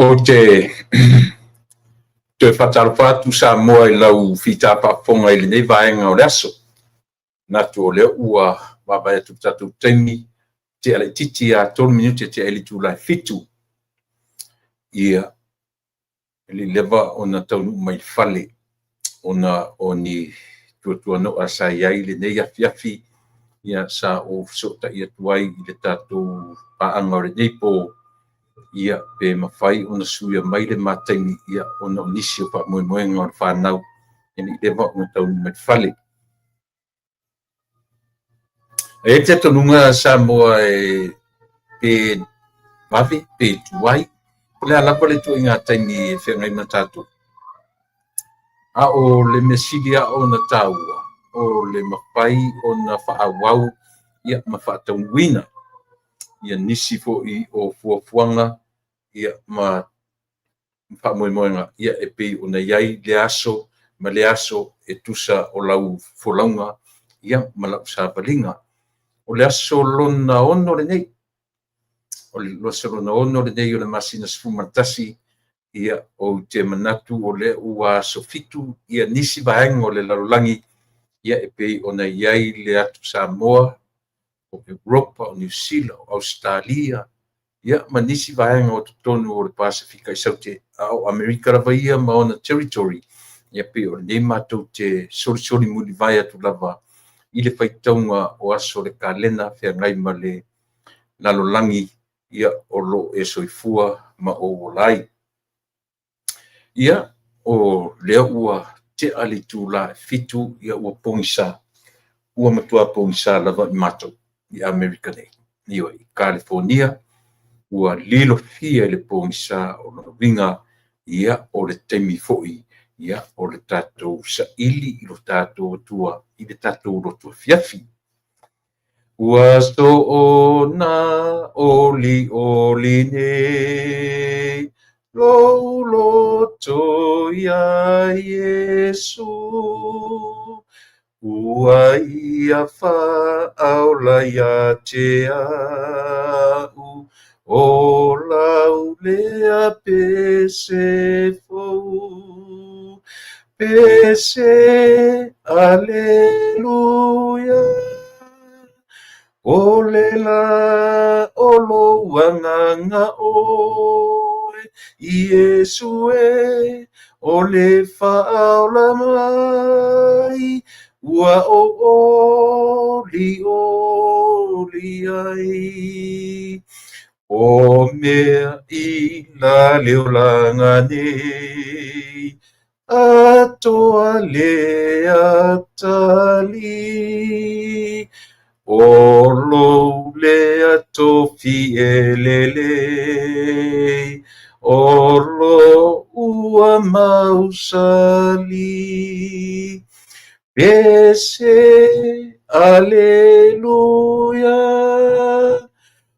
Ou te toe faatalofa atu Samoa i lau fita faafofoga i lenei vaega o le aso. Manatu o lea ua vaavaai atu i le tatou taimi, tea laitiiti lava, 3 minute tea ai le itula e 7:00. Ia, e le i leva ona taunuu mai i le fale ona o ni tuatuano'a sa i ai lenei afiafi, sa ou fesootai atu ai i le tatou paaga o lenei po, pe mafai ona suia mai le ma taimi ona o nisi o faamoemoega o le fanau e le i leva ona taunuu mai i le fale. E i ai le talitonuga Samoa pe vave pe tuai, po o le a lava le ituaiga taimi e feagai ma tatou. A o le mea sili lava ona taua, o le mafai ona faaauau ma faataunuuina nisi foi o fuafuaga ma faamoemoega e pei ona i ai lea aso ma lea aso e tusa o lau folauga ma lau savaliga. O le aso lona 6 lenei, o le aso lona 6 lenei o le masina 11, ou te manatu o lea ua aso 7 nisi vaega o le lalolagi e pei ona i ai le atu Samoa, o Europa, o Niu Sila, o Ausetalia ma nisi vaega o totonu o le Pasefika i Saute, a o Amerika lava ia ma ona territory, pei o lenei matou te solisoli mulivae atu lava i le faitauga o aso o le kalena feagai ma le lalolagi o lo o e soifua ma ou ola ai. Ia, o lea ua tea le itula e 7, ua pogisa, ua matua pogisa lava i matou i Amerika nei, ioe, i Kalifonia, ua lilofia i le pogisa. O lona uiga, o le taimi foi o le tatou saili i lo tatou Atua i le tatou loto afiafi. Ua soona olioli nei lou loto iā Iesu, ua ia faaola ia te a'u, o lau lea pese fou. Pese, Aleluia, o le la o lou agaga oe, Iesu e, o le faaola mai, ua ou olioli ai. O mea i la le olaga nei, atoa le atalii, o lou lea tofi e lelei, o lo ua mausali. Pese, Aleluia,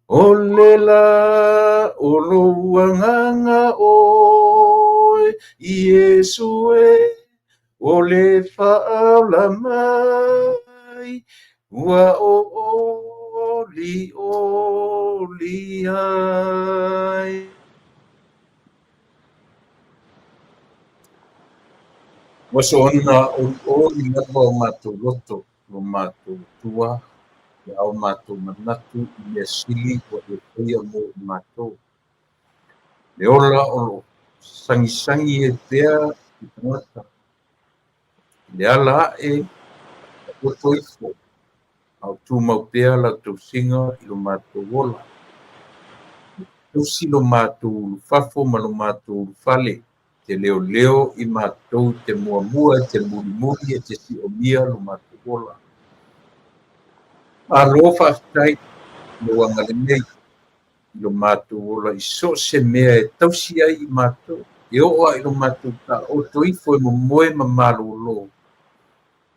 o le la o lou agaga oe, Iesu e, o le faaola mai, ua ou olioli ai. Ua soona olioli lava o matou loto, lo matou Atua, ia o matou manatu i mea sili ua e faia mo i matou. Le ola o lo o sagisagi ai pea le tagata, i le ala ae taoto ifo, a o tumau pea lau tausiga i lo matou ola. E tausi lo matou ulufafo ma lo matou ulufale, te leoleo i matou te muamua e te mulimuli e te siomia lo matou ola. Malo faafetai i lou agalelei i lo matou ola i so o se mea e tausi ai i matou, e oo lava i lo matou taoto ifo e momoe ma malolo,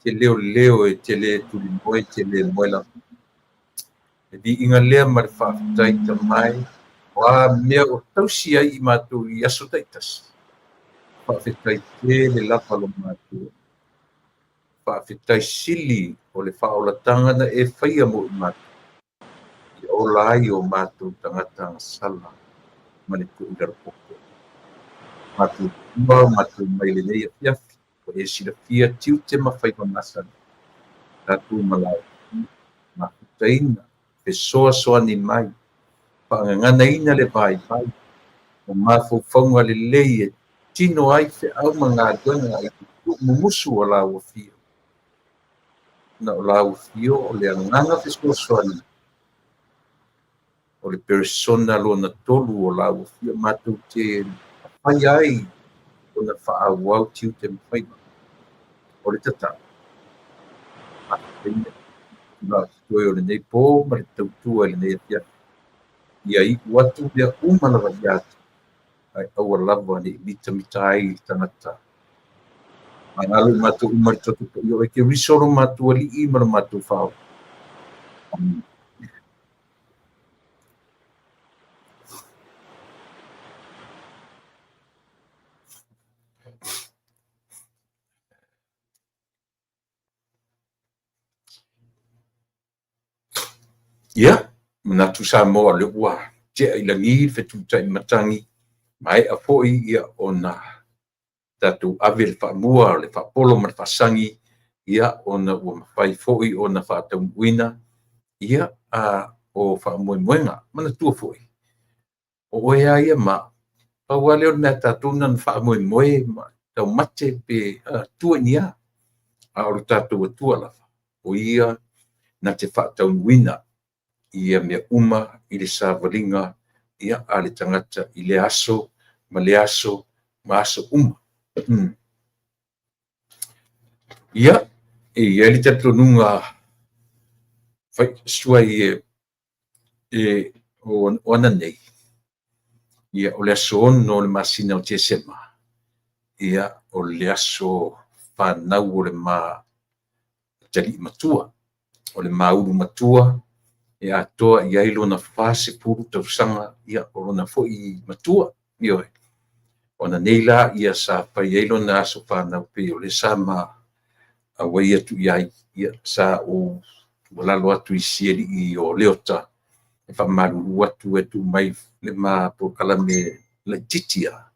te leoleo e te le tulimoe, te le moe lava. Le viiga lea ma le faafetai Tama e, o a mea o tausi ai i matou i aso taitasi, faafetai tele lava lo matou. Faafetai sili o le faaolataga na e faia mo i matou, ia ola ai o matou tagata agasala ma le tuu i lalo poto. Matou tua, matou mai lenei afiafi, ua e silafia tiute ma faiva masani, tatou malae mafutaina, fesoasoani mai, faagaganaina le vaivai, ma mafaufauga lelei e tino ai feau ma galuega i le tuumumusu o lau afio. Na o lau afio o le agaga fesoasoani, o le peresona lona tolu o lau afio matou te faia ai ona faaauau tiute ma faiva. O le tatalo, toe o lenei po ma le tautua i lenei afiafi. Ia iu atu mea uma lava ia te, ae aua lava ne i mitamita ai le tagata. Magalo i matou uma le toto paia o Keriso lo matou Alii ma lo matou Faaola. Amene. Ia, manatu Samoa o lea ua tea i lagi le fetutai matagi, maea foi ia ona tatou ave le faamua, le faapolo ma le faasagi, ia ona ua mafai foi ona faataunuuina ia o faamoemoega. Manatua foi, o oe lava ia ma au, pau lava lea o le mea a tatou na ona faamoemoe ma taumate pe tua i ni a, a o lo tatou Atua lava, o Ia na te faataunuuina ia mea uma i le savaliga ia a le tagata i lea aso ma lea aso ma aso uma. Ia, e i ai le talitonuga suai e o ananei, ia o le aso 6 o le masina o Tesema, ia o le aso fanau o le ma atalii matua, o le ma ulu matua e atoa i ai lona 40 tausaga, ia o lona foi matua. Ioe. O ananei la ia sa fai ai lona aso fanau pei o lea sa ma auai atu i ai, ia sa ou tuualalo atu i si alii o Leota e faamalulu atu e tuu mai le ma polokalame laitiiti lava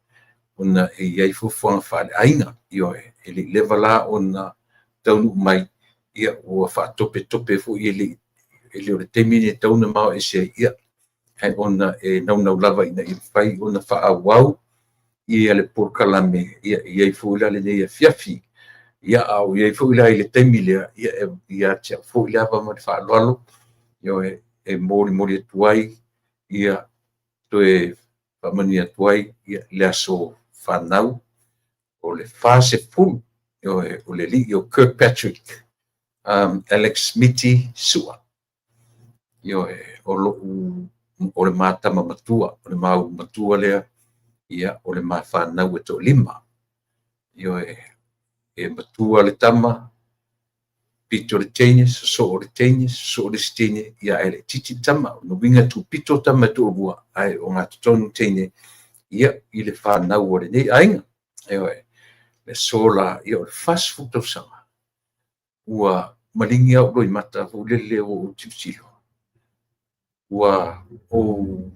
ona e i ai fuafuaga faaleaiga. Ioe, e le i leva la ona taunuu mai, ia ua faatopetope foi e le o le taimi lenei e tatau ona ma o ese ai, ia, ae ona e naunau lava ina ia mafai ona faaauau ia le polokalame, ia e i ai foi la lenei afiafi. Ia, a o i ai foi la i le taimi lea, ia e ia te au foi le ava ma le faaaloalo, ioe, e molimoli atu ai ia toe faamanuia atu ai le aso fanau o le 40, ioe, o le alii o Kirkpatrick Alex Miti Sua. Ioe, o lou o le ma tama matua, o le ma ulu matua lea, ia o le ma fanau e toalima. Ioe, e matua le tama, pito le teine, sosoo le teine, sosoo le isi teine, ia ae laitiiti le tama. O lona uiga e tupito tama e toalua, ae ogatotonu teine ia i le fanau a lenei aiga. Ioe, le aso la, ia o le 40 tausaga, ua maligi lava ou loimata foi lele ua ou tilotilo, ua ou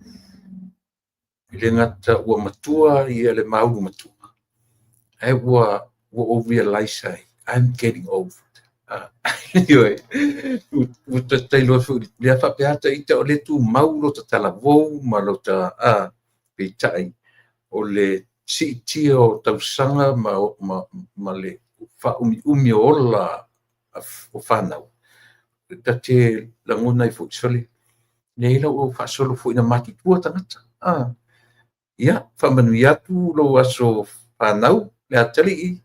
e le gata ua matua ia le ma ulu matua, ae ua ou realize ai, I'm getting old. Ioe, ua ta iloa foi lea faapea lava ita o lea e tumau lota talavou ma lota peitai o le siitia o tausaga ma le faaumiumi o ola o fanau, ta te lagona ai foi, sole, leai la ua faasolo foi ina matutua tagata. Ia, faamanuia atu lou aso fanau le atalii,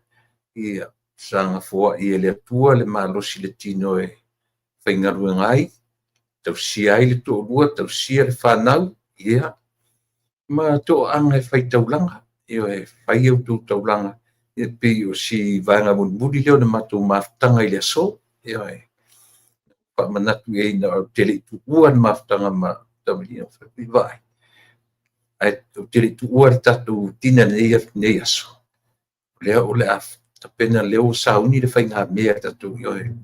ia saga foai e le Atua le malosi i le tino e faigaluega ai, tausia ai le toalua, tausia le fanau, ia, ma toaaga e fai taulaga. Ioe, fai a outou taulaga, e pei o si vaega mulimuli lea o le matou mafutaga i le aso. Ioe, faamanatu i ai ou te le i tuua le mafutaga ma Tamalia, vaai, ae ou te le i tuua le tatou tina i lenei aso, o lea o le a tapena, lea ua sauni le faigamea a tatou, ioe,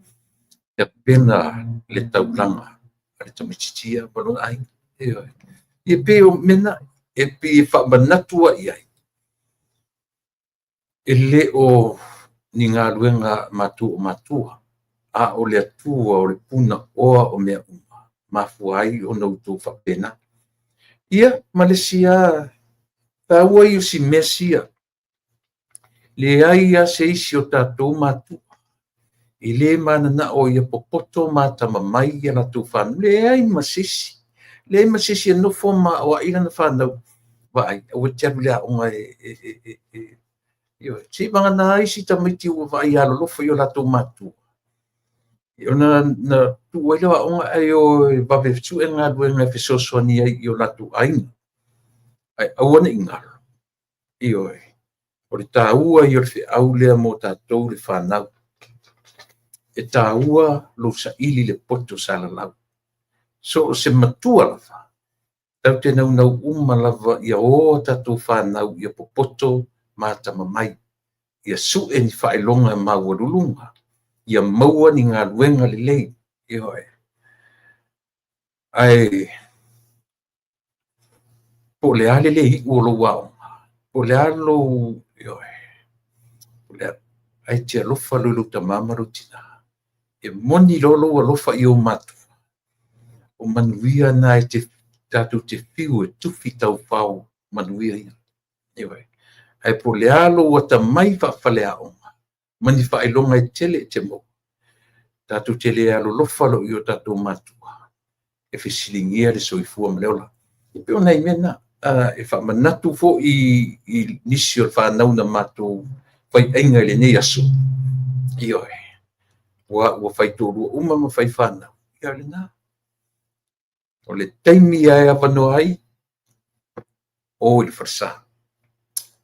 tapena le taulaga a le tamaitiiti ia ma lona aiga. Ioe, e pei o mea na, e pei e faamanatu ai i ai. E le o ni galuega a matou o matua, a o le Atua o le Punaoa o mea uma, mafua ai ona outou faapena. Ia, ma le isi lava taua ia o si mea sia, leai lava se isi o tatou matua e le mananao ia popoto ma atamamai ia latou fanau. Leai ma se isi. Leai ma se isi e nofo ma aoai lana fanau. Vaai, aua e te alu i le aoga e... Ioe. Seivagana isi tamaiti ua vaai alolofa i o latou matua, ona na tuu ai lea o aoga ae o e vave sue galuega e fesoasoani ai i o latou aiga. Ae aua ne i galo, ioe, o le taua ia o le feau lea mo tatou le fanau. E taua lou saili i le poto salalau. So o se matua lava, tatou te naunau uma lava ia o a tatou fanau ia popoto ma atamamai, ia sue ni faailoga maualuluga, ia maua ni galuega lelei. Ioe. Ae po o le a le le iu o lou aoga, po o le a lou... ioe, ae te alofa loa i lou tama ma lou tina. E moni loa lou alofa i ou matua, o manuia na e tatou te fiu e tufi taufao manuia ia. Ioe. Ae po o le a lou atamai faafaleaoga ma ni faailoga e tele e te maua, tatou te le alolofa loa i o tatou matua, e fesiligia le soifua ma le ola. E pei o nai mea na, e faamanatu foi i nisi o le fanau na matou faiaiga i lenei aso. Ioe, ua faitoalua uma ma faifanau, ia o lena. O le taimi lava e avanoa ai, o i le falesa,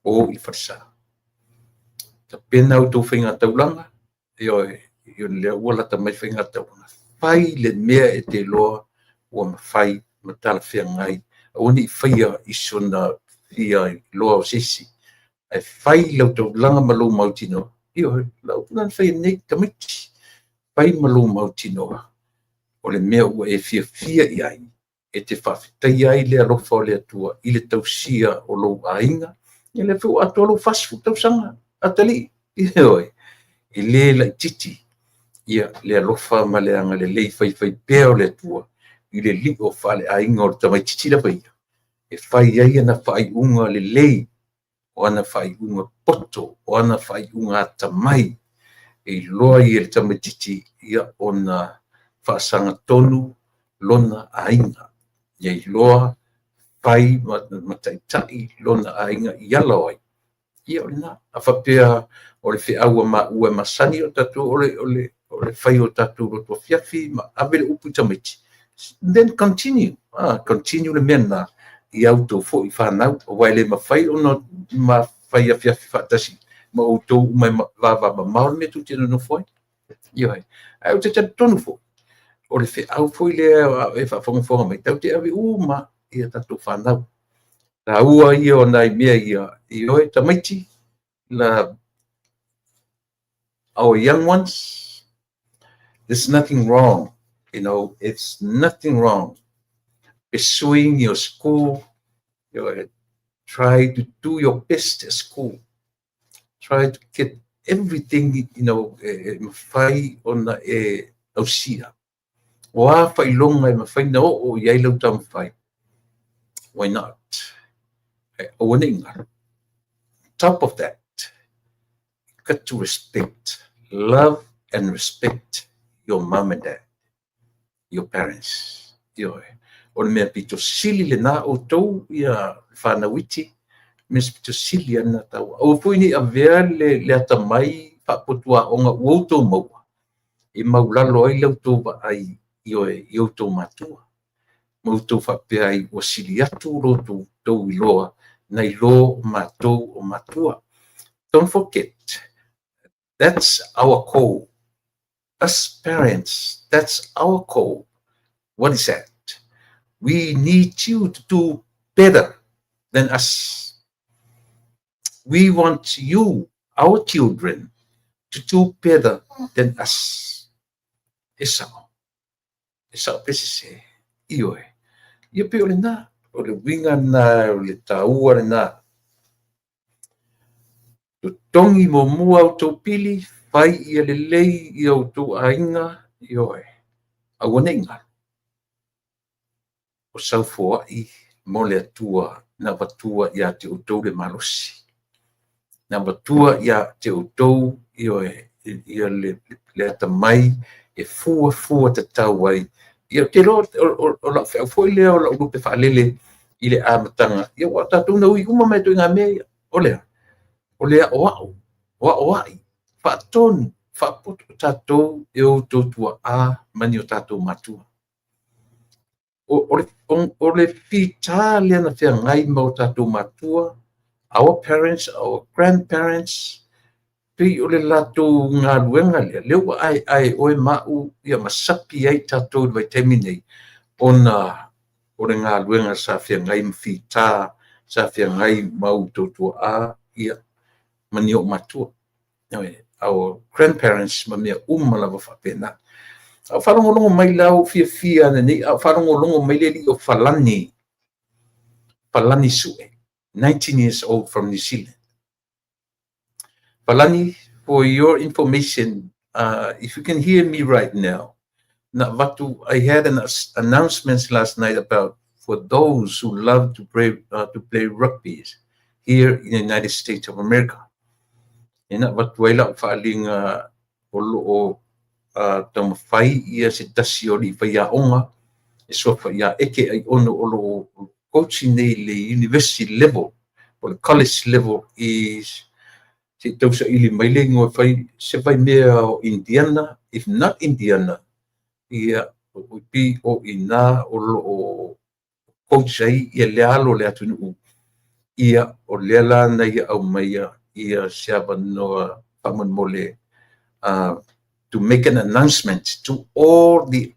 o i le falesa. Tapena a outou faigataulaga, ioe, o lea ua lata mai faigataulaga. Fai le mea e te iloa ua mafai ma talafeagai, aua ne i faia i sona fia iloa o se isi, ae fai lau taulaga ma lou mautinoa. Ioe, o lau upu lena na fai ai nei tamaiti, fai ma lou mautinoa o le mea ua e fiafia i ai, e te faafetaia ai le alofa o le Atua i le tausia o lou aiga. Ia lea foi ua atoa lou 40 tausaga, atalii. Ioe, e le laitiiti ia le alofa ma le agalelei faifaipea o le Atua i le lio faaleaiga o le tamaitiiti lava ia, e fai ai ana faaiuga lelei, o ana faaiuga poto, o ana faaiuga atamai, e iloa ai e le tamaitiiti ia ona faasagatonu lona aiga, ia iloa fai ma taitai lona aiga i ala o ai. Ia o lena. A faapea o le feau a maua e masani o tatou o le fai o tatou loto afiafi ma ave le upu i tamaiti, then continue, continue le mea lena i a outou foi fanau, aua e le mafai ona ma fai afiafi faatasi ma outou uma e vavamamao le mea tou te nonofo ai. Ioe. Ae ou te talitonu foi, o le feau foi lea a o e faafogafoga mai, tatou te ave uma i a tatou fanau. Taua ia o nai mea ia, ioe tamaiti, la our young ones, there's nothing wrong, you know, it's nothing wrong pursuing your school, try to do your best at school, try to get everything, you know, e mafai ona e ausia. O a faailoga e mafai ona oo i ai lau taumafai, why not? Ae aua ne i galo. Top of that, you got to respect, love and respect your mom and dad, your parents. Ioe. O le mea pito sili lena outou ia fanau iti, mea pito sili ana taua. Aua foi ne i avea le atamai faapotuaoga ua outou maua, e maulalo ai la outou vaai, ioe, i outou matua. Ma outou faapea ai ua sili atu lo outou iloa nai lo matou o matua. Don't forget, that's our call. Us parents, that's our call. What is that? We need you to do better than us. We want you, our children, to do better than us. E sao. E sao pe sese. Ioe. Ia pei o lena. O le uiga na, o le taua lena. Totogi muamua a outou pili, fai ia lelei i outou aiga, ioe, aua ne i galo, o saufoai mo le Atua na avatua ia te outou le malosi, na avatua ia te outou, ioe, ia le atamai e fuafua tatau ai. Ia, ou te iloa o lau feau foi lea o lau lupe faalele i le amataga, ia aua o tatou na ui uma mai lava i ituaiga mea ia. O le a? O le aoao, o aoai, faatonu, faapoto tatou e outou tuaa ma ni o tatou matua. O le fita lea na feagai ma o tatou matua, our parents, our grandparents, pei o le latou galuega lea, lea ua aeae e oe ma au ia ma sapi ai tatou i le vaitaimi lenei, ona o le galuega sa feagai ma fita, sa feagai ma outou tuaa ia, ma ni ou matua. Our grandparents ma mea uma lava faapena. A o faalogologo mai la ua ou fiafia ananei, a o faalogologo mai le alii o Falani, Falani Sue, 19 years old from New Zealand. Falani, for your information, if you can hear me right now, na avatu, I had an announcement last night about for those who love to play rugby here in the United States of America. E na avatu ai lau faaaliga o lo o taumafai ia se tasi o alii faiaoga e suafa ia Eke Aiono o lo o coaching nei i le university level o le college level i se i tausaili mai le igoa e fai se vaimea o Indiana, if not Indiana, ia pi o ina o lo o coach ai ia le alo o le atunuu. Ia, o lea la na ia aumaia ia se avanoa faamolemole to make an announcement to all the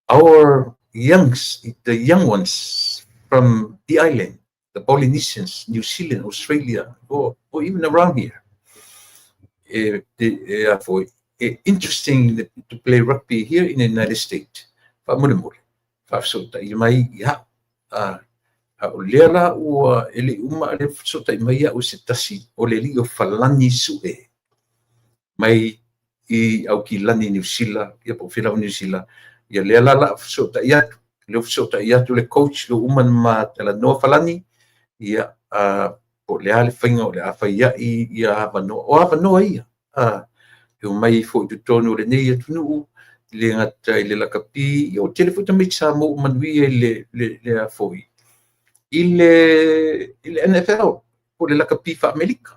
our youngs, the young ones from the island, the Polynesians, New Zealand, Australia, or even around here. E, a foi, e interesting to play rugby here in the United States. Faamolemole, faafesootai mai ia au. A o lea la ua e le uma le fesootai mai au se tasi o le alii o Falani Sue mai i Aukilani, Niu Sila, ia po o fea lava Niu Sila. Ia lea la la fesootai atu, lea fesootai atu le coach lo uma na ma talanoa Falani, ia po o le a le faiga o le a fai ai ia avanoa. O avanoa ia, e omai foi i totonu o lenei atunuu, le gata i le lakapi, ia o tele foi tamaiti Samoa ua manuia i le a foi, i le NFL, po o le lakapi faa-Amerika.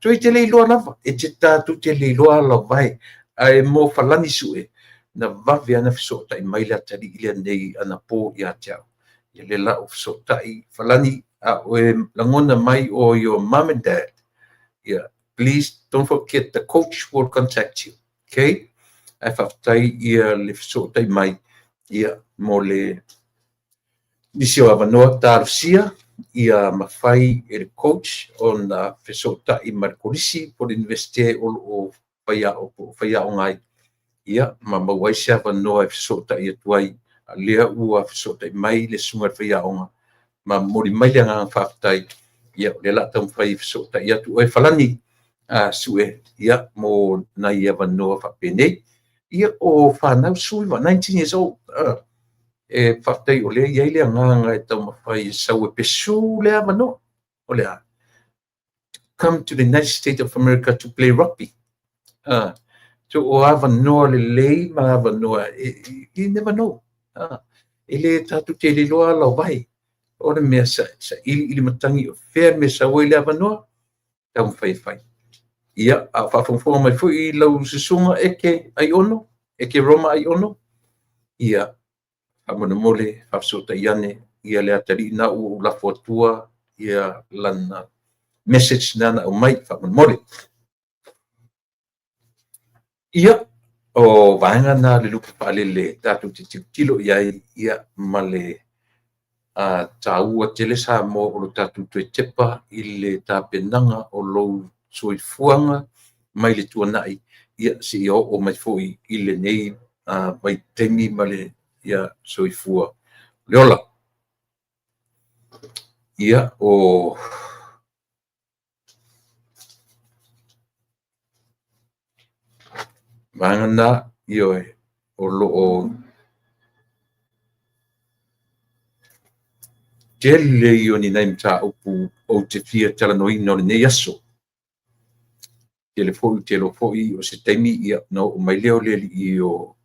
So e te le iloa lava, e te tatou te le iloa ala o vae. Ae mo Falani Sue, na vave ana fesootai mai le atalii lea nei anapo ia te au. Ia le la o fesootai, Falani, a oe lagona mai o your mom and dad. Yeah, please don't forget the coach will contact you. Okay? Ae faafetai ia le fesootai mai ia mo le nisi o avanoa talosia ia mafai e le coach ona fesootai ma le kolisi po o le Universite o lo o faiaoga ai ia ma maua ai se avanoa e fesootai atu ai. A lea ua fesootai mai le susuga i le faiaoga ma momoli mai le agaga faafetai. Ia o lea o le a taumafai e fesootai atu oe Falani Sue ia mo nai avanoa faapenei. Ia o fanau 19, 19 years old, e faafetai o lea e i ai le agaga e taumafai e sau e pursue le avanoa. O le a? Come to the United States of America to play rugby. So o avanoa lelei ma avanoa, you never know. E le tatou te le iloa ala o vae. O le mea sa ili ili matagi o fea me sau ai le avanoa, taumafai e fai. Ia, a o faafogafoga mai foi lau susuga Eke Aiono, Eke Roma Aiono, ia, faamolemole, faafesootai ane ia le atalii na ua ou lafo atua ia lana message na na aumai faamolemole. Ia, o vaega na le lupe faalele tatou te tilotilo i ai ia ma le taua tele Samoa o lo tatou toe tepa i le tapenaga o lou soifuaga mai le tuanai ia seia oo mai foi i lenei vaitaimi ma le ia soifua le ola. Ia o Vaega na, ioe, o lo o tele ia o ni nai mataupu ou te fia talanoaina o lenei aso. Tele foi, ou te iloa foi o se taimi ia ona oo mai lea o le alii o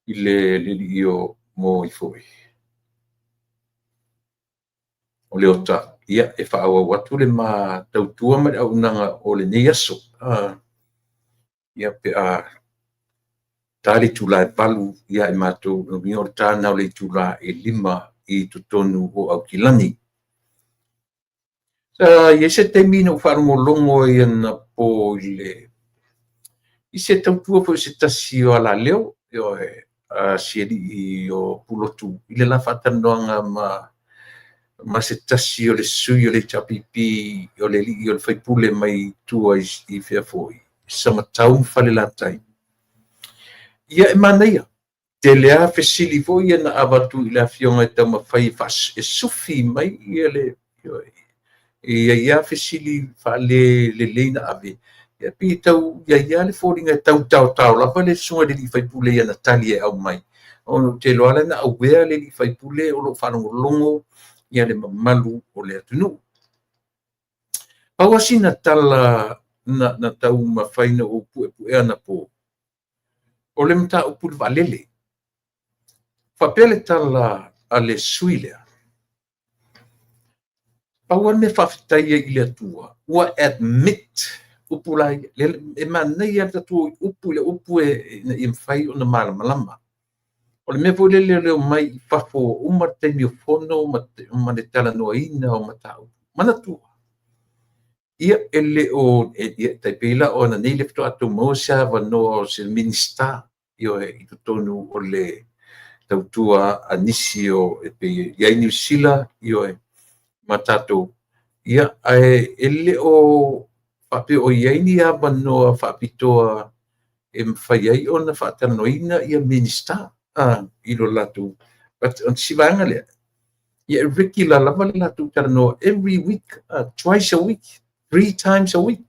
i le alii o mo foi o Leota, ia e faaauau atu le ma tautua ma le auaunaga o lenei aso. Ia pe a ta le itula e 8 ia i matou, o lona uiga o le ta lena o le itula e 5 i totonu o Aukilani. Sa i ai se taimi na ou faalogologo ai anapo i se tautua foi a se tasi o alaleo, ioe, a si alii o Pulotu i le la faatalanoaga ma se tasi o le sui o le HRPP, o le alii o le faipule mai tua i fea foi, Samatau ma Falelatai. Ia e manaia, tele lava fesili foi ia na avatu i le afioga e taumafai e sufi mai ia le e i ai lava fesili faalelelei na ave, ia pei e tau i ai lava le foliga e tau taotao lava le susuga i le sui usufono i ana tali e aumai, ona ou te iloa lea na aware le sui usufono o lo o faalogologo le mamalu o le atunuu. Pau lava sina tala na taumafai na ou puepuea anapo, o le mataupu i le vaalele. Faapea le tala a le sui usufono lea, pau lava le mea e faafetai ai i le Atua, ua admit upu la ia, e manaia lava le tatou o i upu i le upu ina ia mafai ona malamalama. O le mea foi lele o le omai i fafo ua uma le taimi o fono ma le talanoaina o mataupu. Manatua, ia e le o, e tai pei la o ananei lea faatoa outou maua se avanoa o se Minisita, ioe, i totonu o le tautua a nisi o e pei e i ai Niu Sila, ioe, ma tatou, ia, ae e le o faapea o i ai ni avanoa faapitoa e mafai ai ona faatalanoaina ia Minisita i lo latou si vaega lea. Ia e regular lava le latou talanoa every week, twice a week, three times a week.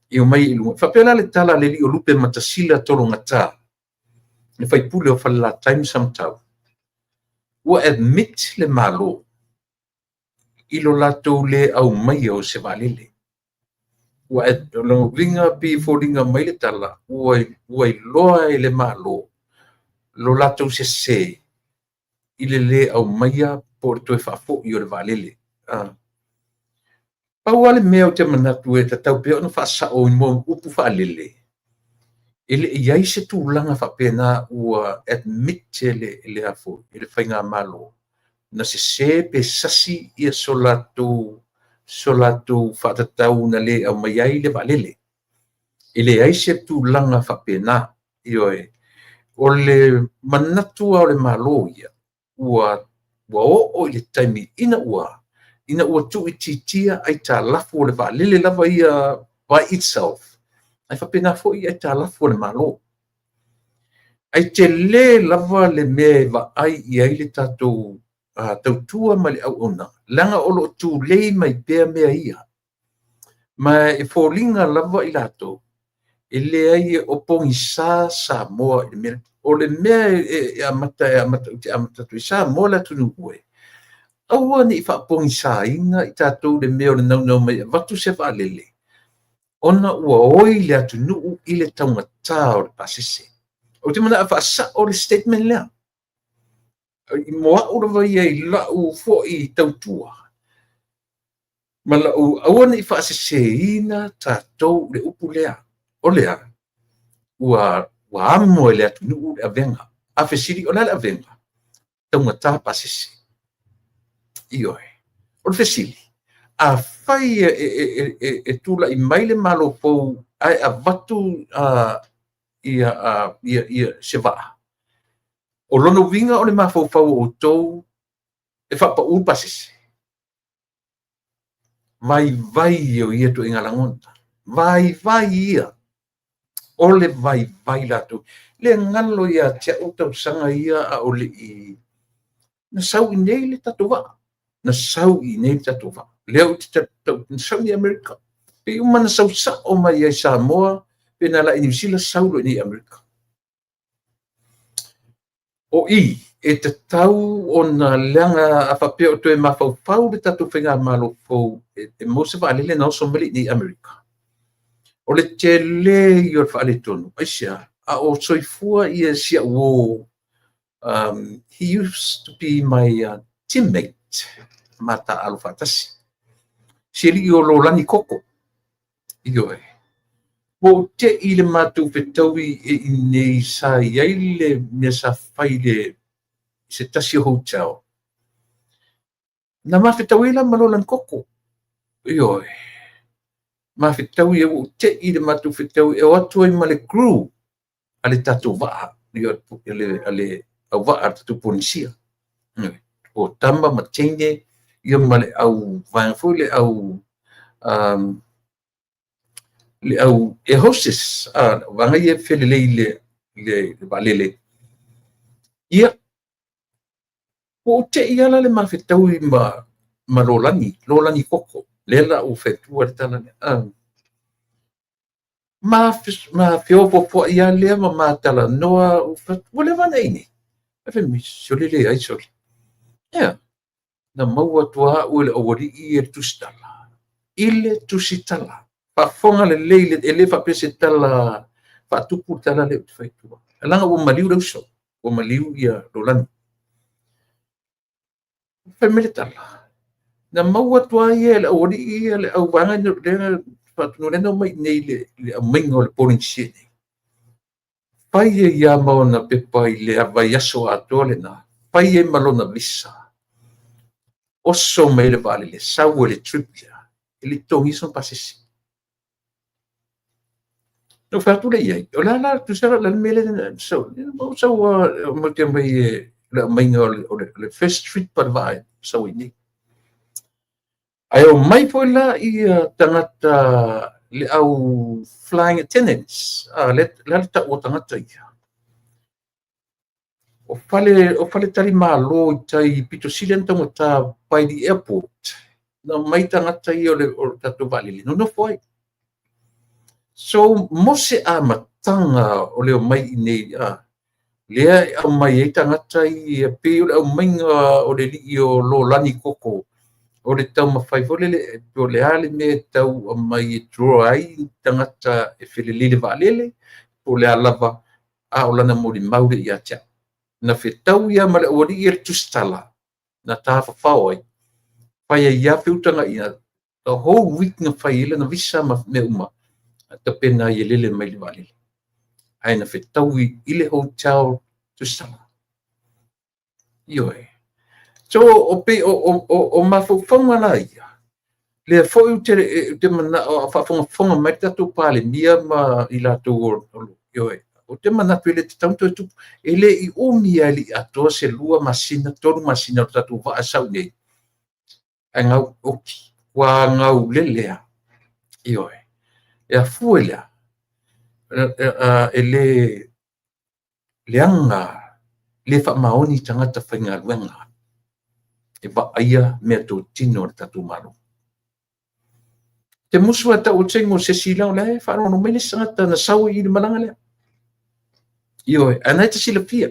E omai i luga. Faapea la le tala a le alii o Lupe Matasila Tologata, le faipule o Falelatai ma Samatau, ua admit le Malo i lo latou le aumaia o se vaalele. Ua o lona uiga pei e foliga mai le tala ua iloa e le Malo lo latou sese i le lē aumaia po o le toe faafoi o le vaalele. Pau lava le mea ou te manatu e tatau pea ona faasao i mea o upu faalele, e le i ai se tulaga faapena ua admit e le faigamalo na sese pe sasi ia so latou faatatau na le aumai ai le vaalele. E leai se tulaga faapena. Ioe. O le manatu lava o le Malo ia, ua oo i le taimi ina ua tuuitiitia aitalafu o le vaalele lava ia by itself, ae faapena foi aitalafu a le Malo. Ae tele lava le mea e vaai i ai le tatou tautua ma le auaunaga, leaga o lo o tulei mai pea mea ia. Ma e foliga lava i latou, e leai o pogisa Samoa i le mea. O le mea e amata ou te amata atu ai, Samoa le atunuu e, aua ne i faapogisaina i tatou i le mea o le naunau mai e avatu se vaalele, ona ua oi le atunuu i le taugata o le pasese. Ou te manao e faasao le statement lea. Mo au lava ia i lau foi tautua, ma lau aua ne i faaseseina tatou i le upu lea. O le a? Ua amo e le atunuu le avega. A fesili, o le a le avega? Taugata pasese. Ioe. O le fesili, afai e tulai mai le Malo fou ae avatu se vaa, o lona uiga o le mafaufau o outou e faapau le pasese? Vaivai ia o ia ituaiga lagona. Vaivai ia. O le vaivai latou. Le galo ia te au tausaga ia a o le i... Na sau i inei le tatou vaa. Na sau i inei le tatou vaa. Lea ou te tau... Na sau i Amerika. Pei uma na sau sao mai ai i Samoa. Pe na ala i Niu Sila sau loa i inei i Amerika. O i, e tatau ona leaga a faapea o toe mafaufau le tatou faigamalo fou e maua se vaalele ona oso mai lea i inei i Amerika. O le tele ia o le faaletonu. Aisea? A o soifua si au uo, he used to be my teammate, ma taaalo faatasi, si alii o Lolani Koko. Ioe. Ua ou te i le matou fetaui i inei sa i ai le mea sa fai i se tasi o hotel. Na ma fetaui ai la ma Lolani Koko. Ioe. Ma fetaui ai, ua ou te i le matou fetaui e o atu ai ma le crew a le tatou vaa, a le auvaa a le tatou Polenisia. O tama ma teine, ia ma le au vaega foi le au le au air hostess, vaega ia e felelei i le vaalele. Ia, ua ou te i ala le mafetaui ma Lolani, Lolani Koko, lea la ua fai atua le tala lea. Ma feofoofoai lava lea ma ma talanoa, ua leva ona e i inei. Ae fai mai, sole leai sole. Ea, na maua atu lava au e le aualii ia i le tusitala. I le tusitala. Faafofoga lelei, e le faapea se tala faatupu le tala lea ou te fai atua. Leaga ua maliu le uso, ua maliu ia Lolani. Fai mai le tala, na maua atu lava ia e le aualii ia le auvaega lea faatonu lea na omai i inei i le aumaiga o le Polenisia i inei. Fai ai lava ma ona pepa i le vaiaso atoa lena, fai ai ma lona visa, oso mai ai le vaalele, sau ai le trip lea, e le i totogia sona pasese. Na ou fai atu lea i ai, o le a la, tusa la o le a le mea lea na sau, ou sau matou te omai i le aumaiga o le first trip a le vaa e sau ai nei. Ae omai foi la ia tagata le au flying attendants, le a le tau o tagata ia. O faletalimalo i tai pito sili ona taugata by the airport. Na omai tagata ia o le tatou vaalele, nonofo ai. So, mo se amataga o le omai i inei, lea e aumai ai tagata ia, pei o le aumaiga o le alii o Lolani Koko, o le taumafai foi lele, po o le a le mea e tau aumai e draw ai tagata e felelei i le vaalele, po o le a lava, a o lana molimau lea ia te au. Na fetaui lava ma le aualii ia i le tusitala, na tafafao ai, fai ai lava feutagaiga, the whole week na fai ai lana visa ma mea uma, tapena ai e lele mai le vaalele. Ae na fetaui i le hotel tusitala. Ioe. So, o, pe, o, o, o, o mafaufauga la ia, lea foi ou te manao a faafogafoga mai le tatou Palemia ma i latou o, ioe, ou te manatu e le tatau ona toe tupu. E le i umi lava e le i atoa se 2 masina, 3 masina o le tatou vaa e sau nei, ae gau oki, ua gaulele lava. Ioe. E afua i le a? E le leaga, le faamaoni tagata faigaluega e vaaia meatotino a le tatou Malo. Te musu a tau atu se igoa o se isi, leaga o la e faalogologo mai le isi tagata na sau i le malaga lea. Ioe, ae na e te silafia.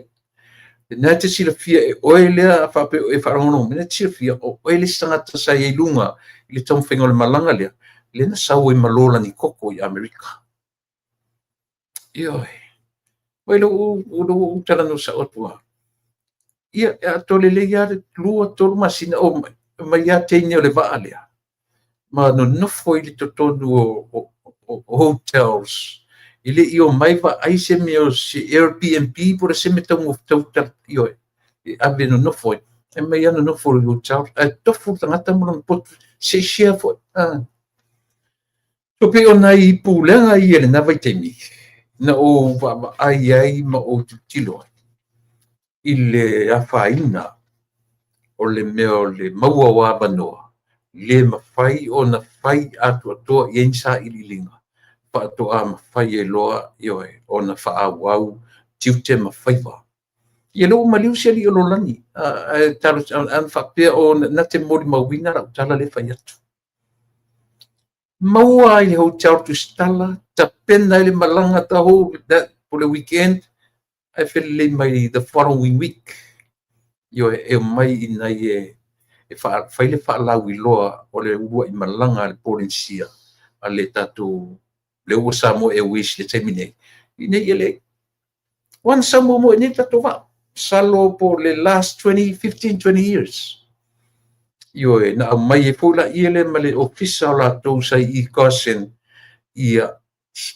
Na e te silafia e oe lea faapea e faalogologo mai, na e te silafia o oe le isi tagata sa i ai i luga i le taumafaiga o le malaga lea, lea na sau ai ma Lolani Koko i Amerika. Ioe. Oi lou lou talanoa sao atu lava. Ia, e atoa lelei lava le 2, 3 masina o mai lava teine o le vaa lea, ma nonofo i le totonu o hotels. E le i omai vaai se mea o se Airbnb po o se mea tau ioe, e ave nonofo ai. E mai lava nonofo i hotel, ae tofu le tagata ma lona potu, se i share foi. So pei o nai pulega ia i lena vaitaimi, na ou vaavaai ai ma ou tilotilo ai i le afaina o le mea o le maua o avanoa, le mafai ona fai atoatoa i ai ni sailiiliga, faatoa mafai ai loa, ioe, ona faaauau tiute ma faiva. Ia lea ua maliu si alii o Lolani, ae ana faapea o na te molimauina lau tala lea e fai atu. Maua ai le hotel tusitala, Tapena ai le malaga the whole that po le weekend ae felelei mai the following week. Ioe, e omai ina ia e fai le faalauiloa o le uluai malaga a le Polenisia a le tatou lea ua Samoa Airways i le taimi nei, i nei LA. Ua na sau muamua i nei le tatou vaa. Masalo po o le last 20, 15, 20 years. Ioe, na aumai ai foi laia lea ma le ofisa o latou sa i Carson ia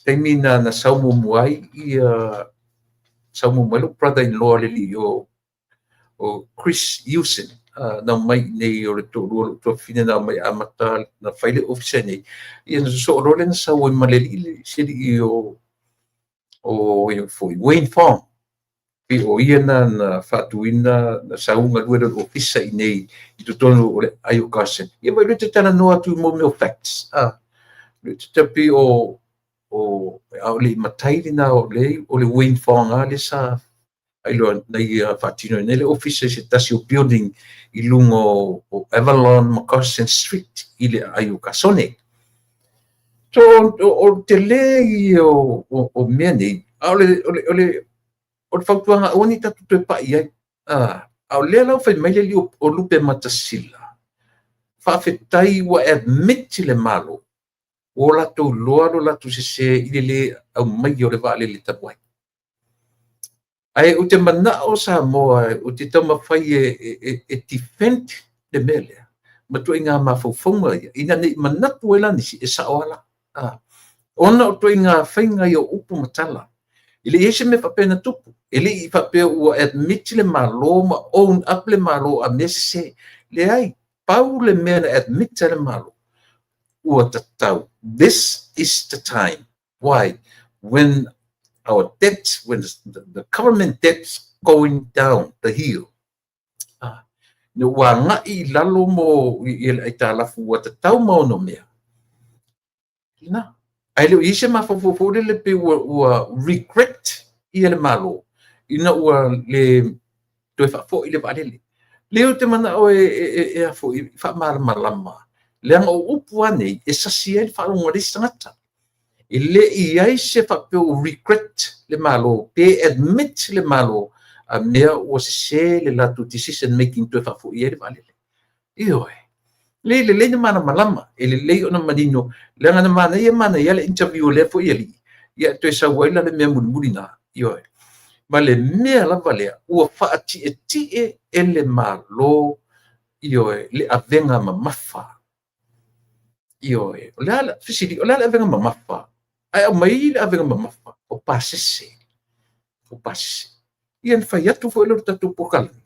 taimi na na sau muamua ai ia sau muamua ai lou brother-in-law le alii o Chris Usen, na omai i nei o le toalua o lou tuafafine na omai amata na fai le ofisa nei. Ia na sosoo loa lea na sau ai ma le alii se alii o foi Wayne Fong. Pei o ia na faatuina na sau galue le ofisa i nei i totonu o le aai o Carson. Ia vai te talanoa atu mo mea o facts. Le te pei o a o le matai lena o le Wayne Fong a le sa ailoa na ia faatino nei le ofisa i se tasi o building i luga o Avalon ma Carson Street i le aai o Kasone. So o tele ia o mea nei, a o le fautuaga aua ne i tatou toe pai ai. A o lea la ua fai mai le alii o Lupematasila, faafetai ua admit le Malo ua latou iloa lo latou sese i le lē aumaia o le vaalele talu ai. Ae ou te manao Samoa ou te taumafai e defend le mea lea ma ituaiga mafaufauga ia, ina ne i manatu ai la nisi e sao ala. Ona o ituaiga faiga ia o upu ma tala. E le i ai se mea faapea na tupu. E le i faapea ua admit le Malo ma own up le Malo a mea sese. Leai, pau le mea na admit ai le Malo, ua tatau. This is the time. Why? When our debt, when the government debt's going down the hill. Ua agai i lalo mo i le aitalafu ua tatau ma ono mea. Na. Ae le o i ai se mafaufau foi lele pe ua regret ia le Malo ina ua le toe faafoi le vaalele. Lea ou te manao e a foi faamalamalama, leaga o upu lava nei e sasi ai le faalogo a le isi tagata. E le i ai se faapea ua regret le Malo pe admit le Malo a mea ua sese le latou decision making toe faafoi ai le vaalele. Ioe. Le lelei na malamalama, e lelei ona manino, leaga na manaia manaia le interview a lea foi alii, ia toe sau ai la le mea mulimuli na. Ioe. Ma le mea lava lea, ua faatietie e le Malo, ioe, le avega mamafa. Ioe. O le a fesili, o le a le avega mamafa? Ae aumai le avega mamafa, o pasese. O pasese. Ia na fai atu foi le tatou polokalame.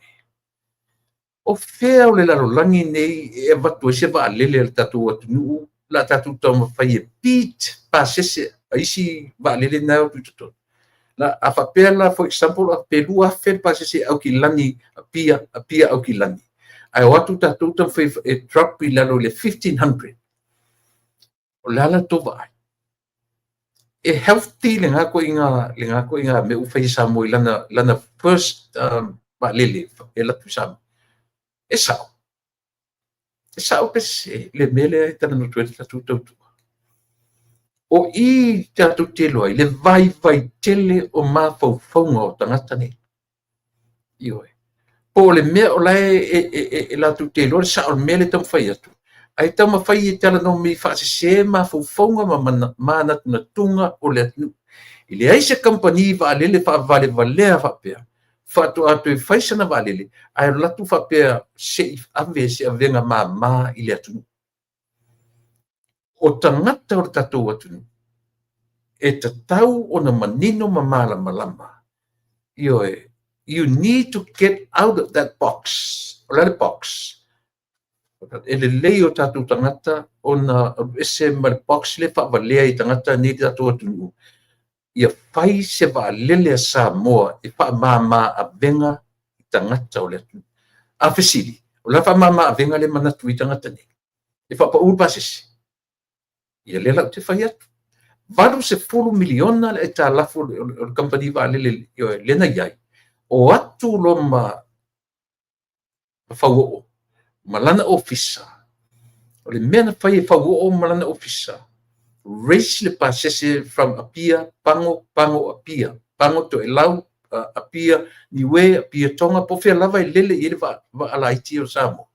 O fea o le lalolagi nei e avatu ai se vaalele a le tatou atunuu la tatou taumafai e beat pasese a isi vaalele na e o atu i totonu. La, a faapea la, for example, pe 2,000 le pasese Aukilani, Apia Aukilani. Ae o atu tatou taumafai e drop i lalo i le 1500. O le a la tou vaai? E healthy lena koiga mea ua fai e Samoa i lana first vaalele e alu atu i Samoa. E sao. E sao pe se le mea lea e talanoa atu ai le tatou tautua. O i tatou te iloa ai le vaivai tele o mafaufauga o tagata nei. Ioe. Po o le mea o la e latou te iloa le sao o le mea le taumafai atu. Ae taumafai e talanoa mai faasese mafaufauga ma manatunatuga o le atunuu. E leai se kamupani vaalele faavalevalea faapea faatoa toe fai sana vaalele, ae alu atu faapea se i ave se avega mama i le atunuu. O tagata o le tatou atunuu, e tatau ona manino ma malamalama. Ioe, you need to get out of that box. O le a le box? E lelei o tatou tagata ona ese ma le box le faavalea i tagata nei le tatou atunuu. Ia fai se vaalele a Samoa e faamama avega i tagata o le atunuu. A fesili, o le a faamama avega le manatu i tagata nei? E faapau le pasese. Ia lea la ou te fai atu. 80 miliona le aitalafu o le kamupani vaalele lea na i ai. O atu loa ma fauoo ma lana ofisa. O le mea na fai e fauoo ma lana ofisa. Raise le pasese from Apia, Pago, Pago, Apia, Pago, Toelau, Apia, Niue, Apia, Tonga, po o fea lava e lele i ai le vaa laiti o Samoa.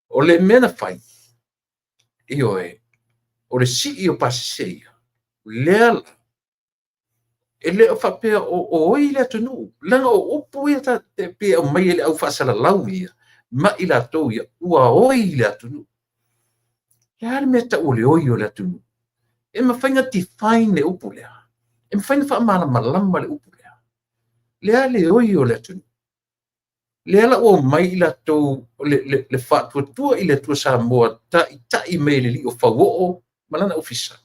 O le mea na fai, ioe, o le sii o pasese ia, lea la, e le o faapea o oi le atunuu, leaga o upu ia e pei e aumai e le au faasalalau ia ma i latou ia, ua oi le atunuu. O le a le mea e tau o le oi o le atunuu? E mafai ona define le upu lea? E mafai ona faamalamalama le upu lea? Le a le oi o le atunuu? Lea la ua omai i latou le Faatuatua i le Atua Samoa, taitai mai e le alii o Fauoo ma lana ofisa,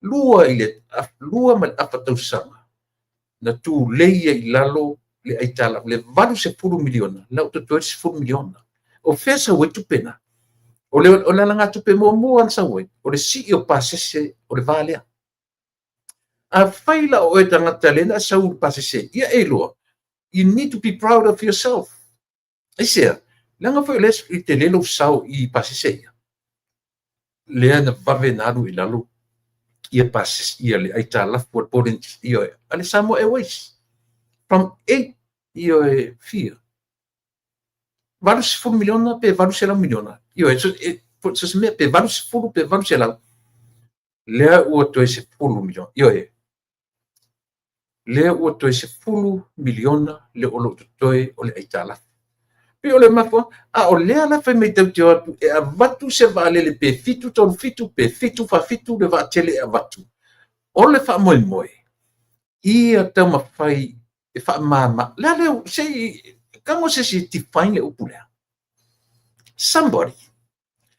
2 ma le afa tausaga na tulei ai i lalo le aitalafu, le $80 miliona, la ua totoe le $10 miliona. O fea sau ai tupe na? O le alagatupe muamua na sau ai, o le sii o pasese o le va lea. Afai la o oe tagata lea na sau i le pasese, ia e iloa, you need to be proud of yourself. Aisea? Leaga foi o lea e tele lou sao i pasese ia. Lea na vave na alu i lalo ia pasese, ia le aitalafu a le Polynesian, ia a le Samoa Airways. From 8, ia fia 80 miliona pe 800 miliona. Ioe, so se mea pe 80 pe 800, lea ua toe 10 miliona. Ioe, lea ua toe 10 miliona le o lo o totoe o le aitalafu. Pei o le mafua, a o lea la fai mai tatou te o atu e avatu se vaalele pe 737 pe 747 le vaatele e avatu. O le faamoemoe, ia taumafai e faamama. Le a le, se i tago se isi e define le upu lea. Somebody.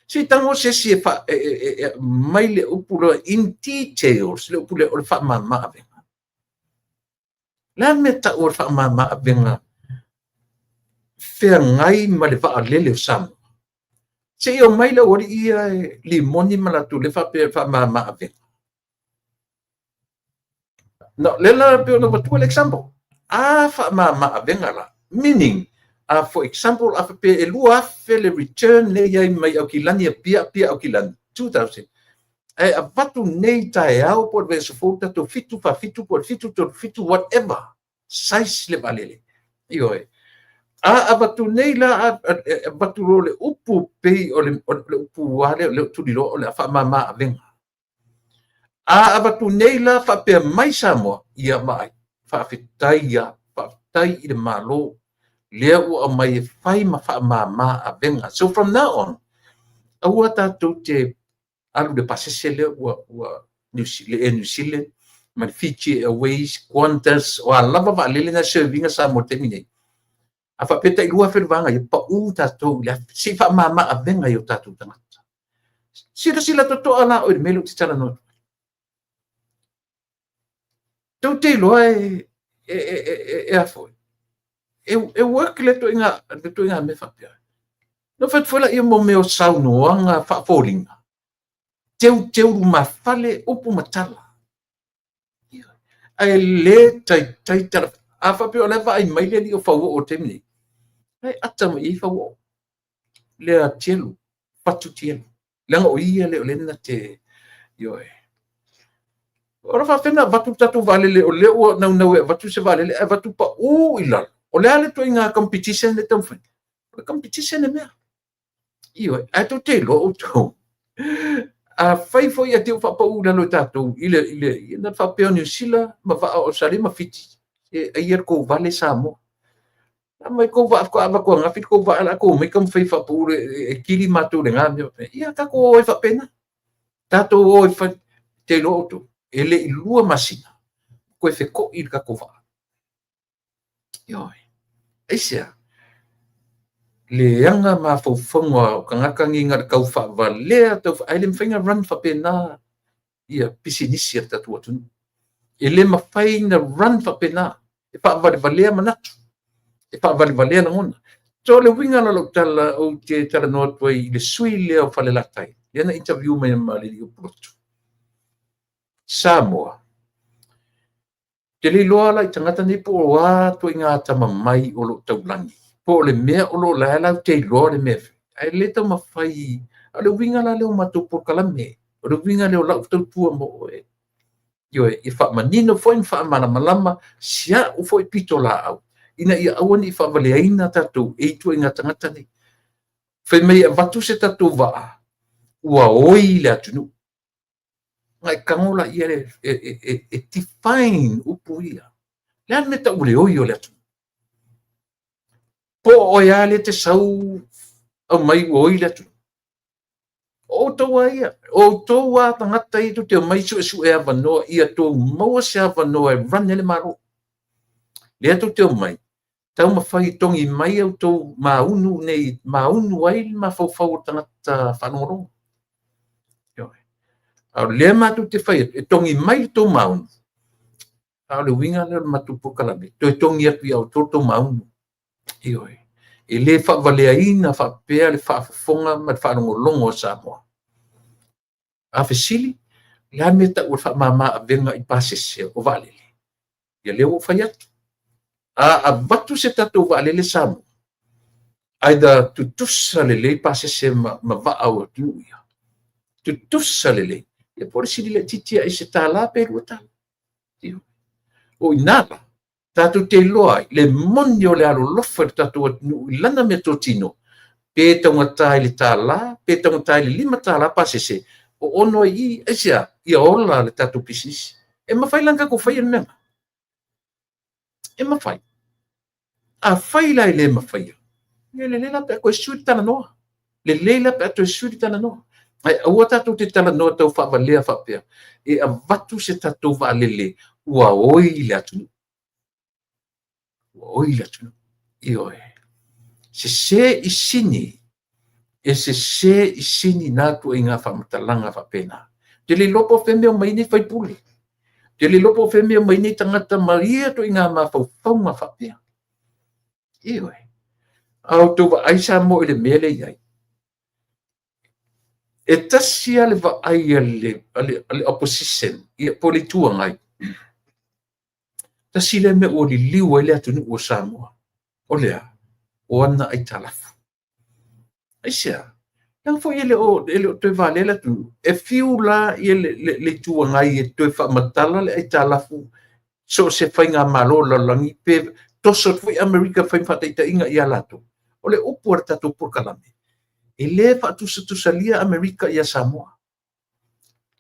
Se i tago se isi e mai le upu lea in details, le upu lea o le faamama avega. Le a le mea tau o le faamama avega feagai ma le vaalele o Samoa? Se i omai le aualii ia e limoni ma latou le faapea faamama avega. No, le la pe ona avatua le example. A faamama avega la, meaning, for example, a faapea e 2,000 le return le i ai mai Aukilani, Apia, Apia, Aukilani, 2000. Ae avatu nei taeao po o le vaiaso fou tatou 747 po o le 737, whatever size le vaalele. Ioe. A avatu nei la, avatu loa le upu pei o le upu a lea o le tuliloa o le faamama avega. A avatu nei la faapea mai Samoa, ia vaai, faafetai ia, faafetai i le Malo lea ua aumai e fai ma faamama avega. So from now on, aua tatou te alu le pasese lea ua le Air New Zealand ma le Fiji Airways, Qantas, o a lava vaalele na serve ina Samoa taimi nei. A faapea tai 2,000 le vaga ia, pau tatou i le 1,000. Se i faamama avega i o tatou tagata. Silasila totoa la o i le mea lea ou te talanoa atu ai. Tou te iloa e a foi. E work le toiga mea faapea. No fai foi la ia mo mea o saunoaga faafoliga. Teuteu lumafale upu ma tala. Ae le taitai tala. A faapea o le vaai mai le alii o Fauoo o taimi nei. Ai ata mai i Fauoo. Lea Tielu, Fatu Tielu. Leaga o ia le o le na te ioe. O la faapena avatu le tatou vaalele o lea ua naunau e avatu se vaalele ae avatu pau i lalo. O le a le toiga competition le taumafai? O le competition le mea. Ioe, ae tou te iloa outou. A fai foi e te faapau i lalo i tatou i le na faapea o Niu Sila ma vaa o Ausetalia ma Fiti e ai le kou vale Samoa. A mai kou vaa faatoa avatu ananafi le kou vaa la kou mai taumafai faapau e kili matou le na mea. Ia tatou o ai faapena. Tatou o ai fai te iloa outou. E le i 2 masina toe feto'i le tatou vaa. Ioe. Aisea? Leaga mafaufauga o tagata nei na o le tau faavalea tau ae le mafai ona run faapena ia pisinisi a le tatou atunuu. E le mafai ona run faapena. E faavalevalea manatu. E faavalevalea lagona. So le uiga la o lau tala ou te talanoa atu ai i le sui lea o Falelatai, lea na interview mai ma le alii o Pulotu. Samoa. Te le iloa la i tagata nei po o a ituaiga atamamai o lo o taulagi. Po o le mea o lo o la lau te iloa le mea. Ae le taumafai. A o le uiga la lea o matou polokalame. O le uiga lea o lau tautua mo oe. Ioe, ia faamanino foi ma faamalamalama si au foi pitolaau ina ia aua ne i faavaleaina tatou e ituaiga tagata nei. Fai mai e avatu se tatou vaa ua oi le atunuu. Ona e tago laia e define upu ia. O le a le mea e tau o le oi o le atunuu? Po o oe lava lea e te sau aumai ua oi le atunuu. O outou lava ia, o outou lava tagata ia tou te omai suesue avanoa ia outou maua se avanoa e run ai le Malo. Lea tou te omai, taumafai e togi mai a outou maunu nei, maunu ai le mafaufau o le tagata faalogologo. A o lea matou te fai atu, e togi mai le tou maunu, a o le uiga lea o le matou polokalame, toe togi atu ia outou le tou maunu. Ioe. E le faavaleaina faapea le faafofoga ma le faalogologo a Samoa. A fesili, o le a le mea e tau o le faamama avega i pasese o vaalele? Ia lea ua ou fai atu. A avatu se tatou vaalele Samoa, either tutusa lelei pasese ma vaa o atunuu ia, tutusa lelei, ia po o le sili laitiiti lava i se $1 pe $2. O i ina la, tatou te iloa ai le moni o le alolofa i le tatou atunuu i lana meatotino, pe taugata i le $1, pe taugata i le $5 pasese, o ono ai i i. Aisea? Ia ola le tatou pisinisi. E mafai la ona tatou faia le mea lena? E mafai. Afai la e le mafaia, ia lelei la pe a toe sui le talanoa. Lelei la pe a toe sui le talanoa. Ae aua tatou te talanoa tau faavalea faapea e avatu se tatou vaalele ua oi le atunuu. Ua oi le atunuu. Ioe. Sese i sini, e sese i sini na ituaiga faamatalaga faapena. Ou te le iloa po o fea e omai ai nei sui usufono. Ou te le iloa po o fea e omai ai nei tagata ma ia ituaiga mafaufauga faapea. Ioe. A outou vaai Samoa i le mea lea e i ai, e tasi lava le vaai a le opposition, ia po o le Itu Agai, tasi lea mea ua liliu ai le atunuu o Samoa, o le a? O ana aitalafu. Aisea? Leaga foi e le o toe valea le atunuu. E fiu la le Itu Agai e toe faamatala le aitalafu so o se faigamalo o le lalolagi, pe toso atu foi Amerika e fai ma faataitaiga ia latou. O le upu a le tatou polokalame, e le faatusatusalia Amerika ia Samoa.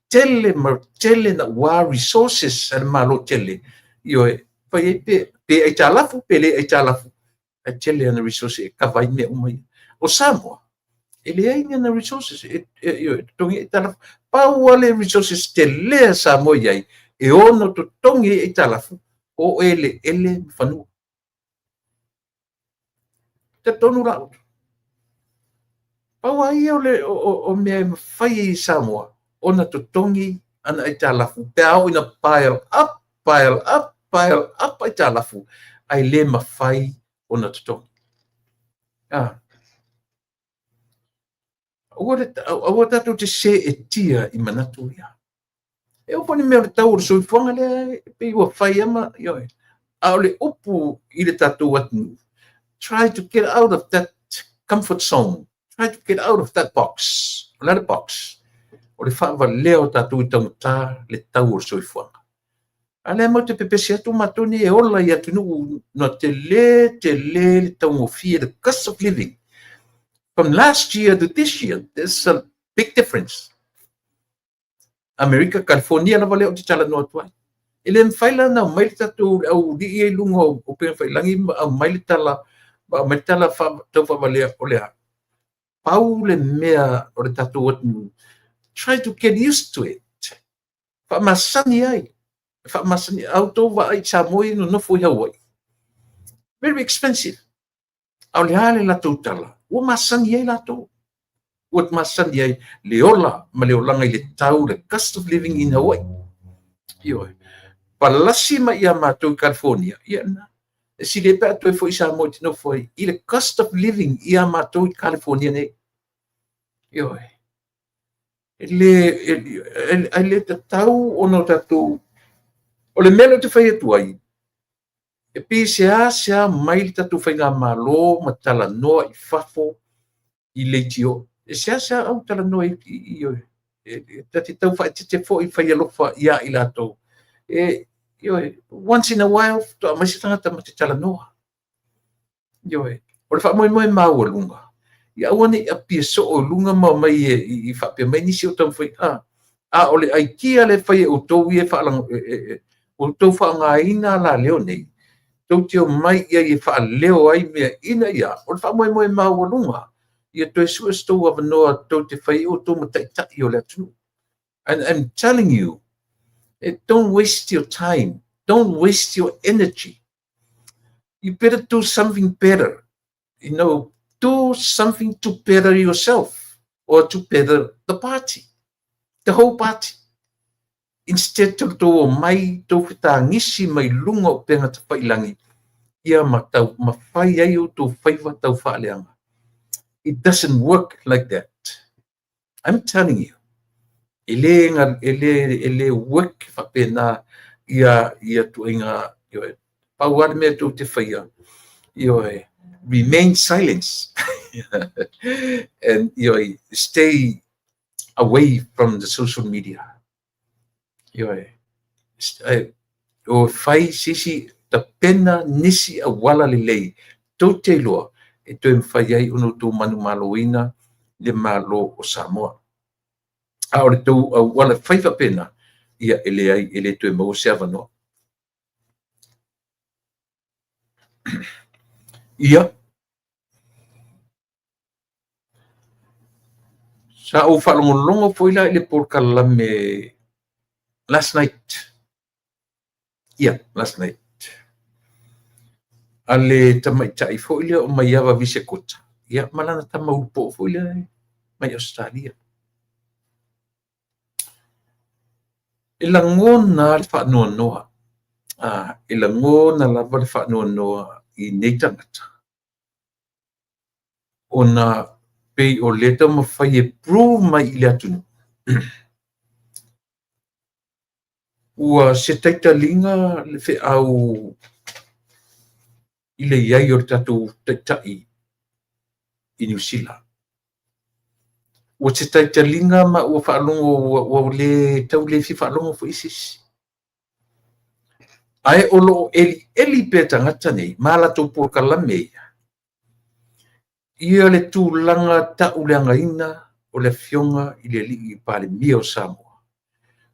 Tele ma tele naua resources a le Malo tele, ioe, fai ai pe aitalafu pe le aitalafu, ae tele ana resources e kava ai mea uma ia. O Samoa, e leai ni ana resources e totogi ai aitalafu. Pau lava le resources tele a Samoa e i ai, e ono totogi ai aitalafu, o eleele ma fanua. Talitonu la outou. Pau lava ia o mea e mafai ai e Samoa ona totogi ana aitalafu pe a oo ina pile up, pile up, pile up aitalafu, ae le mafai ona totogi. Aua tatou te seetia i manatu ia. E oo foi i le mea o le tau o le soifuaga lea e pei ua fai lava ma, ioe. A o le upu i le tatou atunuu, try to get out of that comfort zone. Try to get out of that box. O le a le box? O le faavalea o tatou i taugata le tau o le soifuaga. A lea matou te pepesi atu matou nei e ola i atunuu na tele tele le taugofie, the cost of living. From last year to this year, there's a big difference. Amerika, California lava lea ou te talanoa atu ai. E le mafai la ona aumai le tatou le aualii ia i luga o upegafailangi ma aumai le tala, ma aumai le tala tau faavalea o le a? Pau le mea o le tatou atunuu, try to get used to it. Faamasani ai. Faamasani. A outou vaai i Samoa ia nonofo i Hawaii. Very expensive. A o le a le latou tala? Ua masani ai latou. Ua masani ai le ola ma le olaga i le tau, le cost of living in Hawaii. Ioe. Palasi mai ia matou i California, ia na. E sili ai pe a toe foi i Samoa e te nofo ai i le cost of living ia matou i California nei. Ioe. E le, e le tatau ona o tatou... O le mea lea ou te fai atu ai, e pei e seasea mai le tatou faigamalo ma talanoa i fafo i leitio. E seasea au talanoa i. E ta te tau faaeteete foi fai alofa ia i latou. E, ioe, once in a while, faatoa aumai se tagata ma te talanoa. Ioe, o le faamoemoe maualuga, ia aua ne i apia soo i luga ma omai i faapea mai nisi o taumafai, a o le aikia lea e fai e outou ia e outou faaaogaina alaleo nei, tou te omai i ai e faaleo ai mea ina ia, o le faamoemoe maualuga, ia toe sue se tou avanoa tou te fai ai outou ma taitai o le atunuu. And I'm telling you, don't waste your time. Don't waste your energy. You better do something better. Do something to better yourself or to better the party, the whole party. Instead o tou omai, tou fetagisi mai luga o upega tafailagi, ia ma tau ma fai ai outou faiva tau faaleaga. It doesn't work like that. I'm telling you. E le, e le, e le work faapena ia ituaiga, ioe. Pau lava le mea tou te faia, ioe, remain silence and, ioe, stay away from the social media. Ioe, o fai sisi tapena nisi auala lelei tou te iloa e toe mafai ai ona outou manumaloina le Malo o Samoa. A o le tou auala fai faapena, ia e leai, e le toe maua se avanoa. Ia, sa ou faalogologo foi la i le polokalame last night. Ia, last night. A le tamaitai foi lea o Maiava Visekota, ia ma lana tama ulupoo foi lea mai Ausetalia. E lagona le faanoanoa, e lagona lava le faanoanoa i nei tagata, ona pei o lea taumafai e prove mai i le atunuu ua se taitaliga le feau i le iai o le tatou taitai i Niu Sila. Ua se taitaliga ma ua faalogo ua le tau le fia faalogo foi se isi. Ae o loo elieli pea tagata nei ma latou polokalame ia, ia le tulaga tauleagaina o le afioga i le alii Palemia o Samoa,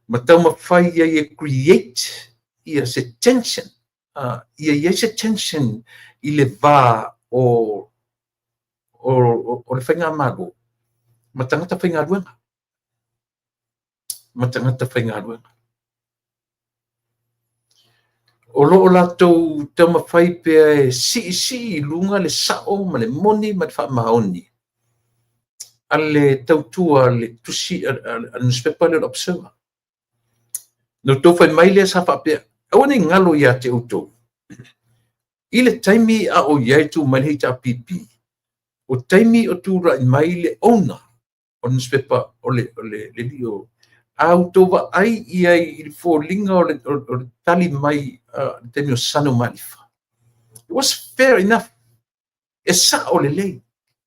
ma taumafai ai e create ia se tension, ia iai se tension i le va o le faigamalo ma tagata faigaluega. Ma tagata faigaluega. O loo latou taumafai pea e siisii i luga le sao ma le moni ma le faamaoni a le tautua le tusi a le newspaper le Observer. Na outou fai mai lea sa faapea, aua ne i galo ia te outou. I le taimi a o iai tu mai le HRPP, o taimi o tulai mai le owner o le newspaper o le lio, a outou vaai i ai i le foliga o le tali mai le taimi o Sano Malifa. It was fair enough. E sao lelei.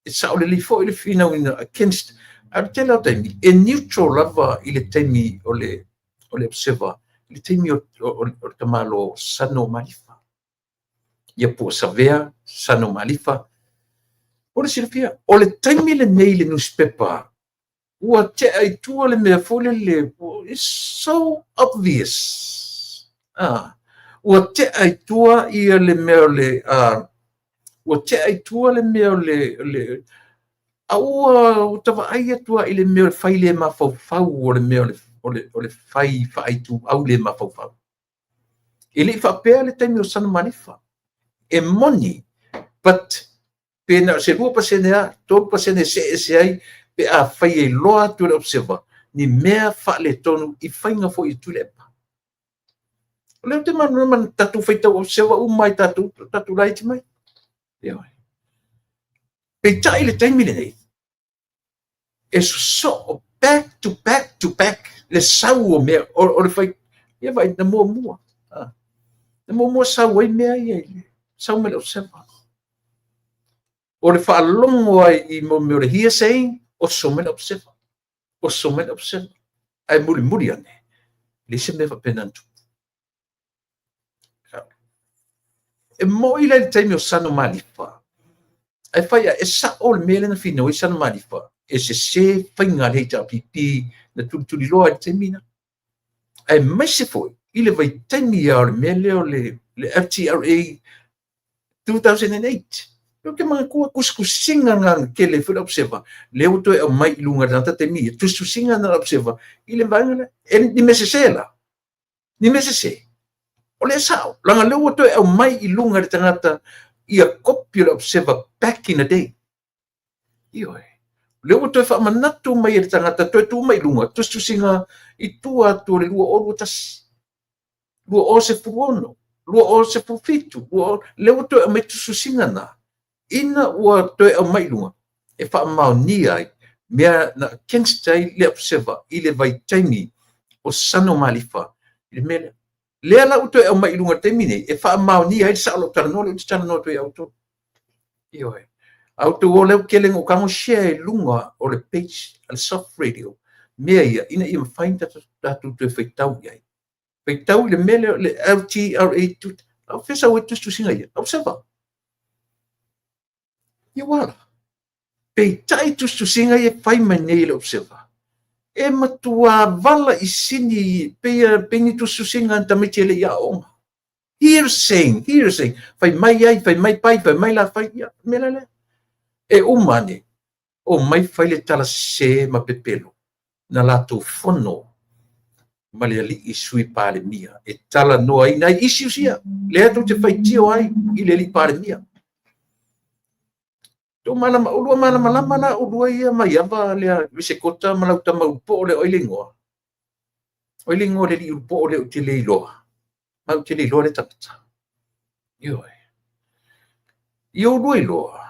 E sao lelei foi le finauina against. A o le tele o taimi, e neutral lava i le taimi o le Observer, i le taimi o le tamalo Sano Malifa. Ia po Savea, Sano Malifa. O le silafia, o le taimi lenei le newspaper, ua tea i tua le mea foi lele, it's so obvious. Ua tea i tua ia le mea o le, ua tea i tua le mea o le, a ua tavaai atu i le mea o le fai le mafaufau, o le mea o le fai faaituau le mafaufau. E le i faapea le taimi o Sano Malifa. E moni, but pe na o se 2% a, 3% se ese ai, pe a fai e loa atu le Observer, ni mea faaletonu i faiga foi i Tuilaepa. O lea te malamalama tatou faitau Observer uma ai tatou laiti mai. Peitai le taimi lenei, e sosoo back to back to back le sau o mea, o le fai, ia vai, na muamua. Na muamua sau ai mea ia, sau mai le Observer. O le faalogo ai i mo mea o le hearsay, oso mai le Observer. Oso mai le Observer. Ae mulimuli ane, leai se mea faapena na tupu. E moi la i le taimi o Sano Malifa, ae fai e sao le mea lea na finau ai Sano Malifa, e sese faiga a le HRPP na tulituliloa i le taimi na. Aemaise foi i le vaitaimi lava o le mea lea o le FTRA 2008. Ou te manatua tusitusiga na na tele foi le Observer, lea ua toe aumai i luga i le tagata taimi ia, tusitusiga na Observer i le vaega lea. E ni mea sese la? Ni mea sese? O le sao, leaga lea ua toe aumai i luga i le tagata ia kopi o le Observer back in the day. Ioe. Lea ua toe faamanatu mai e le tagata, toe tuu mai i luga, tusitusiga i tua atu o le 2021, 2016, 2017, lea ua toe aumai tusitusiga na, ina ua toe aumai i luga, e faamaonia ai mea na against ai le Observer i le vaitaimi o Sano Malifa i le mea lea. Lea la ua toe aumai i luga i le taimi nei, e faamaonia ai le sao o lau talanoa lea ou te talanoa atu ai ia outou. Ioe. A outou o lea ua tele ina ou tago share i luga o le page a le Soft Radio, mea ia, ina ia mafai ona tatou toe faitau i ai. Faitau i le mea lea o le LTRA, a o fea sau ai tusitusiga ia? Observer. Ia ua la. Peitai tusitusiga ia e fai mai nei e le Observer, e matua vala i sini pei ni tusitusiga a ni tamaiti e le i aooga. Hearsay, hearsay, fai mai ai, fai mai pai, fai mai la fai, ia, mea la lea. E uma ane, omai fai le tala sese ma pepelo na latou fono ma le alii Sui Palemia e talanoaina ai issues ia, lea tou te faitio ai i le alii Palemia. Tou malama, olua malamalama la olua ia Maiava lea Visekota ma lau tama Ulupoo lea, o ai le igoa? O ai le igoa o le alii Ulupoo lea ou te le iloa? Ma ou te le iloa le tagata. Ioe. I olua iloa,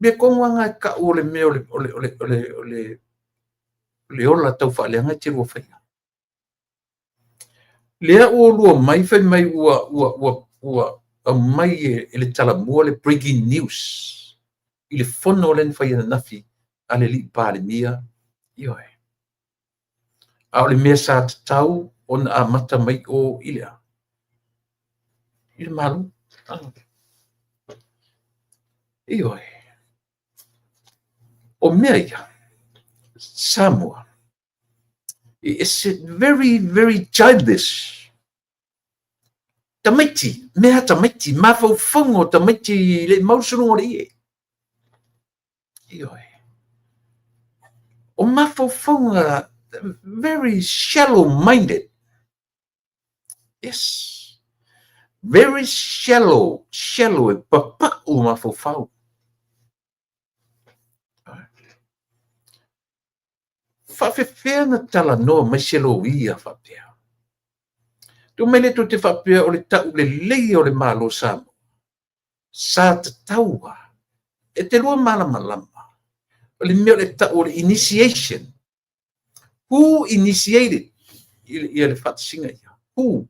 mea tonu lava na e tau o le mea o le, o le, o le, o le, o le, le ola tau faaleaga e te lua faia. Lea ua olua mai fai mai ua, ua, ua, ua aumai e le Talamua le breaking news i le fono lea na fai ananafi a le alii Palemia. Ioe. A o le mea sa tatau ona amata mai o i le a? I le Malo. Ioe. O mea ia, Samoa, it's very, very childish. Tamaiti, mea tamaiti, mafaufauga o tamaiti le i mau le suluga o le ie. Ioe. O mafaufauga very shallow minded. Yes. Very shallow, shallow e papau mafaufau. Faafefea na talanoa mai se loia faapea? Tuu mai lea tou te faapea o le tauleleia o le Malo o Samoa sa tatau lava e te lua malamalama o le mea o le tau o le initiation. Who initiated ia le faatasiga ia? Who?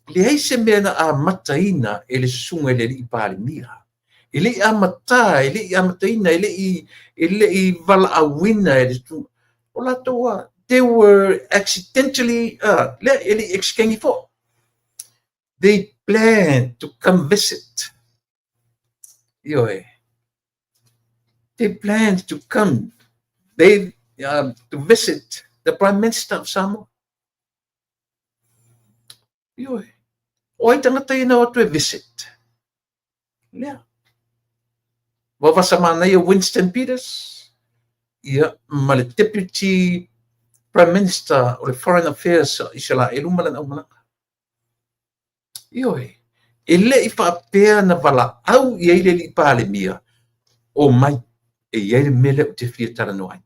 Leai se mea na amataina e le susuga i le alii Palemia. E le i amata, e le i amataina, e le i, e le i valaauina e le susuga. O latou a, they were accidentally, lea, e le i accidentally foi. They planned to come visit. Ioe. They planned to come they, to visit the Prime Minister of Samoa. Ioe. O ai tagata ia na o atu e visit? Lea. Vavasa manaia Winston Peters, ia, ma le Deputy Prime Minister o le Foreign Affairs o Isaraelu ma lana aumalaga. Ioe, e le i faapea na valaau i ai le alii Palemia, omai, e i ai le mea lea ou te fia talanoa ai.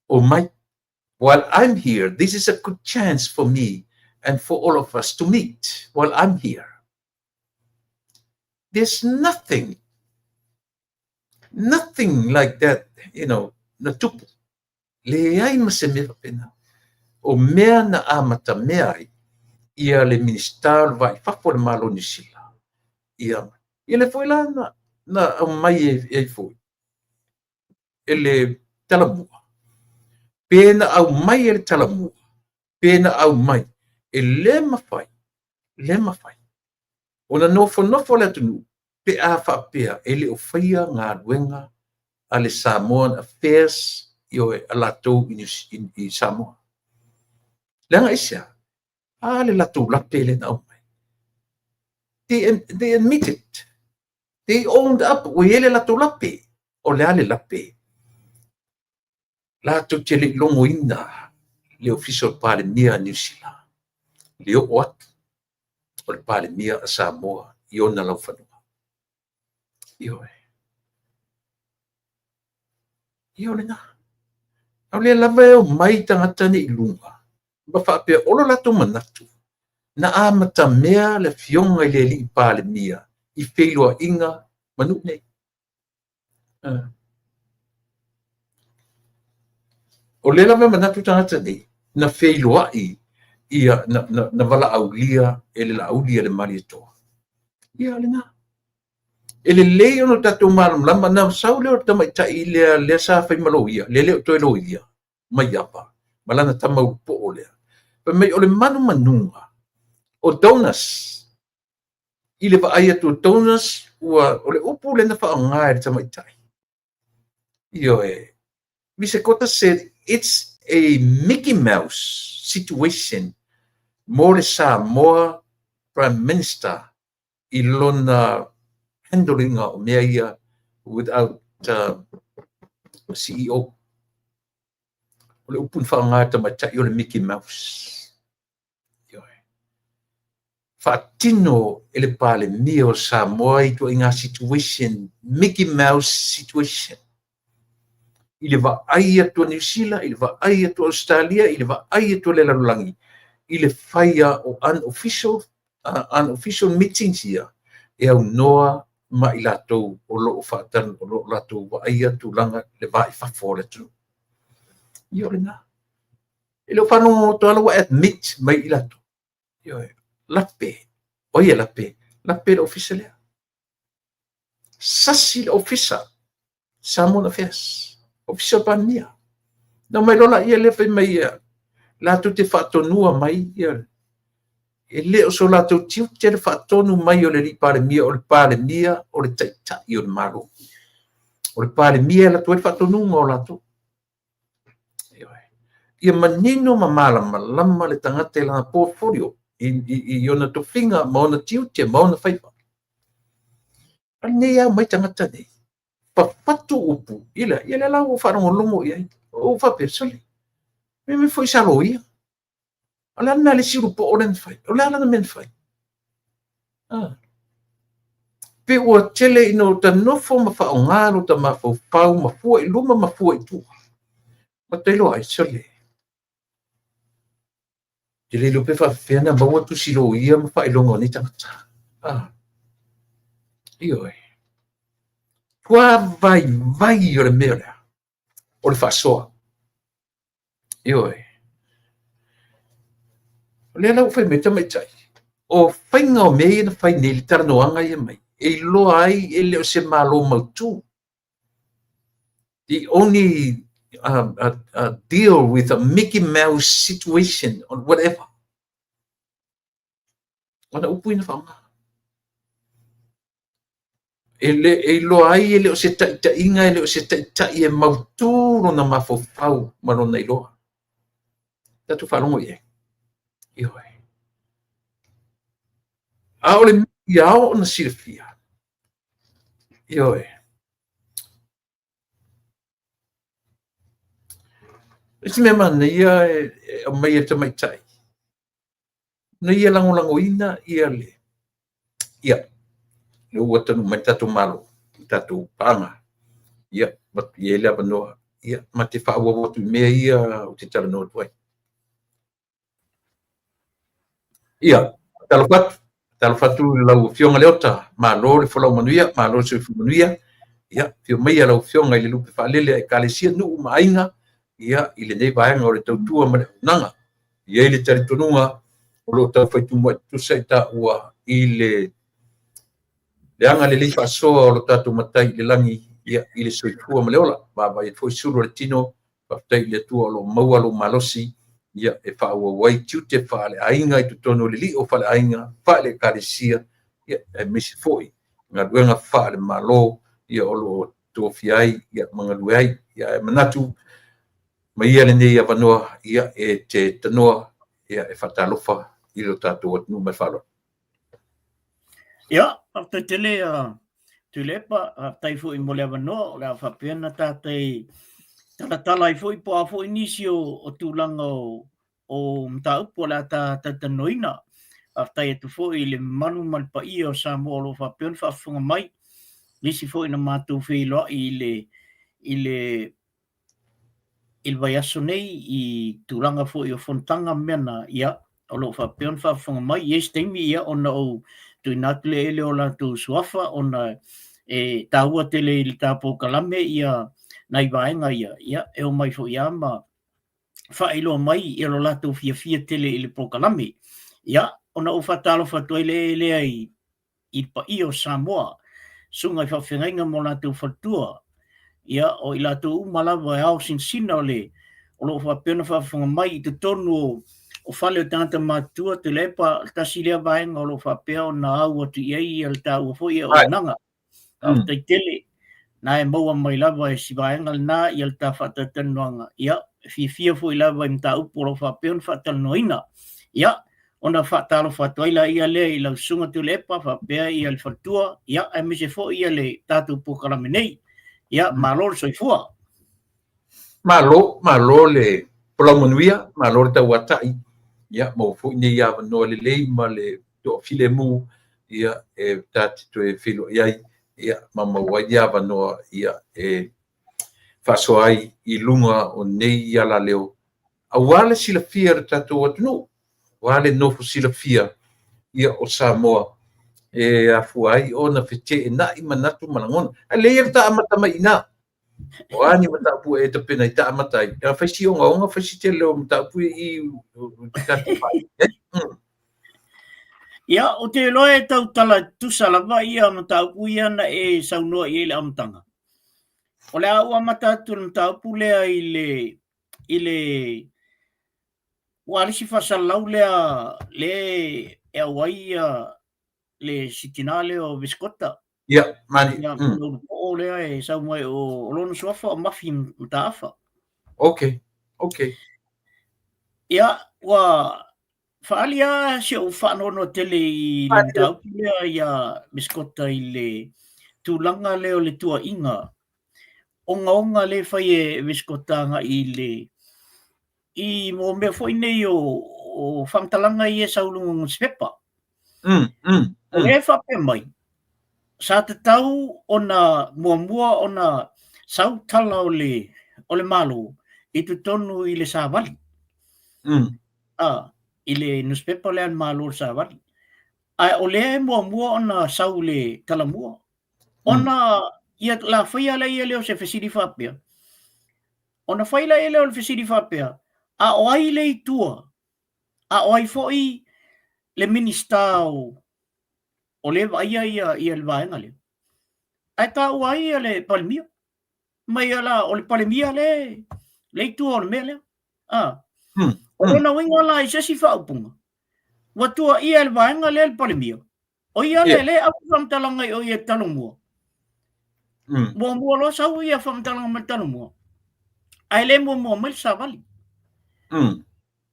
Omai, while I'm here, this is a good chance for me and for all of us to meet while I'm here. There's nothing, nothing like that, na tupu. Leai ma se mea faapena. O mea na amatamea ai ia le Minisita o le Va i Fafo o le Malo o Niu Sila. Ia, ia le foi la na, na aumai e, e ai foi e le Talamua. Pe na aumai e le Talamua, pe na aumai, e le mafai, le mafai ona nofonofo le atunuu pe a faapea e le o faia galuega a le Samoan Affairs, ioe, a latou i Samoa. Leaga aisea? A le latou lape lea na aumai. They admitted. They owned up ua i ai le latou lape. O le a le lape? Latou te le i logoina le Ofisa o le Palemia a Niu Sila, le oo atu o le Palemia a Samoa i ona laufanua. Ioe. Ia o lena. A o lea lava e omai tagata nei i luga ma faapea o lo latou manatu na amatamea le afioga i le alii Palemia i feiloaiga ma nuu nei. O lea lava e manatu tagata nei na feiloai ia na valaaulia e le Laauli a le Malietoa. Ia o lena. E lelei ona tatou malamalama, na sau lea o le tamaitai lea, lea sa fai ma loia, lea le o toe loia, Maiava, ma lana tama ulupoo lea. Fai mai o le manumanuga o donors, i le vaai atu o donors, ua, o le upu lea na faaaoga e le tamaitai. Ioe, Mr. Kota said it's a Mickey Mouse situation mo le Samoa Prime Minister i lona handling o mea ia without CEO. O le upu na faaaoga e le tamaitai o le Mickey Mouse. Ioe. Faatino e le Palemia o Samoa i ituaiga situation, Mickey Mouse situation. I le vaai atu a Niu Sila, i le vaai atu a Ausetalia, i le vaai atu a le lalolagi, i le faia o unofficial meetings ia, e aunoa ma i latou o lo o faatanu, o lo o latou vaaia tulaga le va i fafo o le atunuu. Ia o lena. E le o faalogologo atu ua admit mai i latou. Ioe, lape. O ai e lape? Lape le ofisa lea. Sasi le ofisa. Samoan Affairs. Ofisa o Palemia. Na mai loa laia lea fai mai ia, latou te faatonua mai ia, e le o so latou tiute le faatonu mai o le alii Palemia, o le Palemia o le taitai o le Malo. O le Palemia e alu atu ai le faatonuga o latou. Ia manino ma malamalama le tagata i lana portfolio, i ona tofiga ma ona tiute ma ona faiva. A lenei au mai tagata nei, fafatu upu, ia lea la ua faalogologo i ai. Ua faapea, sole, me me foi sa loia. O le a le mea a le isi ulupoo lea na fai? O le a lana mea na fai? Pe ua tele ina ota nofo ma faaaoga lota mafaufau ma fua i luma ma fua i tua. Ma ta iloa ai, sole, te le iloa pe faapefea ona maua tusi loia ma faailoga o nei tagata. Ioe. Tua vaivai o le mea lea, o le faasoa. Ioe. O lea la ua fai mai tamaitai, o faiga o mea ia na fai nei, le talanoaga ia mai, e iloa ai e le o se Malo mautu. The only deal with a Mickey Mouse situation or whatever. Ona upu ina whaonga. E le e iloa ai e le o se taitaiga, e le o se taitai e mautu lona mafaufau ma lona iloa. Tatou faalogo i ai. Ioe. A o le mea ia ao ona silafia. Ioe. Isi mea manaia e aumai e le tamaitai, na ia lagolagoina ia le, ia, le ua taunuu mai le tatou Malo, le tatou paaga, ia, i ai le avanoa, ia, ma te faaauau atu i mea ia ou te talanoa atu ai. Ia, talofa atu, talofa atu i lau Afioga Leota, malo le folau manuia, malo le soifua manuia, ia, afio maia lau Afioga i le lupe faalele a Ekalesia, nuu ma aiga, ia, i lenei vaega o le tautua ma le auaunaga. E i ai le talitonuga o lo o taufai tumuai tutusa i taua i le agalelei faasoa o lo tatou Matai i le lagi, ia, i le soifua ma le ola. Vaavaai atu foi sulu o le tino, Faafetai i le Atua o lo o maua lou malosi ia e faaauau ai tiute faaleaiga i totonu o le lio faaleaiga, faale-Ekalesia, ia aemaise foi galuega faale-Malo ia o lo o tofia ai ia ma galue ai. Ia ae manatu ma ia lenei avanoa ia e te tanoa ia e faatalofa i lo tatou atunuu ma le faaaloalo. Ia, faafetai tele Tuilaepa, faafetai foi mo le avanoa, o le a faapea ona tatou talatala ai foi po o a foi nisi o tulaga o mataupu o le a ta talatalanoaina. Faafetai atu foi i le mamalu ma le paia o Samoa o lo o faapea ona faafofoga mai, nisi foi na matou feiloai i le i le vaiaso nei i tulaga foi o fonotaga ma mea na, ia, o lo o faapea ona faafofoga mai. I ai se taimi, ia, ona ou tuuina atu lea i ai o latou suafa ona e taua tele i le ta polokalame ia nai vaega ia, ia, e omai foi lava ma faailoa mai ia lo latou fiafia tele i le polokalame. Ia, ona ou faatalofa atu ai lea i le paia o Samoa, susuga i faafeagaiga ma o latou faletua, ia, o i latou uma lava e ao sinasina o le o lo o faapea ona faafofoga mai i totonu o fale o tagata matutua, Tuilaepa, tasi lea vaega o lo o faapea ona au atu i ai ia le taua foi o auaunaga. Faafetai tele. Na e maua mai lava e si vaega lena ia le ta faatalatalanoaga. Ia, e fiafia foi lava i mataupu o lo o faapea ona faatalanoaina. Ia, ona faatalofa atu ai laia lea i lau Susuga Tuilaepa faapea ia le faletua, ia, aemaise foi ia le tatou polokalame nei. Ia, malo le soifua. Malo, malo le folau manuia, malo le tauatai. Ia, maua foi nei avanoa lelei ma le toafilemu ia e ta te toe feiloai ai ia ma maua ai avanoa ia e faasoa ai i luga o nei alaleo aua le silafia e le tatou atunuu, aua le nofo silafia ia o Samoa e afua ai ona feteenai manatu ma lagona. Ae lelei ia ta amata mai i ina. O a ni mataupu e tapena i ta amata ai, e fai si ogaoga, fai si tele o mataupu i tatou Ia, ou te iloa e tautala tutusa lava ia mataupu ia na e saunoa i ai i le amataga. O le a ou amata atu i le mataupu lea i le i le ua le isi faasalalau lea le e auai ia le si tina lea o Visikota. Ia, mani. Ia, o lea e sau mai o lona suafa o Mafi Mataafa. Okay, okay. Ia, ua faaali lava si ou faanoanoa tele i le mataupu lea ia Visikota i le tulaga lea o le tuuaiga ogaoga lea e fai e Visikota agai i le i mo mea foi nei o faamatalaga ia e sau i luga o nusipepa. O lea e faapea mai, sa tatau ona muamua ona sau tala o le o le Malo i totonu i le Savali. I le nusipepa lea a le Malo o le Savali. Ae o lea e muamua ona sau le talamua. Ona ia la faia lea lea o se fesili faapea. Ona fai lea o le fesili faapea, a o ai le i tua? A o ai foi le Minisita o lea e vaaia ia le vaega lea? Ae taua ai ia le Palemia. Mai la o le Palemia le le i tua o le mea lea. O lona uiga la i se isi faaupuga, ua tuuaia e le vaega lea le Palemia. O ia lea le ave faamatalaga i o i e Talomua. Muamua loa sau ia faamatalaga mai le Talomua, ae le muamua mai le Savali.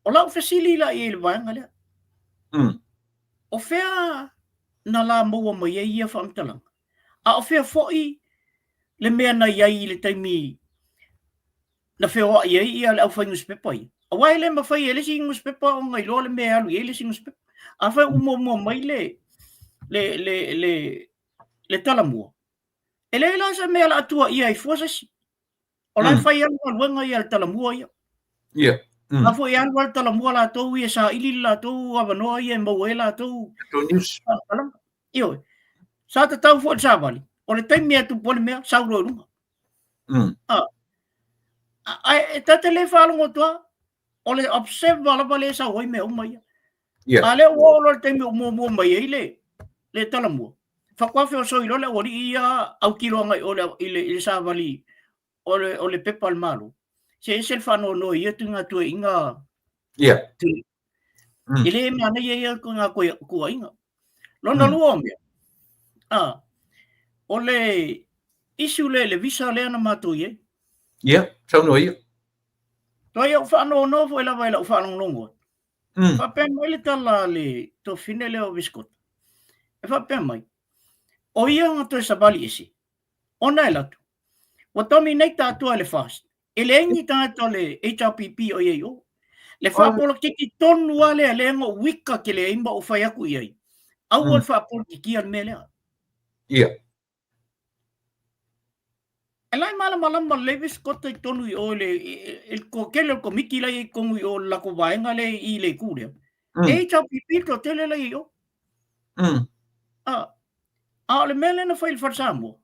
O lau fesili la i ai i le vaega lea. O fea na la maua mai ai ia faamatalaga? A o fea foi le mea na i ai i le taimi na feoai ai ia le aufai nusipepa ia? Aua e le mafai e le isi nusipepa ona iloa le mea e alu i ai le isi nusipepa. Afai ua muamua mai le talamua, e leai la se mea o le a tuuaia ai fua se isi. O la e fai lava le galuega ia a le talamua ia. A foi e alu lava le talamua latou ia e saili le latou avanoa ia e maua ai latou faamatalaga. Ioe. Sa tatau foi le savali, o le taimi e tupu ai le mea, sau loa i luga. Ae ta te le faalogo atu lava, o le observer lava lea e sau ai mea uma ia. A lea ua oo loa i le taimi ua muamua mai ai le talamua, faatoa feosoi loa le aualii ia autilo agai i o i le savali o le pepa a le Malo. Se ese le faanoanoa i ia tuiga tuaiga. Ia. E le manaia ia tuiga tuaiga. Lona lua o mea, a, o le issue lea i le visa lea na matou i ai. Ia, saunoa ia. Tuai ou faanoanoa foi lava i lau faalogologo atu. Faapea mai le tala a le tuafafine lea o Viscota. E faapea mai, o ia na toe savali ese, ona e alu atu, ua dominate atoa e le FAST. E leai ni tagata o le HRPP o i ai i o. Le faapolokiki tonu lava lea, lea na ou wika tele ai ma ou fai atu i ai. Aua le faapolokikia le mea lea. Ia. E la e malamalama lelei Viscota i totonu i o i le, i le toatele o le komiti la e i ai i totonu i o i le latou vaega lea i le itu lea. E HRPP le toatele la e i ai i o. A, a o le mea lea na fai i le Fale Samoa,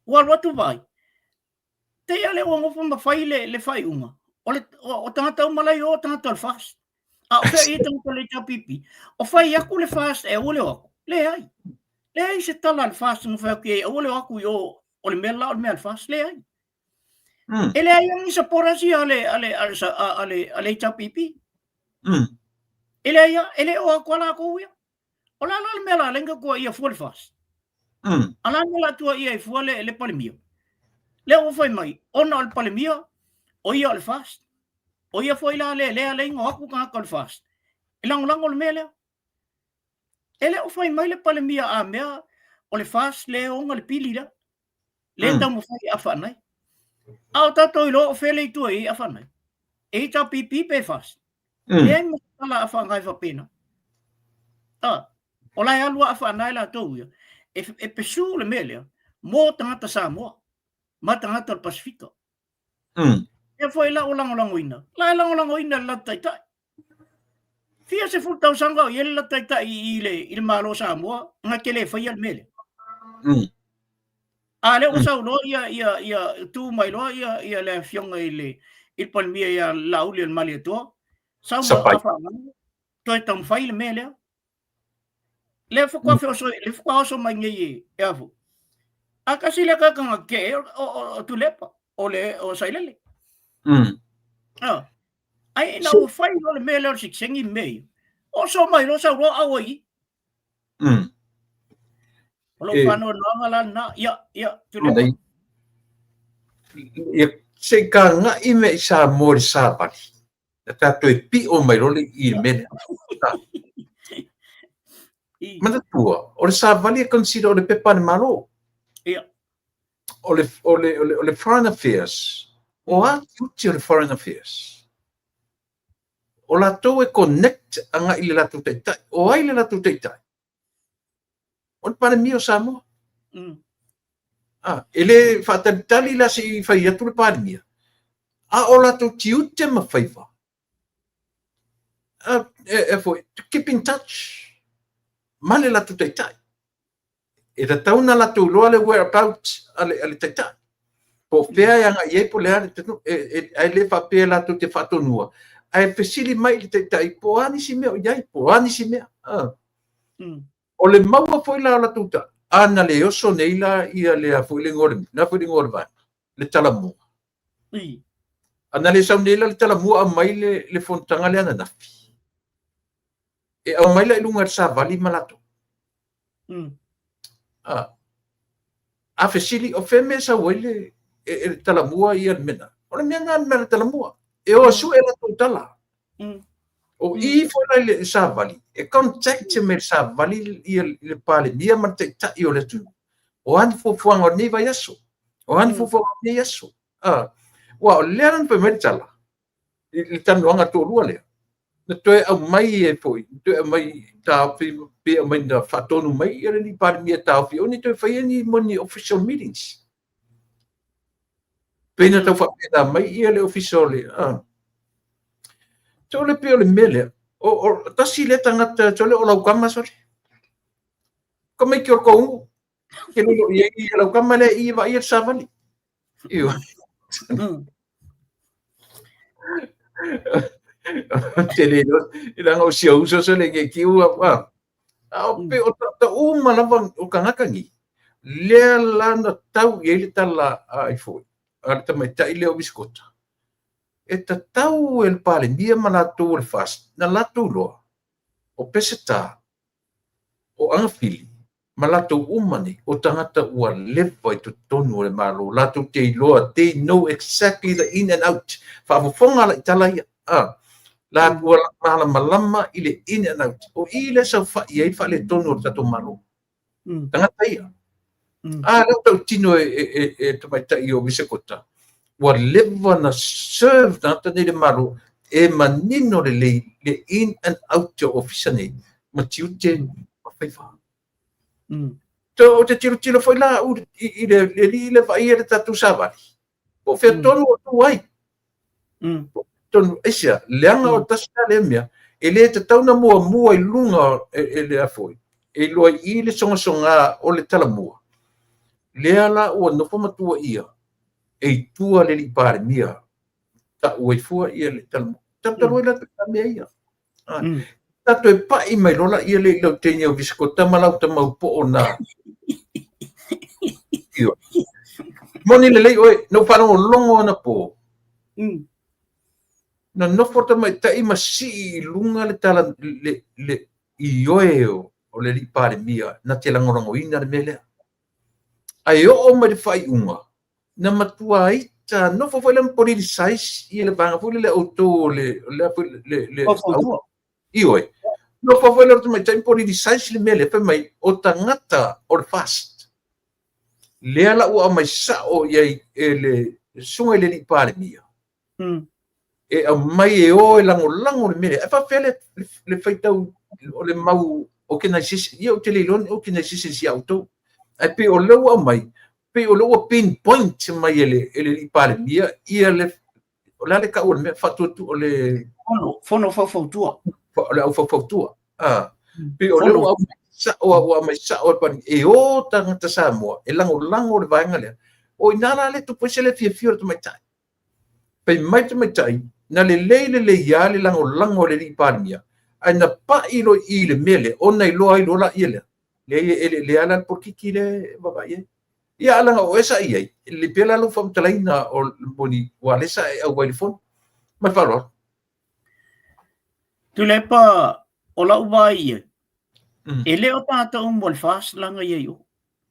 ua alu atu vaai, te i a lea ua nofo ma fai le, le faaiuga, o, le, o, o tagata uma la i o, o tagata o le FAST. A o fea i tagata o le HRPP, o fai atu le FAST e aua le o atu. Leai. Leai se tala a le FAST na fai atu i ai, aua le o atu i o, o le mea la o le mea a le FAST. Leai. E leai ni supporters ia a le, a le, a le, a le, a le HRPP. E leai, e le o atu a latou ia. O le a la le mea la lenga tua ia fua le FAST? A la mea la tua ia i fua le, le Palemia? Lea ua fai mai, ona o le Palemia, o ia o le FAST. O ia foi la le lea le ingo aku tagata o le FAST. E lagolago le mea lea. E le o fai mai le Palemia a mea o le FAST le ona le pili lea. Le taumafai e afa anai. A o tatou iloa o fea le itu e i afa anai. E HRPP pe FAST. Leai ma se tala a whangai whapena. A, o la e alu a whanai la tau ia. E, e pesu le mea lea, mō tangata Samoa, ma tangata o le Pasifika. E foi la o langolangoina. La e langolangoina le lata taitai. Fia se fulu tausaga o i le lata taitai i le, i le Malo Samoa, nga te le whaia le mea lea. A lea ua sau loa ia, ia, ia, tu mai loa ia, ia le afioga i le, i le Palemia ia Laauli o le Malietoa, sau ma afaga, toe taumafai le mea lea. Lea faatoa feoso, lea faatoa oso mai nei e, e afu. A kasi lea kakanga ke e o, o, o Tuilaepa, o le, o Sailele. Ah. Ai ina ua fai loa le mea lea o le sikisengi mea ia. Oso mai loa sau loa au ai. O lou faanoanoaga la lena. Ia, ia, Tuilaepa. Ia, se i kaga'i mea i Samoa i le savali. Na tatou e pio mai loa le i le mea lea. Manatua, o le savali e consider o le pepa a le Malo. Ia. O le, o le, o le, o le Foreign Affairs, o a tiute o le Foreign Affairs? O latou e connect agai i le latou taitai. O ai le latou taitai? O le Palemia o Samoa. Ah, e le faatalitali la se i fai atu le Palemia, a o latou tiute ma faiva, ah, e, e foi, to keep in touch ma le latou taitai. E tatau ona latou iloa le whereabouts a le, a le taitai. Po o fea e agai i ai po o le a le tanu, e, e, ae le faapea latou te faatonua. Ae fesili mai i le taitai po o a nisi mea o i ai, po o a nisi mea. Ah. O le maua foi la o latou tala, a na le oso nei la ia le a foi le igoa o le, le a foi le igoa o le vaega, le talamua. A na le sau nei la le talamua aumai le, le fonotaga lea ananafi. E aumai la i luga i le savali ma latou. A, a fesili, o fea mea e sau ai le, e, e le talamua ia le mea na? O le mea na le mea le talamua. E o sue latou tala. O i foi la i le savali, e contact me le savali ia le Palemia ma le taitai o le atunuu. O a ni fuafuaga o lenei vaiaso? O a ni fuafuaga o lenei aso? A, ua o lea la na fai mai le tala, i le talanoaga toalua lea, na toe aumai ai foi, na toe aumai taofi, pe aumai na faatonu mai ia le alii Palemia e taofi aua ne i toe faia ni mo ni official meetings. Pei na tau faapena mai ia le ofisa o le, a. Sole pei o le mea lea, o, o, tasi lea tagata, sole o Laukama, sole. Tamaiti o le Kougu, ke lilo i ai ia Laukama lea i vaai le savali. Io. Te le i langa o sia uso sole nge ki ua, a. A o pe o ta uma lava o kangaka ni. Lea la na tau i ai le tala a i foi, a le tamaitai lea o Visikota. E tatau e le Palemia ma latou o le FAST na latou iloa o Peseta, o Agafili ma latou uma nei o tagata ua leva i totonu o le Malo, latou te iloa, they know exactly the in and out. Faafofoga la i tala ia, a, la ua malamalama i le in and out. O i lea e saofai ai le faaletonu o le tatou Malo. Tagata ia. A lea ua tautino e, e, e, e tamaitai o Visekota, ua leva na serve tagata nei le Malo, e manino lelei le in and out o ofisa nei, ma tiute ma faiva. So, ou te tilotilo foi la au i, i le, le alii le vaaia le tatou savali, po o fea tonu o tu ai. Tonu, aisea, leaga o tasi la lea mea, e le tatau na muamua i luga e, e le a foi, e iloa i i le sogasoga o le talamua. Lea la ua nofo matua ia, e i tua le alii Palemia, ta'u ai fua ia le talamua. Talu ai la ta mea ia. Ta toe pa'i mai loa laia le i lau teine o Visikota ma lau tamau po'o na. Ioe. Moni lelei oe, na ou faalogologo anapo. Na nofo tamaitai ma sii i luga le tala le, le ioe o, o le alii Palemia na te lagolagoina le mea lea. Ae oo mai le faaiuga, na matua ita nofo foi lea ma politicize ia le vaega foi lele a outou o le, o le, foi le, le, Faufautua. Ioe. Nofo foi lea o le tamaitai ma politicize le mea lea, fai mai, o tagata o le FAST. Lea la ua aumai sao i ai e le susuga i le alii Palemia. E aumai e o e lagolago le mea lea. Ae faapefea le, le, le faitau o le mau organization, ia ou te le iloa ni organizations ia outou. Ae pei o lea ua aumai, pei o lea ua pinpoint mai e le, e le alii Palemia ia le, o le a le tau o le mea, faatuatu, o le... Fono, fono faufautua. O le au faufautua. Ah, pei o lea ua aumai sao, ua aumai sao e le Palemia, e o tagata Samoa e lagolago le vaega lea. O i ina la lea e tupu ai se le fiafia o le tamaitai. Fai mai le tamaitai, na lelei lelei lava le lagolago a le alii Palemia, ae na pai loa i i le mea lea, ona iloa ai loa laia lea. Leai, e le lea la le polokiki lea e vaavaai ai. Ia, a leaga o oe sa i ai, e lelei pea la lou faamatalaina o le moni, aua o lea sa e auai i le fono. Ma le faaaloalo. Tuilaepa, o lau vaai i ai, e le o tagata uma o le FAST la na i ai o.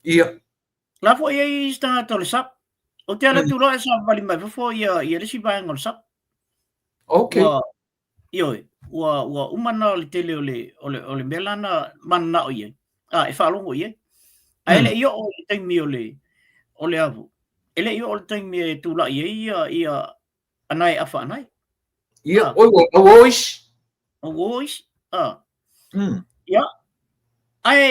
Ia. La foi e i ai isi tagata o le SUP. Ou te alu atu loa e savavali mai fafo ia, ia le isi vaega o le SUP. Okay. Ua, ioe, ua, ua uma na o le tele o le, o le, o le mea la na mananao i ai, a, e faalogo i ai. Ae le i oo i le taimi o le, o le avu, e le i oo i le taimi e tulai ai ia, ia anae afa anae. Ia, oi, ua au o isi. Au o isi, a. Ia, ae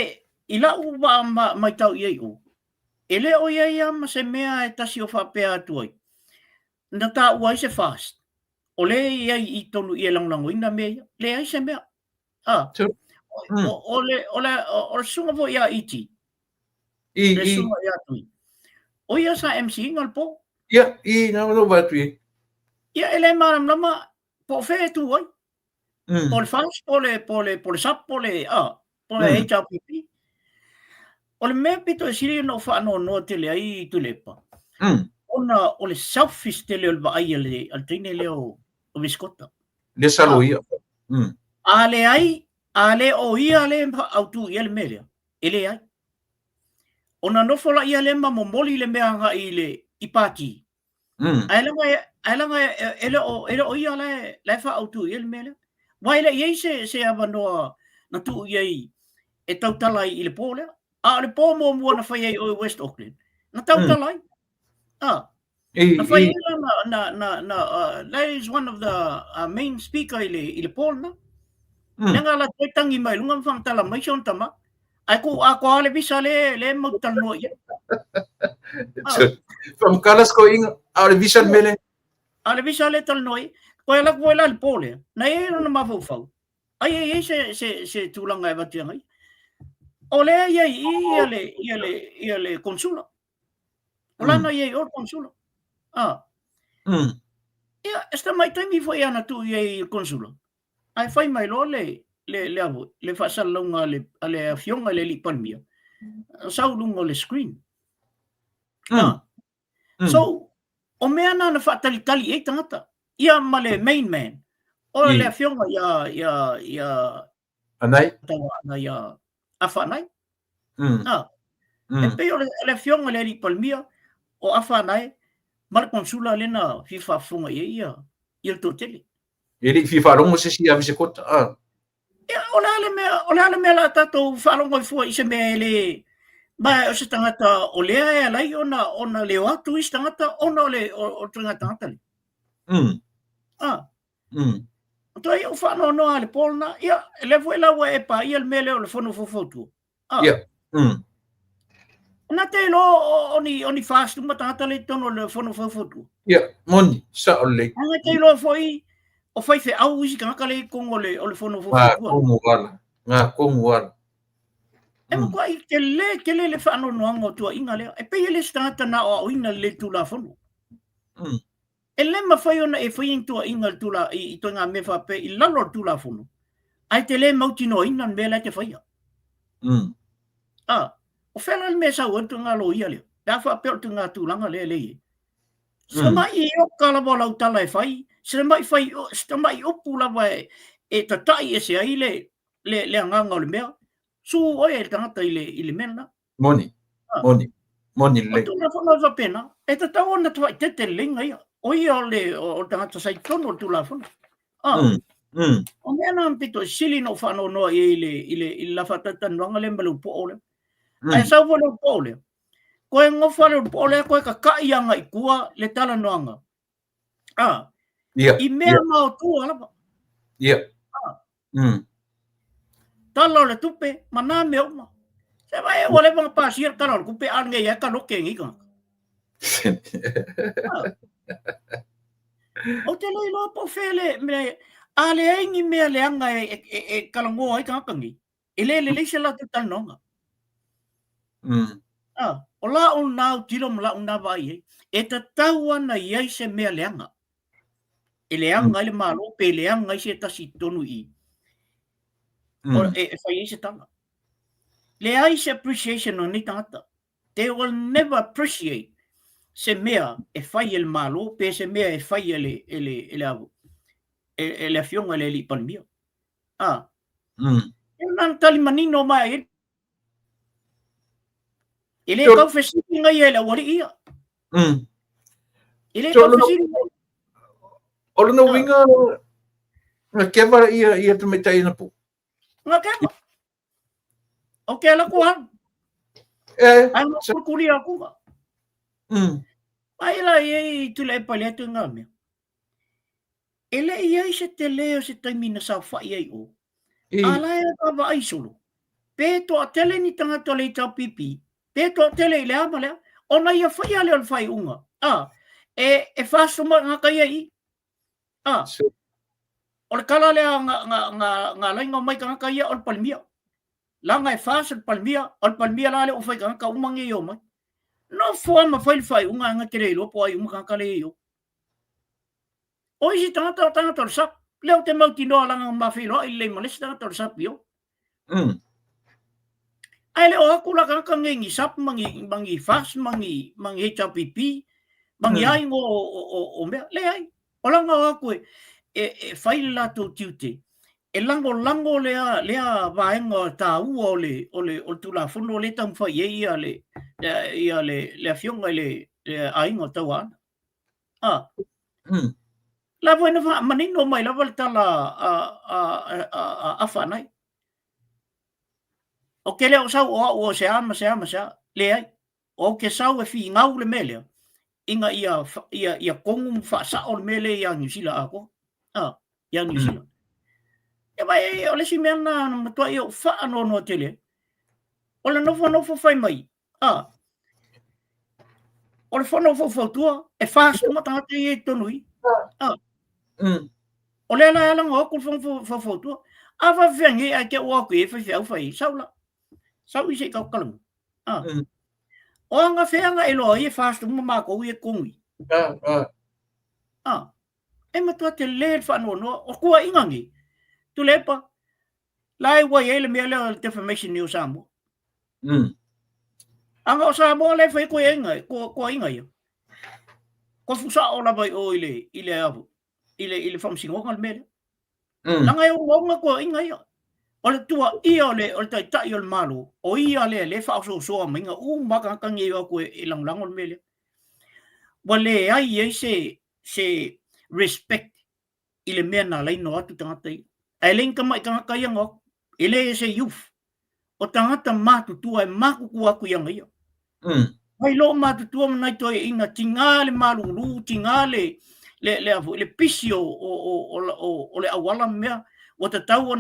i lau vaa matau i ai o, e le o i ai lava ma se mea e tasi o faapea atu ai, na taua ai se FAST, o lea e i ai i totonu i e lagolagoina mea ia. Leai se mea. A. O, o, le, o, le, o le susuga foi ia Iti, I, le susuga ia Tui, o ia sa MC ina le po. Ia, i, na o atu i. Ia, e le malamalama po o fea e tu ai. Po o le FAST, po o le, po o le, po o le SUP, po o le, a, po o le HRPP. O le mea pito e sili ona ou faanoanoa tele ai Tuilaepa, ona o le selfish tele o le vaai a le, a le teine lea o, o Viscota. Le salo ia. A leai, a le o ia le autu i ai le mea lea, e leai. Ona nofo laia lea ma momoli le mea agai i le i pati. Ae leaga ae leaga e le o e le o ia la e la e faaautu i ai le mea lea. Aua e le i ai se se avanoa na tuu i ai e tautala ai i le po lea. A o le po muamua na fai ai o i West Auckland, na tautala ai. Ah. Na fai ai la na na na na uh, that is one of the uh, main speaker i le i le po lena. Leaga la toe tangi mai lunga ma whangatala mai si ona tama. Ai ku a ko ale visa le le mau talanoa i ai. From Kalas ko inga, a le visa mele. A le visa le talanoa i. Ko e la ko la le po le. Na e ona mafaufau. Ai ai ai se se se tulaga e avatu ia ngai. O lea ia i ia le ia le ia le konsula. O lana ia i o le konsula. Ah. Ia, e se tamai taimi foi ana tu i ai i le konsula. Ae fai mai loa le le le avo, le faasalalauga a le a le afioga i le alii Palemia, sau i luga o le screen. Ah. So, o mea na na faatalitali i ai tagata. Ia ma le main man, o le afioga ia, ia, ia, Anai? Tauaana ia Afa Anai. Ah. E pei o le, le afioga i le alii Palemia, o Afa Anai, ma le konsula lea na fia faafofoga i ai ia, ia le toatele. E le i fia faalogo se isi i ave se kota. Ah. Ia, o le a le mea, o le a le mea la tatou faalogo ai fua i se mea e le, ma o se tagata o lea e ala ai ona, ona leo atu isi tagata ona o le, o, o le tagata lea. Ah. Toe iu faanoanoa le po lena. Ia, lea foi la ua e paia le mea lea o le fono faufautua. Ah. Ia. Na te iloa o ni, o ni FAST uma tagata lea i totonu o le fono faufautua. Ia, moni, sao lelei. Na te iloa foi o faifeau isi tagata lea i totonu o le, o le fono faufautua. Ngā kongu ala. Ngā kongu ala. E matuai tele tele le faanoanoaga o tuuaiga lea. E pei e le se tagata na aoaoina lelei le Tulafono. E le mafai ona e faia ni tuuaiga i le tula, i, i ituaiga mea faapea i lalo o le Tulafono, ae te le mautinoaina le mea la e te faia. Ah, o fea la le mea e sau ai le ituaiga loia lea? Pe a faapea o le ituaiga tulaga lea e le i ai. Se tamai ioka lava o lau tala e fai, se tamai fai, se tamai upu lava e, e tata'i ese ai le, le, le agaga o le mea, su oe e le tagata i le, i le mea lena. Moni, moni, moni lelei. O Tulafono e faapena, e tatau ona faaeteete lelei ia. O ia o le, o le tagata sa i totonu o le Tulafono. Ah. O mea na pito i sili na ou faanoanoa i ai i le, i le, i le la faatalatalanoaga lea ma le upo'o lea. Ae sau foi le upo'o lea, koe gofa le upo'o lea, koe kaka'i agai i tua le talanoaga. Ah. I mea maotua lava. Ah. Tala o le tupe, ma nā mea uma. Se vai e ua leva ona pasia le tala o le tupe, a lenei ai ka loke nei tagata. Ah. Ou te le iloa po o fea le, me, a leai ni mea leaga e, e, e, e talanoa ai tagata nei. E le lelei se latou talanoaga. Ah, o la'u na autilo ma la'u na vaai ai, e tatau ana i ai se mea leaga. E leaga ai le Malo pe leaga ai se tasi i totonu i i. O, e, e fai ai se tala. Leai se appreciation o nei tagata. They will never appreciate se mea e fai e le Malo pe se mea e fai e le, e le, e le, e, e le afioga i le Alii Palemia. Ah. E na tali manino mai ai. E le tau fesili ngai e le aualii ia. E le tau fesili ngai. O lona uiga, na keva ia, ia tamaitai ina po. Na keva. O ke ala ku alu. E. Ai mo kulikuli aku ka. Ai la i ei tule e pale atu i ngā mea. E le i ai se tele o se taimi na saofai ai o. A la e ka vaai solo. Pe toatele ni tagata o le HRPP, pe toatele i le a ma le a, ona ia faia lea o le faaiuga. A, e, e faasoa tagata ia i i. A, o le kala lea nga, nga, nga, nga lainga o mai tagata ia o le Palemia. Leaga e FAST le Palemia, o le Palemia la lea ua fai tagata uma nei e omai. Nofo lava ma fai le faaiuga e te le iloa po o ai uma tagata lea e i o. O isi tagata o tagata o le SAP, lea ou te mautinoa leaga ma feiloai lelei ma le isi tagata o le SAP i o. Ae le o atu la tagata nei ni SAP ma ni, ma ni FAST ma ni, ma ni HRPP ma ni ai o, o, o, o mea. Leai. O langa o atu e, e, e fai le latou tiute, e lagolago lea, lea vaega taua o le, o le, o le Tulafono lea e taumafai i ai ia le, ia le, le afioga i le, le aiga o Tauaana. Ah. La foi na faamanino mai lava le tala a, a, a, a, a Afa nei. O ke le o sau o au o se a ma se a ma se a. Leai. Ou te sau e finau le mea lea, ina ia, ia, ia tonu ma faasao le mea lea ia Niu Sila atoa. Ah, ia Niu Sila. Ia vai, o le isi mea na na matuai ou faanoanoa tele ai. O le nofonofo fai mai, ah, o le fono faufautua, e FAST uma tagata ia i totonu i i. Ah. O lea la e ala ona o atu le fono faufautua. A faafefea nei ae te ua o atu i ai faifeau fai ai. Sau la. Sau i se i tau talanoa. Ah. O aga fea aga e loa ai e FAST uma makou ia i totonu i i. Ah. E matua tele le faanoanoa. O tuuaiga nei, Tuilaepa, la e ua i ai le mea lea o le defamation i o Samoa. Aga o Samoa lea e fai tuuaiga ia. Kofu sao lava i o i le, i le avu. i le Faamasinoga le mea lea. Leaga e ogaoga toeaiina ia. O le tuuaia o le Taitai o le Malo, o ia lea lea e faaosoosoa maiga uma lava tagata nei e o atu e lagolago le mea lea. Ua leai ai se respect i le mea na ala ai ona o atu tagata ia. Ae le ni tamai tagata ia na o atu. E le se youth. O tagata matutua e matutua atu i aga ia. Mai loo matutua ma nai toeaiina, tiga le malulu, tiga le pisi o le auala ma mea, ua tatau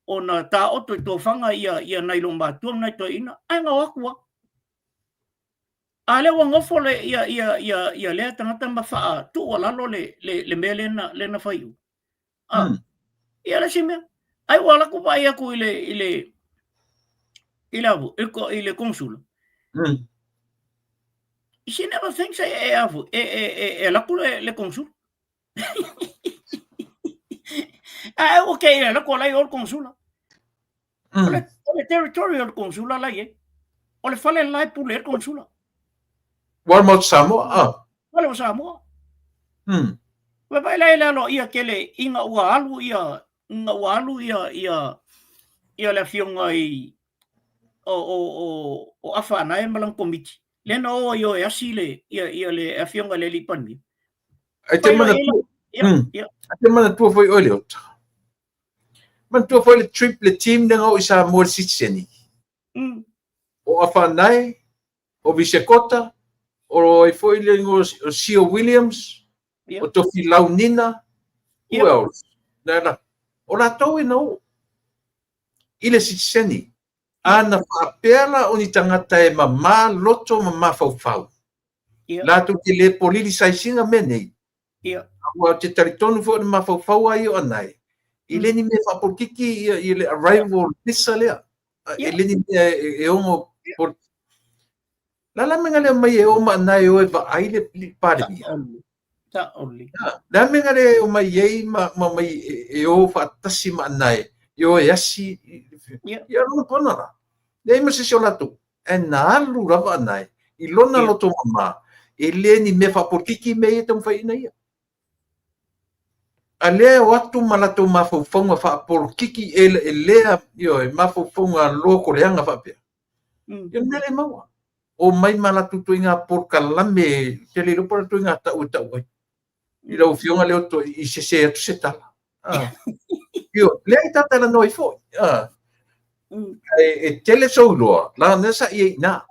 ona taoto i tofaga ia nai loo matutua ma nai toeaiina, ae na o atu lava. A lea ua nofo le ia ia ia ia lea tagata ma faatuualalo le mea lea na fai u. Ah. Ia le isi mea. Ai ua alu atu vaai atu i le konsula. She never thinks e alu atu le konsula. Ae ua kei e alu atu la i o le konsula. O le territory o le konsula la i ai. O le fale la e pule ai le konsula. Ua le Samoa. Ah. Fale o Samoa. Vai la e le aloaia tele ina ua alu ia le afioga i o Afa Anae ma lana komiti. Lea na o ai o e asi le ia le afioga i le alii Palemia. Ai te manatua. Ai te manatua foi oe le ota. Manatua foi le trip le team le o i Samoa le citizen. O Afa Anae, o Visekota, o ai foi le ingoa o Sio Williams, o Tofilau Nina, who else? Na, o latou e na o i le citizen. A na faapea la o ni tagata e mamā loto ma mafaufau. Latou te le politicise ina mea nei. Ua te talitonu foi o le mafaufau ai o anae. I le ni mea faapolitiki ia i le arrival visa lea. E le ni mea e ono la la mea lea mai e o ma anae o e vaai le Palemia. Ta'oli. Le a mea lea o mai ai ma mai e o faatasi ma anae e o e asi ia lona pona la. Leai ma se isi o latou. E na alu lava anae i lona loto mama e le ni mea faapolitiki mea ia e taumafai ina ia. A lea o atu ma latou mafaufauga faapolitiki e lea ioe mafaufauga lotoleaga faapea. Ia le mea lea e maua. O mai ma latou ituaiga polokalame te le iloa po o latou ituaiga tau e tau ai. I lau afioga lea o i sese atu se tala. Ah. Io, lea i talanoa ai foi. Ah. E tele sou iloa, la na sa ia ina.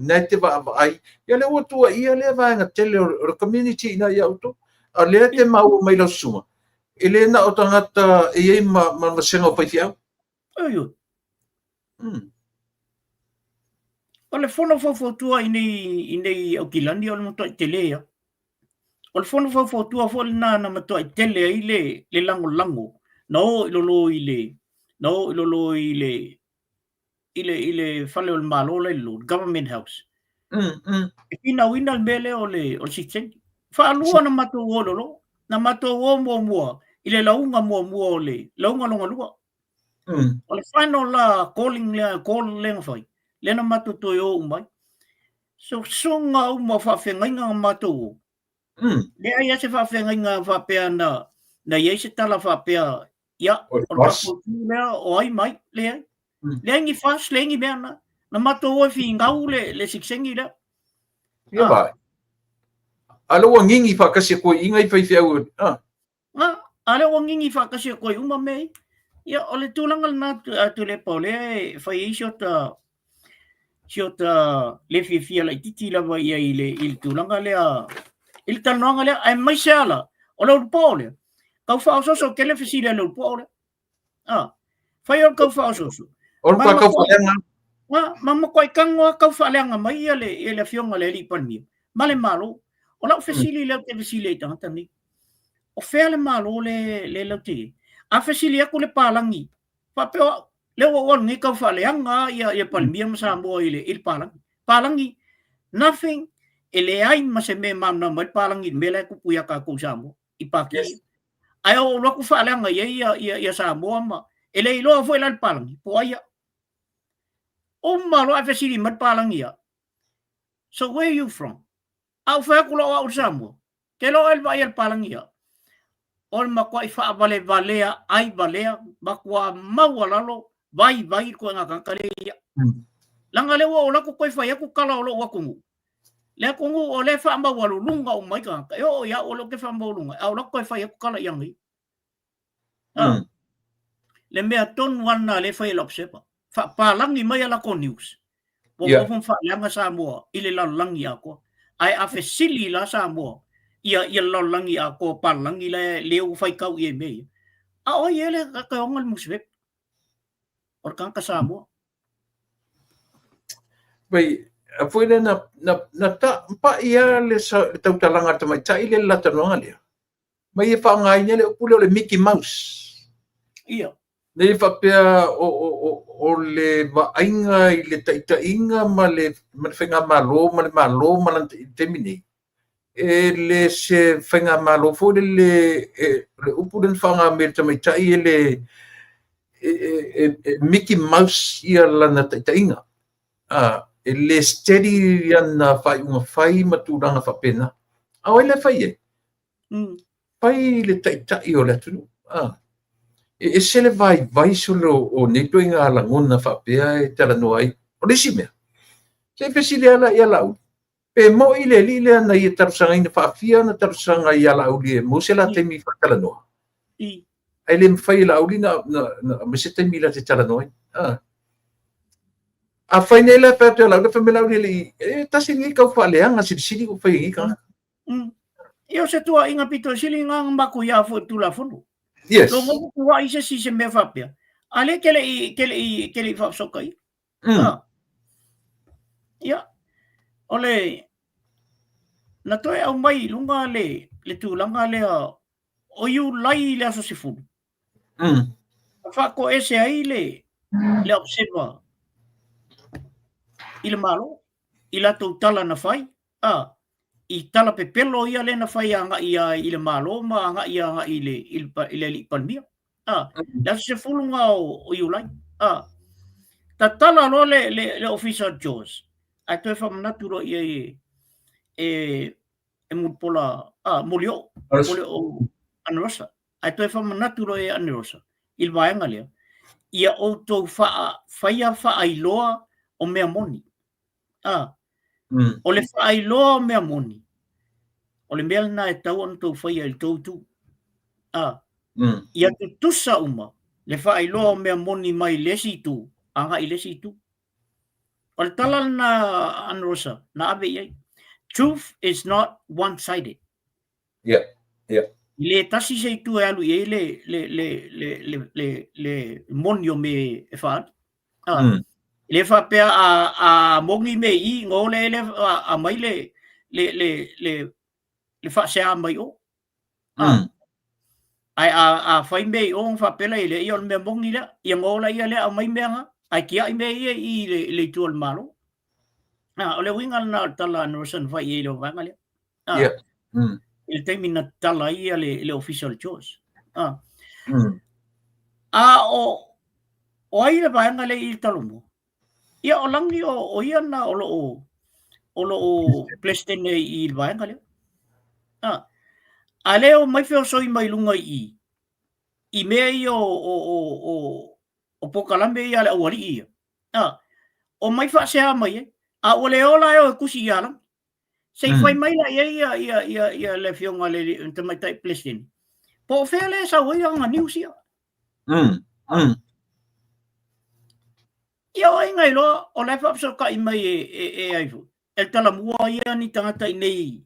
Na e te vaavaai. Ia lea ua tuuaia lea vaega tele o le community ina ia outou. A lea te maua mai lau susuga, e le na o tagata e i ai ma vasega o faifeau. Oi, oi. O le fono faufautua i nei Aukilani o le matuai tele ia. O le fono faufautua foi lena na matuai tele ai le lagolago na o i lalo i le na o i lalo i le fale o le Malo la i lalo, Government House. E finauina le mea lea o le citizen. Faalua na matou o lalo, na matou o muamua i le lauga muamua o le lauga longa lua. O le final la calling lea call lea na fai, lea na matou toe o uma ai. So susuga uma o faafeagaiga na matou o. Leai lava se faafeagaiga faapea na i ai se tala faapea, ia, O le o le tatou tu lea o ai mai, leai. Leai ni fuss, leai ni mea na. Na matou o e finau le sikiseini lea. Ia vai. A lea ua gigi faatasi e toeaiina i faifeau. Ah. A lea ua gigi faatasi atu ai uma mea ia. Ia, o le tulaga lena a Tuilaepa o lea e fai ai si ota le fiafia laitiiti lava ia i le tulaga lea, i le talanoaga lea, aemaise ala, o le ulupo lea. Tau faaosooso tele fesili a le ulupo lea. Ah, fai o le tau faaosooso. O le tau faaleaga. Ah, ma matuai tago lava tau faaleaga mai ia le afioga i le alii Palemia ma le Malo. O lau fesili lea ou te fesili ai i tagata nei. O fea le Malo le lau te i ai? A fesili atu le palagi, faapea o au, lea ua ou alu nei tau faaleaga ia Palemia ma Samoa i le palagi. Palagi, nothing, e leai ma se mea e malamalama ai le palagi i le mea la e tupu ia tatou i Samoa, i Paki. Yes. Ae o ou alu atu faaleaga i ai ia Samoa ma, e le iloa foi la le palagi, po o ai ia. Uma loa ae fesili mai le palagi ia. So where you from? A ou fai atu loa o au i Samoa. Te iloa oe le vaai a le palagi ia. O le matuai faavalevalea, ai valea, matua maualalo, vaivai le ituaiga tagata lea ia. Leaga lea ua oo atu toe fai atu tala o lou atunuu. Le atunuu o lea e faamaualuluga uma ai tagata, e oo ia au o lea ou te faamaualuluga, a o lea toe fai atu tala ia nei. Le mea tonu lava lena lea e fai e le Observer. Faapalagi mai a latou news. Ua nofo ma faaleaga Samoa i le lalolagi atoa. Ae a fesili la Samoa ia ia le lalolagi atoa palalagi la lea ua faitau i ai mea ia. A o ai ea le toe ona le nusipepa? O le tagata Samoa. Wei, a foi lea na, na, na ta, pai lava le, le tautalaga a le tamaitai lea le latanoaga lea. Ma ia faaaogaina le upu lea o le Mickey Mouse. Ia. Lea faapea o, o, o, o le vaaiga i le taitaiga ma le, ma le faigamalo ma le Malo ma lana taimi nei, e le se faigamalo foi lele, e, le upu lea na faaaoga mai e le tamaitai e le e, e, e Mickey Mouse ia lana taitaiga. A, e le steady ana faaiuga fai ma tulaga faapena. A o ai la e fai ai? Fai le taitai o le atunuu. A, e ese le vaivai solo o nei ituaiga lagona faapea e talanoa ai. O le isi mea, se i fesili lava ia Laauli, pe mo'i le alii lea na ia talosagaina faafia ona talosaga ia Laauli e maua se la taimi faatalanoa. Ae le mafai e Laauli na, na, na aumai se taimi la te talanoa ai. A. Afai nei la fai atu ia Laauli, fai mai Laauli e le i, e tasi lenei tau faaleaga silisili ua fai e nei tagata. Ia o se tuuaiga pito sili lena na matuia foi i le Tulafono. Yes. Logo ua tuuai se isi i se mea faapea, a lea e te le i, te le i, te le i faafesootaia. Ah. Ia, o le, na toe aumai i luga le, le tulaga lea o Iulai i le aso 10. Na faatoese ai le, le Observer i le Malo, i latou tala na fai, a, i tala pepelo ia lea na fai agai i le Malo ma agai agai i le, i le, i le alii Palemia. A, le aso 10 na o, o Iulai. A, tatala loa le, le, le ofisa o JAWS, ae toe faamanatu loa i ai e, e, e Mulipola, a, Molioo, Molioo Anarosa. Ae toe faamanatu loa e Anarosa i le vaega lea, ia outou faa, faia faailoa o mea moni. A, o le faailoa o mea moni, o le mea lena e tatau ona outou faia i le tou itu. A, ia tutusa uma le faailoa o mea moni mai le isi itu agai i le isi itu. O le tala lena a Ana Rosa na ave i ai. Truth is not one-sided. Yeah, yeah. E le tasi se itu e alu i ai le, le, le, le, le, le, le moni o mea e faaali. Ah, E le faapea a, a moni mea i i, ona o lea e le aumai le, le, le, le, le faasea mai o. Ah. Ae a, a fai mea i o ona faapea lea, ia o le mea moni lea, ia ona o lea lea aumai mea na, ae tiai mea ia i i le, le itu o le Malo. Ah, o le uiga lena o le tala a Norris na fai i ai i le vaega lea. Ah, Yeah. I le taimi na tatala ai ia le, le ofisa o le JAWS. Ah. A o, o ai le vaega lea i le Talomua? Ia o Lagi o, o ia na o loo, o loo president i le vaega lea. Ah. A lea o mai feosoi mai luga i i, i mea ia o, o, o, o, o polokalame ia a le aualii ia. Ah. O mai faasea mai ai. A ua le ola e o e tusi ia Lagi. Se i fai mai la i ai ia, ia, ia, ia le afioga i le tamaitai Peresetene. Po o fea lea e sau ai ana news ia. Ia o ai na iloa o la e faafesootai mai e, e, e ai foi. E le Talomua ia ni tagata i nei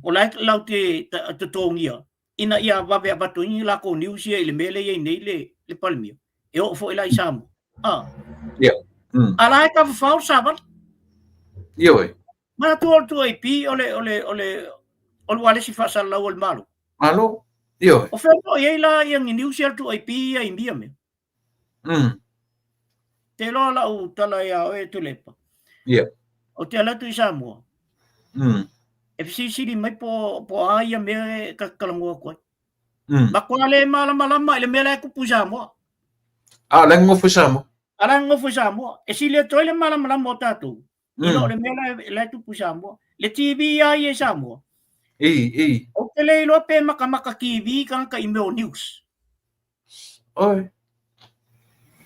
o la e latou te totogia ina ia vave avatu ai ni latou news ia i le mea lea e i ai nei le, le Palemia. E oo foi la i Samoa. Ah. Yeah. A la e tafafao le savali. Ioe. Manatua o le 2AP o le, o le, o le, o le ualesi faasalalau o le Malo. Malo. Ioe. O fea o i ai la ia ni news ia le 2AP ia i mia mea. Te iloa lau tala ia oe Tuilaepa. Yeah. Ou te alu atu i Samoa. E fesilisili mai po, po a ia mea e talanoa atu ai. Matua le malamalama i le mea la e tupu i Samoa. A, la e nonofo i Samoa. A la e nonofo i Samoa. E sili atu ai le malamalama o tatou. I lo le mea la e tupu i Samoa. Le TV lava ia i Samoa. I, i. Ou te le iloa pe makamaka TV tagata i mea o news. Oi.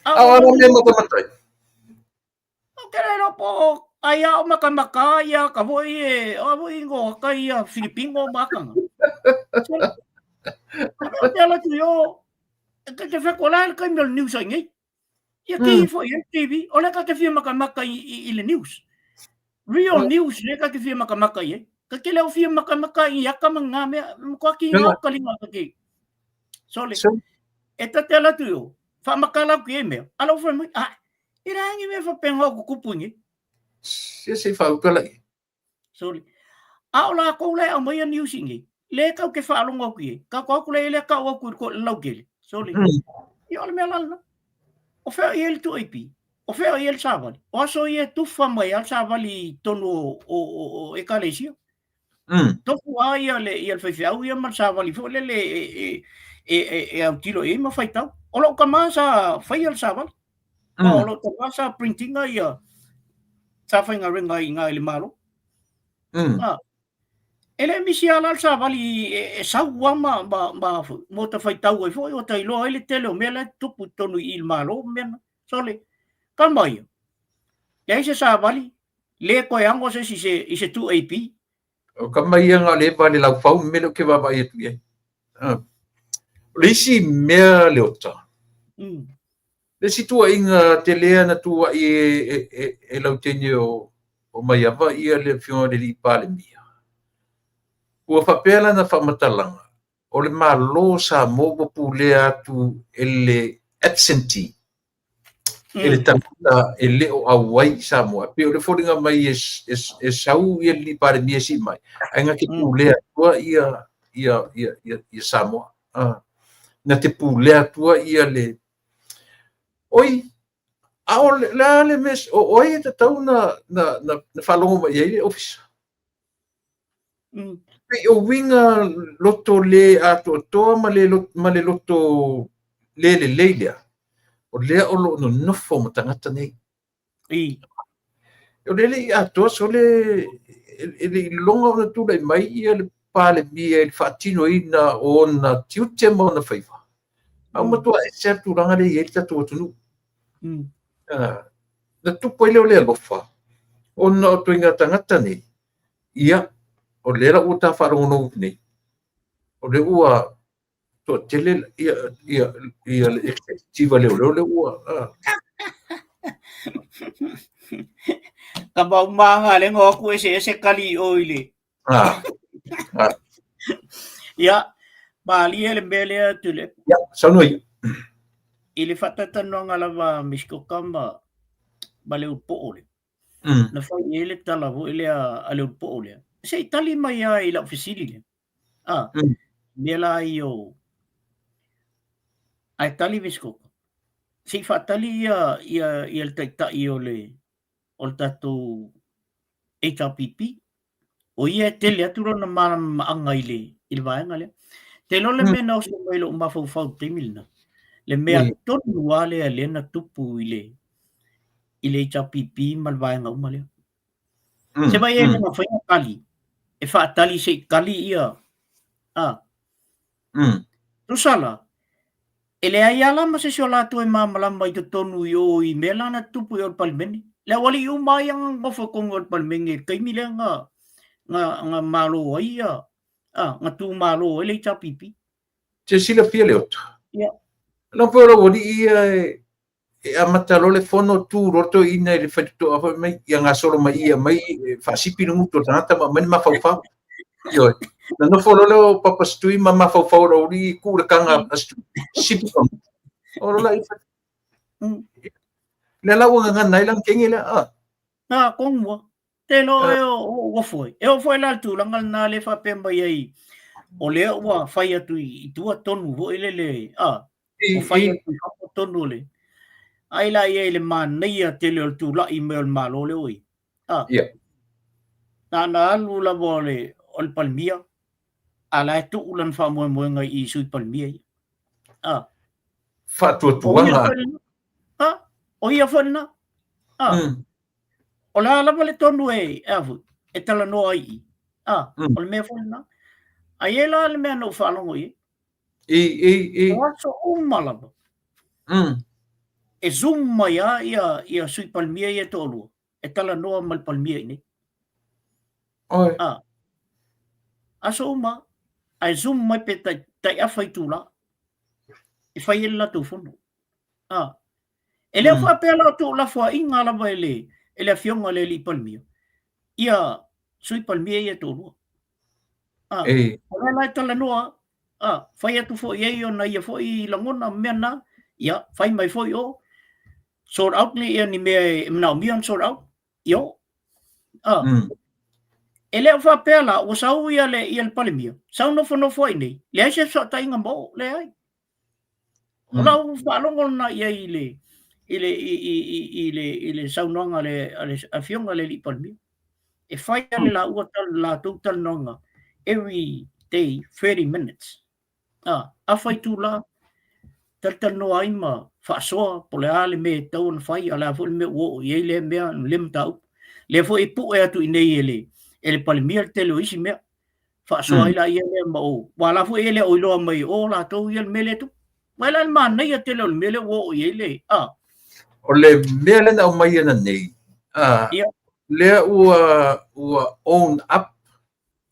A o ana mea matamata ai. Ou te le iloa po o ai a o makamaka ia ka foi e o foi ngo ka ia Filipino makanga. Ou te ala tu yo te te fe kola le kai mea news ai nei. Ia ki foi e TV, o le ka te fia makamaka i, i, i le news. Real news le ka te fia makamaka i e. Ka te leo fia makamaka i aka ma ngā mea, koa ki ngā kalinga ka ki. Sole, e ta te ala tu yo, wha makala ki e mea. Ala uwha mai, ah, i rangi mea whapenga o kukupu ngi. Se se whaukala i. Sorry. A o lākou la e aumaia news i nei, le kau ke faalogo aku i ai, ka ko aku le le kau aku i ko le laukele. Sorry. Ia o le mea la lena. O fea i ai le 2AP? O fea i ai le savali? O aso ia e tufa mai a le savali i tonu o, o, o, o ekalesia. Tofu a ia le, ia le faifeau ia ma le savali foi lele e, e, e, e, e autilo i ai ma faitau. O lou tama sa faia le savali. O lou tama sa printinga ia, sa faigaluega i ina i le Malo. E le misi lava la le savali e sau lava ma, ma, ma, ma ota faitau ai foi, ota iloa ai le tele o mea la e tutupu i totonu i i le Malo ma mea na. Sole, tama ia, leai se savali, le toe ago se isi i se 2AP. O kama ia nga le va le laufau me leo ke vaavaai atu i ai. O le isi mea Leota, le isi tuuaiga tele na tuuai e lautene o Maiava ia le afioga i le alii Palemia, ua faapea lana faamatalaga, o le Malo o Samoa ua pulea atu e le absentee, e le tagata e le o auai i Samoa. E pei o le foliga mai e sau ia le alii Palemia e sii mai, ae na te pulea atua ia Samoa. Na te pulea atua ia le... Oi, a o le a le mea, o ai e tatau na faalogo mai ai le ofisa? Pei o uiga loto le atoatoa ma le ma le loto le lelei lea, o lea o lo o nonofo ma tagata nei. O lea e le i atoa sole, e le i iloga ona tulai mai ia le Palemia i le faatinoina o ona tiute ma ona faiva. A ua matua ese lava le tulaga lea e i ai le tatou atunuu. Na tupu ai lea o le alofa, ona o ituaiga tagata nei, ia, o lea la ua ta faalogologo atu nei, o lea ua toatele ia, ia, ia le executive a leoleo lea ua... Ka maumanga le ngo aku ese ese kali o i le. Ia, malie le mea lea Tuilaepa. Ia, saunoa ia. I le faataitanoaga lava a Miskoka ma, ma le Ulupo'o lea, na fai i ai le tala foi lea a le Ulupo'o lea, se i tali mai lava i lau fesili lea. Ah, mea la ia o... Ae tali Miskoka, se i faatali ia, ia, ia le taitai o le, o le tatou HRPP, o ia e tele atu lona malamalamaaga i le, i le vaega lea. Te iloa le mea na oso mai i lou mafaufau i le taimi lena, le mea tonu lava lea lea na tupu i le, i le HRPP ma le vaega uma lea. Se vai e lena whainga tali, e whaatali se i tali ia, a. Tusa la, e leai lava la ma se isi o latou e malamalama i totonu i o i mea la na tutupu i o le Palemene. Le aualii uma ai nga nofo i totonu o le Palemene i le taimi lea nga, nga, nga malo ai ia, a, nga tumalo ai le HRPP. Te silafia Leota. Ia. Lau foi o le aualii ia e, e amata loa le fono tu loa le toeaina i le faitotoa foi mai ia gasolo mai ia mai e faasipi le gutu o le tagata ma aumai le mafaufau. Ioe. Na nofo loa lea o Papa Setui ma mafaufau o le aualii tuu le kaga a Setui, sipi ka gutu. O loa la i lea la ua gagana ai lana kenge lea. Ah. Na, kongua. Te loa e o uafu ai. E oo foi la le tulaga lena lea e faapea mai ai, o lea ua fai atu i tua tonu foi lele, a, ua fai atu i fafo tonu o le, ai la ia i le manaia tele o le tula'i mai o le Malo lea ua i ai. A, na ona alu lava o le, o le Palemia, a la e tuu lana faamoemoega i Sui Palemia ia. A. Faatuatuaga. A, o ia foi lena. A. O le a lava le tonu e, e a foi, e talanoa ai i i. A, o le mea foi lena. Ai e la le mea na ou faalogo i ai. I, i, i. O aso uma lava. E zoom mai lava ia, ia Sui Palemia ia e toalua, e talanoa ma le Palemia i inei. Oi. Ah. Aso uma, ae zoom mai pe tai, tai afa itula. E fai ai le latou fono. Ah. E le o faapea la o tuulafoaiga lava e le, e le afioga i le alii Palemia, ia Sui Palemia ia e toalua. Ah. E. O lea la e talanoa, ah, fai atu foi i ai ona ia foi lagona ma mea na, ia, fai mai foi o, sort out ni ia ni mea e manaomia ona sort out, ia o. Ah. E le o faapea la, ua sau ia le, ia le Palemia, sau nofonofo ai nei, leai se fesootaiga ma o, leai. O lau faalogo lena i ai i le, i le, i, i, i, i le, i le saunoaga a le, a le afioga i le alii Palemia. E fai lava le laua tal, latou talanoaga every day 30 minutes. Ah, afa itula, talatalanoa ai ma faasoa po o le a le mea e tatau ona fai, a o le a foi le mea ua oo i ai lea mea, lea mataupu. Lea foi e pue atu i inei e le, e le Palemia le tele o isi mea. Faasoa ai laia lea ma o, aua o la foi e le o iloa mai e o latou ia le mea lea e tupu. Mai la le manaia tele o le mea lea ua oo i ai le, a. O le mea lea na aumai ananei, a, Ia. lea ua, ua own up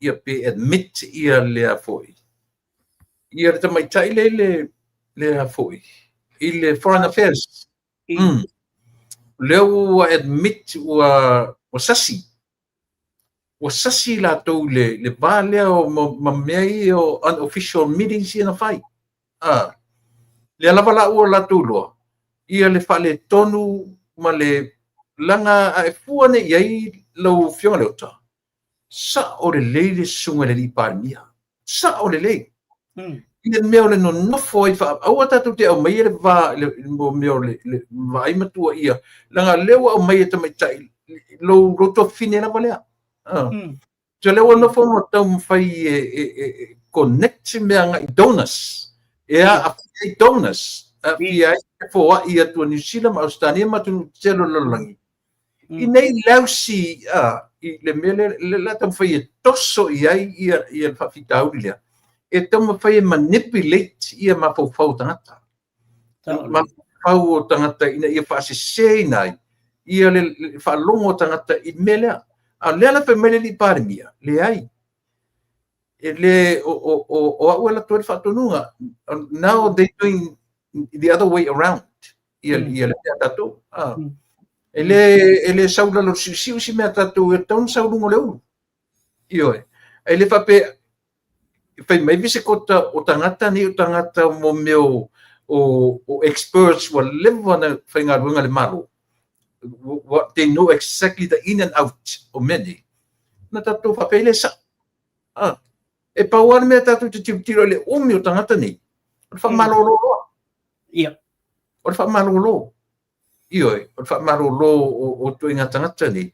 ia pe admit ia lea foi. Ia le tamaitai lea i le, lea foi, i le Foreign Affairs. Lea ua admit ua, ua sasi. Ua sasi latou i le, le va lea o, ma, ma mea ia o unofficial meetings ia na fai. A, lea lava la ua latou iloa, ia le faaletonu ma le leaga a e fua nei i ai lau Afioga Leota, sao lelei le susuga i le Alii Palemia. Sao lelei. I le mea o le nonofo ai faa, aua tatou te aumaia le va, le, le mea o le, le vaai matua ia, leaga lea ua aumai e tamaitai, lou, lou tuafafine lava lea. So lea ua nofo ma taumafai e, e, e, e connect se mea agai donors. E aafia ai donors, aafia ai le foai atu a Niu Sila ma Ausetalia ma atunuu tetele o le lalolagi. I nei lousy, i le mea lea, lea la taumafai e toso i ai ia, ia le faafitauli lea, e taumafai e manipulate ia mafaufau o tagata. Mafaufau o tagata ina ia faaseseina ai ia le, le faalogo o tagata i le mea lea. A o lea la fai mai le alii Palemia, leai, e le, o, o, o, o au e alu atu ai le faatonuga. Now they doing the other way around. Ia, ia le mea a tatou. Ah. E le, e le sau lalo siusiu si mea a tatou, e tatau ona sau luga o le ulu. Ioe. E le faapea, fai mai Visekota o tagata nei o tagata mo mea o, o, o experts ua leva ona faigaluega le Malo. What they know exactly the in and out o mea nei. Na tatou faapea e le sao. Ah, e pau lava le mea tatou te tilotilo i le umi o tagata nei, o le faamalolo loa. Ia. O le faamalolo. Ioe, o le faamalolo o, o ituaiga tagata nei,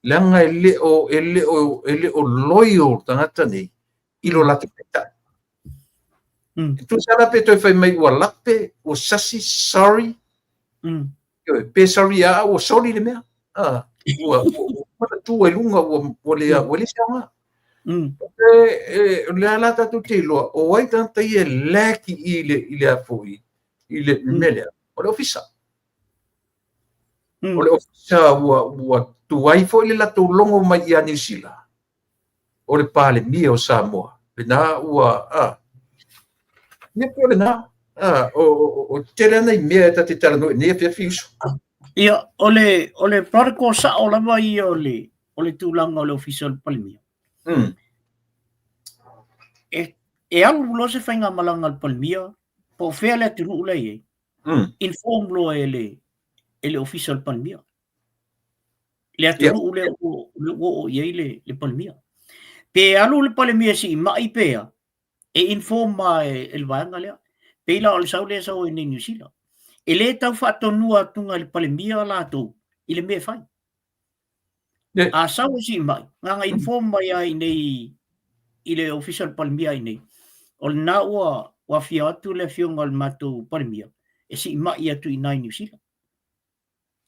leaga e le o, e le o, e le o loyal tagata nei i lo latou taitai. E tusa la pe toe fai mai ua lape, ua sasi, sorry. Ioe, pe sorry a ua soli le mea. Ah, ua, ua, ua tu ai luga, ua, ua le, ua le se aoga. E, e, lea la tatou te iloa, o ai tagata ia e lag i le, i le a foi, i le mea lea, o le ofisa. O le ofisa ua, ua tuai foi le latou logo mai ia Niu Sila, o le Palemia o Samoa. Lena ua, a, ia po o lena, a, o, o, o tele ana i mea e ta te talanoa i nei afiafi uso. Ia, o le, o le protocol sao lava ia o le, o le tulaga o le ofisa o le Palemia. E, e alu loa se faigamalaga a le Palemia, po o fea le atunuu la e i ai, inform loa e le, e le ofisa o le Palemia. Le atunuu lea ua ua oo i ai le, le Palemia. Pe alu le Palemia e siimai pe a, e inform lava e, e le vaega lea. Pei la o le sau lea e sau ai nei Niu Sila. E le tau faatonua atuga i le Palemia latou i le mea e fai. A sau e siimai, na ona inform mai lava i inei i le ofisa o le Palemia i inei, o lena ua ua afio atu le afioga o le matou Palemia e siimai atu i ina i Niu Sila.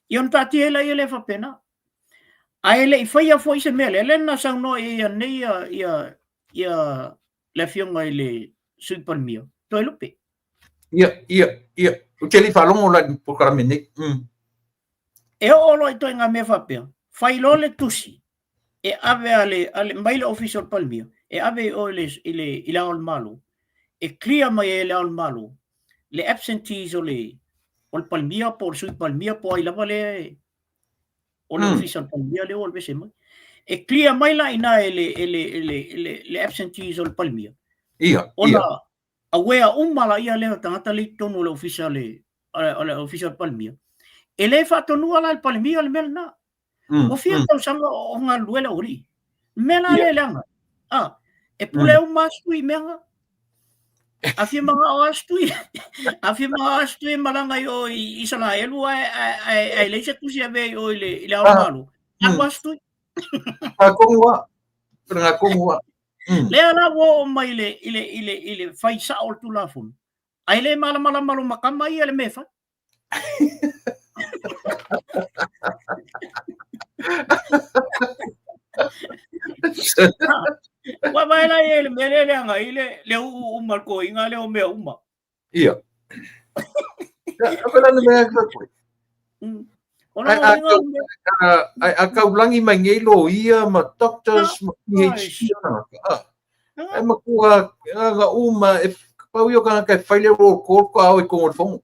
Ia ona taatia ai laia lea faapena. Ae le i faia foi se mea lea, lea na saunoa i ai nei ia, ia, ia Le afioga i le Sui Palemia, Toelupe. Ia, ia, ia. Ou te le i faalogo la i le polokalame nei. E oo loa i ituaiga mea faapea, fai loa le tusi e ave a le, a le, mai le Ofisa o le Palemia, e ave i o i le, i le, i le Ao o le Malo, e clear mai ai e le Ao o le Malo le absentees o le, o le Palemia po o le Sui Palemia po o ai lava lea e, o le Ofisa o le Palemia lea ua alu ese mai. E clear mai la i ina e le, e le, e le, le, le absentees o le Palemia. Ia, ona ia. Aware uma la ia lea o tagata lea i totonu o le Ofisa o le, o le Ofisa o le Palemia. E le faatonua la e le Palemia le mea lena. Ua fia tausaga o galulue le aualii. Le mea la lea e leaga. Ah, e pule uma lava si tui i mea na. A fia manao lava si tui, a fia manao lava si tui e malaga i o i Isaraelu ae, ae, ae, ae leai se tusi e avea i o i le, i le Ao o le Malo. Alu lava si tui. Ngā kongu a. Ngā kongu a. Lea la ua oo mai i le, i le, i le, i le fai sao o le Tulafono, ae le malamalama loma tama ia i le mea e fai. Ua vaai la i le mea lea leaga ai le, le uu uma le toeaina lea o mea uma. Ia. Ia, la le mea ka koe. Ai, a kaulangi mai nei loia ma doctors ma PhD. Ah. E matua ga uma e pau ia o kanaka e fai le roll call ko ao i kongo le fongo.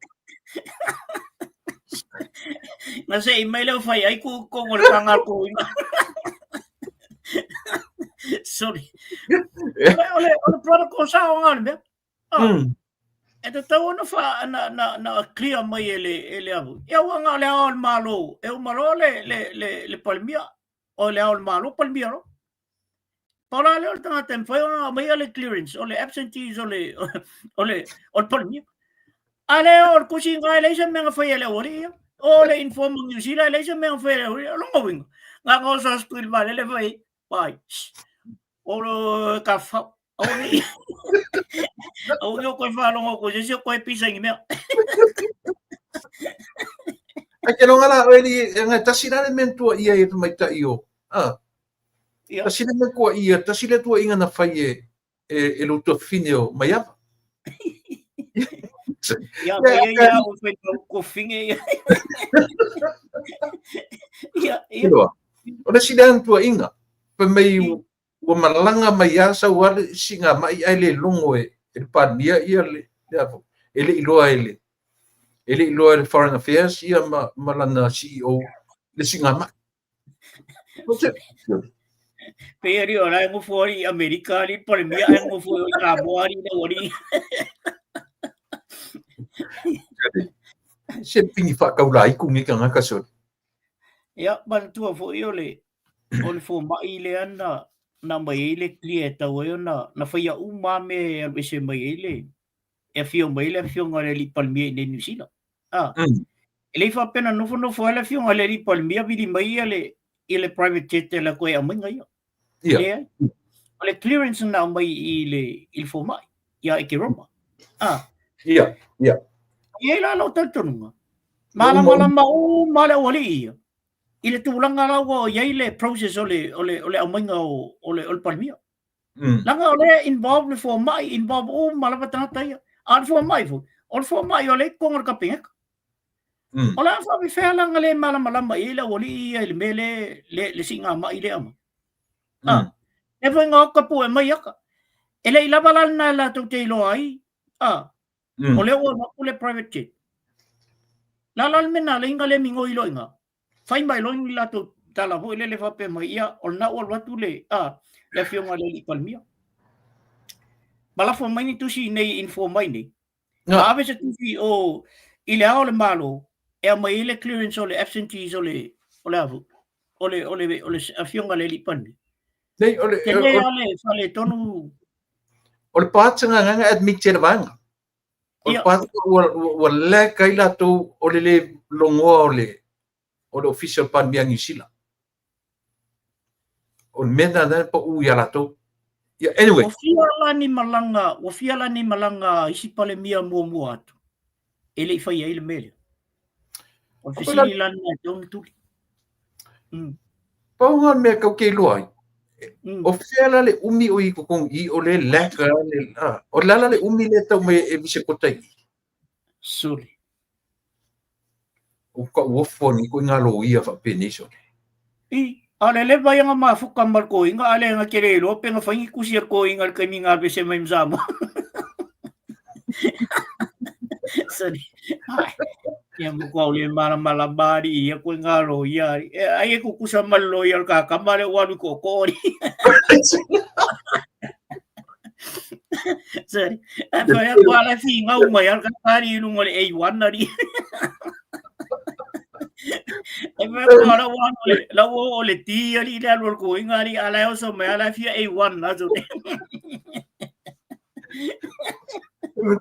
Na se i mai leo fai ai ku kongo le kanga ko ina. Sorry. Ole ole ole protocol sa o ngā le mea. Ah, E tatau ona wha, na, na, na clear mai e le, e le ahu. Ia ua ngā le ao o le malo, e uma loa le, le, le, le palemia, o le ao o le malo, palemia loa. Pau la lea o le tagata e mafai ona aumaia le clearance, o le absentees o le, o le, o le Palemia. A lea o le tusi nga e leai se mea na faia e le aualii ia. O le inform o New Zealand e leai se mea na faia e le aualii. O lona uiga, na ona oso atu i le vaalele fai, pai, o le ka fau. Aua nei, aua nei o koe faalogo atu i se isi o koe pisa i ni mea. Ai ke longa la oe li, e ngai tasi la le mea na tuaia i e tamaitai o, ah, Ia. Tasi le mea kua ia, tasi le tuaiga na fai e, e, e lo tuafafine o Maiava. Ia, ia, ia, o fai ko finge ia. Ia, ia. O le isi lea tuaiga, fai mai ua malaga mai a sau a le siiga ma'i ae le logo e, e le Palemia ia le, le a foi, e le i iloa e le, e le i iloa e le Foreign Affairs ia ma, ma lana CEO le siiga ma'i. Pei ari o la e ngofo ari i Amerika ari Palemia e ngofo i Samoa ari le wari. Se pingi whakaula iku ngi ka ngaka sori. Ia, manatua foi o le o le fomai lea na na aumai ai le clear e tau ai ona na faia uma lava mea e alu ese mai ai le e afio mai ai le afioga i le alii Palemia i inei i Niu Sila. Ah, e le i faapea na nofonofo ai le afioga i le alii Palemia vili mai ia le i le private jet e alu atu ai e aumaiga ia. Ia. Leai. O le clearance na aumai i le i le fomai ia Ekeroma. Ah. Ia, ia. E i ai la lou talitonuga, malamalama uma le aualii ia i le tulaga la ua i ai le process o le o le o le aumaiga o o le o le Palemia. Leaga o lea e involve le fomai, involve uma lava tagata ia. A o le fomai foi, o le fomai o lea i totonu o le Kapeneta. O le a faapefea la ona le malamalama i ai le aualii ia i le mea lea, le, le siigamai lea e aumai. A, lea foi na o atu tapue mai ata. E le i lava la lena latou te iloa ai, a, o lea ua alu atu le private jet. O le a la le mea na ala ai ona le migoi loa i ina? Fai mai loa ni latou tala foi lele faapea mai, ia, o lena ua alu atu le, a, le afioga i le alii Palemia. Ma lafo mai ni tusi i inei e inform mai nei. Ma ave se tusi o i le Ao o le Malo e aumai ai le clearance o le absentees o le o le avu o le o le o le afioga i le alii Palemia. Nei, o le, Tele lava le faaletonu. O le pātanga nga admit e le vaega. O le pātanga ua, ua, ua lack ai latou o le le logoa o le o le ofisa o le Palemia Niu Sila. O le mea lena na pau ia latou. Yeah, anyway. Ua fia la ni malaga, ua fia la ni malaga a isi Palemia muamua atu e le i faia ai le mea lea. O le fesili la lena e tatau ona tuli. Pau lena o le mea kau ke iloa ai. O fea la le umi o i totonu i o le lack a le, o le a la le umi lea e tau mai e mise kota i i? Sole. O ka'u ofo nei koe ngā lōia faapenei sole. I, a o le leva ia nga mafuka ma le koiga, a le nga te le iloa pe na fai ni tusi a le koiga i le taimi na alu ese mai ma Samoa. Sorry. Ai, ia matua o le malamalama alii ia koe ngā lōia alii. E, ai e kukusa ma le lōia o le kakama lea ua alu i kookoo alii. Sorry. Ai whai aku ala whingau mai al ka kari i lunga o le A1 alii. Ai whai aku ala ua alu le, la ua o le T alii le alu o le koinga alii ala e oso mai ala e fia A1 aso.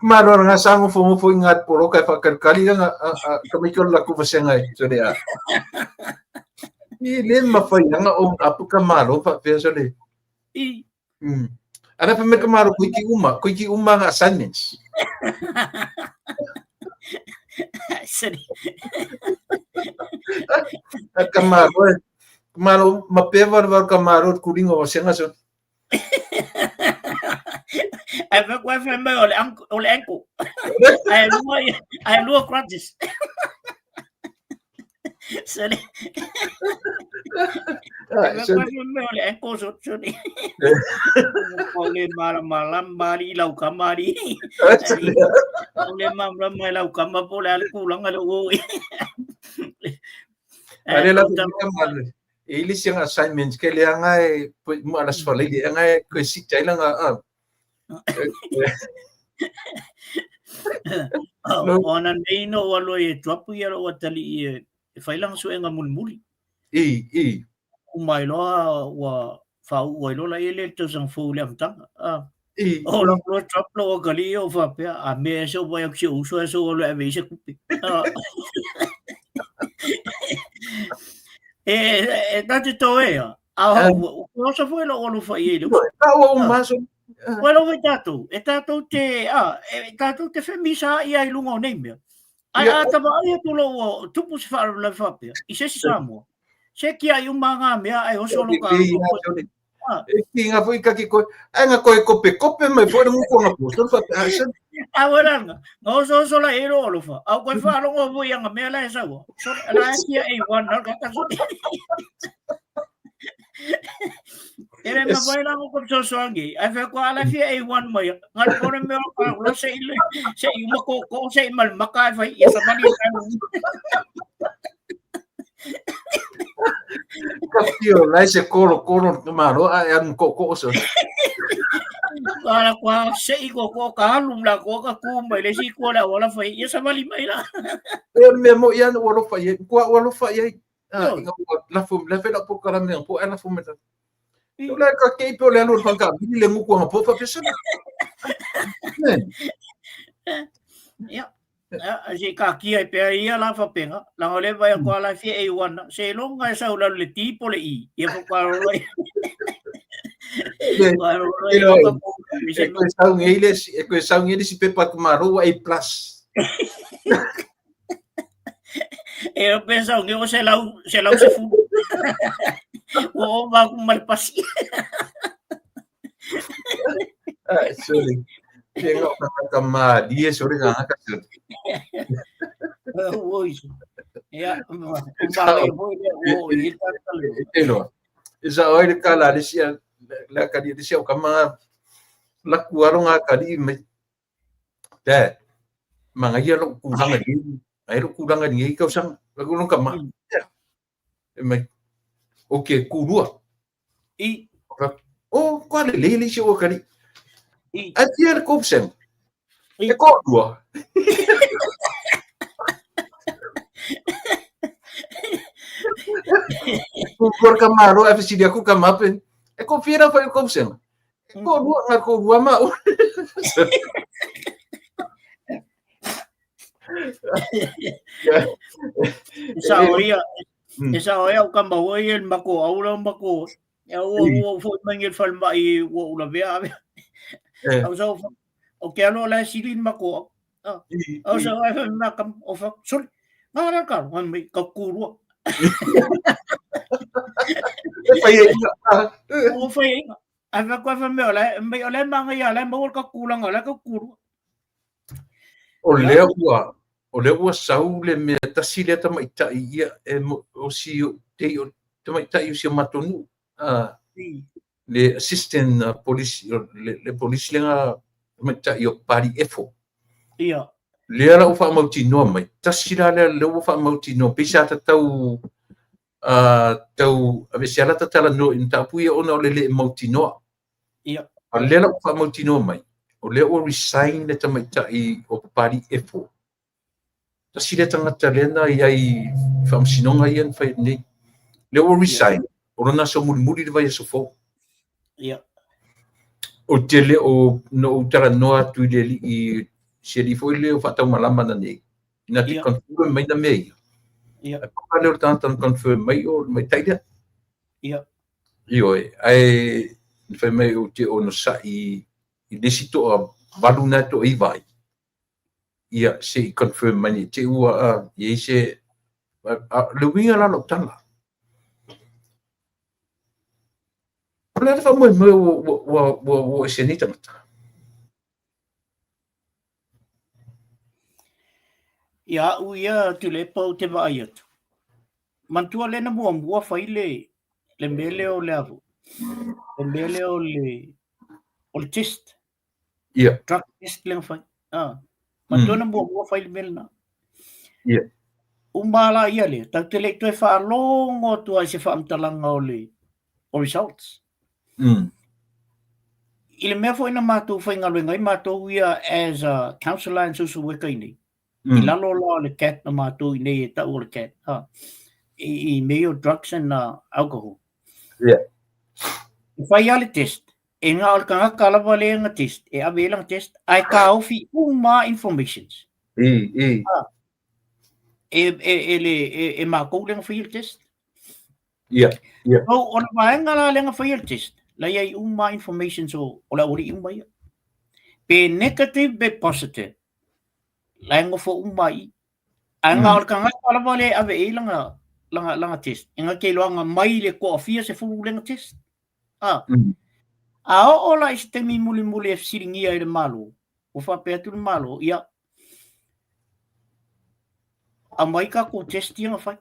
Malo nga sa ngofo ngofo i ngā poroka e whakalikali nga ka mai kola ku vasenga e sole a. I le mawhai anga o apu ka malo wha pea sole. I. Ana pa me ka malo kui ki uma, kui ki uma nga assignments. Sorry. Ka malo, malo ma pea varu varu ka malo kuringa vasenga so. Ai fa koe fai mai o le uncle, o le ankle. Ai lua, ai lua crutches. Sorry. Ai fa koe fai mai o le ankle so sorry. O le malamalama ali i lau kama ali. O le malamalama i lau kama po le ale tulaga le o. Ale la kama E ili sianga assignments ke le anga e mo ala sfalei le anga e koe si tai langa a. O ana nei no ua loa e tuapu ia lo tali i e whai langa suenga mulimuli. I, i. Uma i loa ua whau ua i loa la i le tausaga fou le amataga. I. O la loa tuapu lo kali o whapea a me e so vai aku si uso e so lo ave i se kupe. E e ta te to e a. A o oso foi lo olu fai e le. Ka o maso. Koe lo foi tātou, e tātou te, a, e tātou te whemisa ia i lunga o nei mea. Ai a tama ai atu lo ua tupu se whaaravelave whapea, i se si Samoa. Se kia i uma ngā mea ai oso lo ka E ki ngā foi kaki koe, ai ngā koe kope kope mai foi rungu ko ngā posto fa a se. A wera nga, nga oso oso la e ro alofa. Au koe whaalongo foi anga mea la e saua. So la e kia e wan na ka kaso. E re ma vai la ko so so angi. Ai fa ko ala fia e wan mai. Nga kore mea o ka lo se i se i uma ko ko se i mal maka e fai ia sa mani ka. Ka whio lai se koro koro te maro a e anu ko ko so. Ala kua se i ko ko ka alu la ko ka ku mai le si ko la wala fai ia sa mali mai la. E mea mo ia ua lofa i kua ua lofa i ai. Ah, inga ua lafo la fela po kala mea po ala fo me. O la ka kei pe o le alu whanka mini le nguku anga po fa pesa. Ia. Se ka kia i pea ia la whapenga, langa le vai ko ala fia e wana, se longa e sau le ti po le i, ia fo ka ro i. E koe sau ngei le e koe sau ngei le si pepa ku maro A plus. E o pensa o se lau se lau se fu. O va ku mal pasi. Ah, sorry. Te ngā ka mārie, sorry ngā haka sorry. Oi. Ia, o mārie foi le o i tātale. E loa. E sa oi le kala le sia le kali le sia o kama la ku alo ngā kali me. Te manga ia lo ku hanga ni. Ai lo ku ranga ni kau sang la ku ka ma. E mai. O ke ku rua. I. O kua le le le sia o kali. I. A tia le kopsen. E ko rua. Ku kor ka maro e fisiria ku ka mape. E ko fiera fa kopsen. E ko rua nga ko rua ma. E sa o ia, e sa o ia o ka maua ia le mako au la mako. E ua ua foi mai ngi le falemai ua ula vea ave. Au sa o ke alo la sili le mako au. Au sa ai fa ma kam o fa soli. Nga ra ka ngan mai ka ku rua. E fai ai ina. Ua fai ai ina. Ae fai atu ai fai mea o la e, mai o la e manaia, o la e maua le tatou tulaga, o la e tatou tulua. O lea ua, o lea ua sau le mea tasi lea tamaitai ia e o si te o tamaitai o si o matou nuu. Ah, le assistant police le police lea tamaitai o Pali Efo. Ia. Lea la ua faamautinoa mai, tasi la lea lea ua faamautinoa, pei sa tatau tau aveesea la ta talanoa i mataupu ia ona o le le mautinoa. Ia. A lea la ua faamautinoa mai, o lea ua resign le tamaitai o Papali Efo. Tasi lea tagata lea na i ai i faamasinoga ia na fai nei. Lea ua resign, o lona aso mulimuli le vaiaso fou. Ia. Ou te le o na ou talanoa atu i le alii, si alii foi lea o faataumalama nanei, na te confirm mai na mea ia. Ia. Ae pau lea o le tagata na confirm mai o le tamaitai lea. Ia. Ioe, ae na fai mai ou te onosai i le isi toa valu na e toa iva ai. Ia, se i confirm mai nei te ua i ai se le uiga la lou tala. O le a le faamoemoe ua o ese nei tagata? Ia au ia Tuilaepa ou te vaai atu. Manatua lea na muamua fai le le mea lea o le a foi, le mea lea o le o le test. Ia. Drug test lea na fai. Ah. Manatua na muamua fai le mea lena. Ia. Uma la ia lea, tatou te le i toe faalogo atu ai i se faamatalaga o le o results. I le mea foi na matou faigaluega ai matou ia as a counsellor and social worker i nei, i lalo la o le CAT na matou i nei e tau o le CAT, ha, i mea o drugs and alcohol. E fai lava le test, e na o le tagata lava lea na test, e ave i ai lana test, ae taofi uma lava informations. Ha, e matou lea na faia le test. Ia. So, o le vaega la lea na faia le test, la i ai uma informations o le aualii uma ia. Pe negative pe positive, la e nofo uma i i. Ae na o le tagata lava lea e ave i ai lana test, e na te iloaga mai le toafia sefulu lea na test. A A oo la i se taimi mulimuli e fesiligia i le Malo, ua faapea atu le Malo, ia, aumai tatou test ia na fai.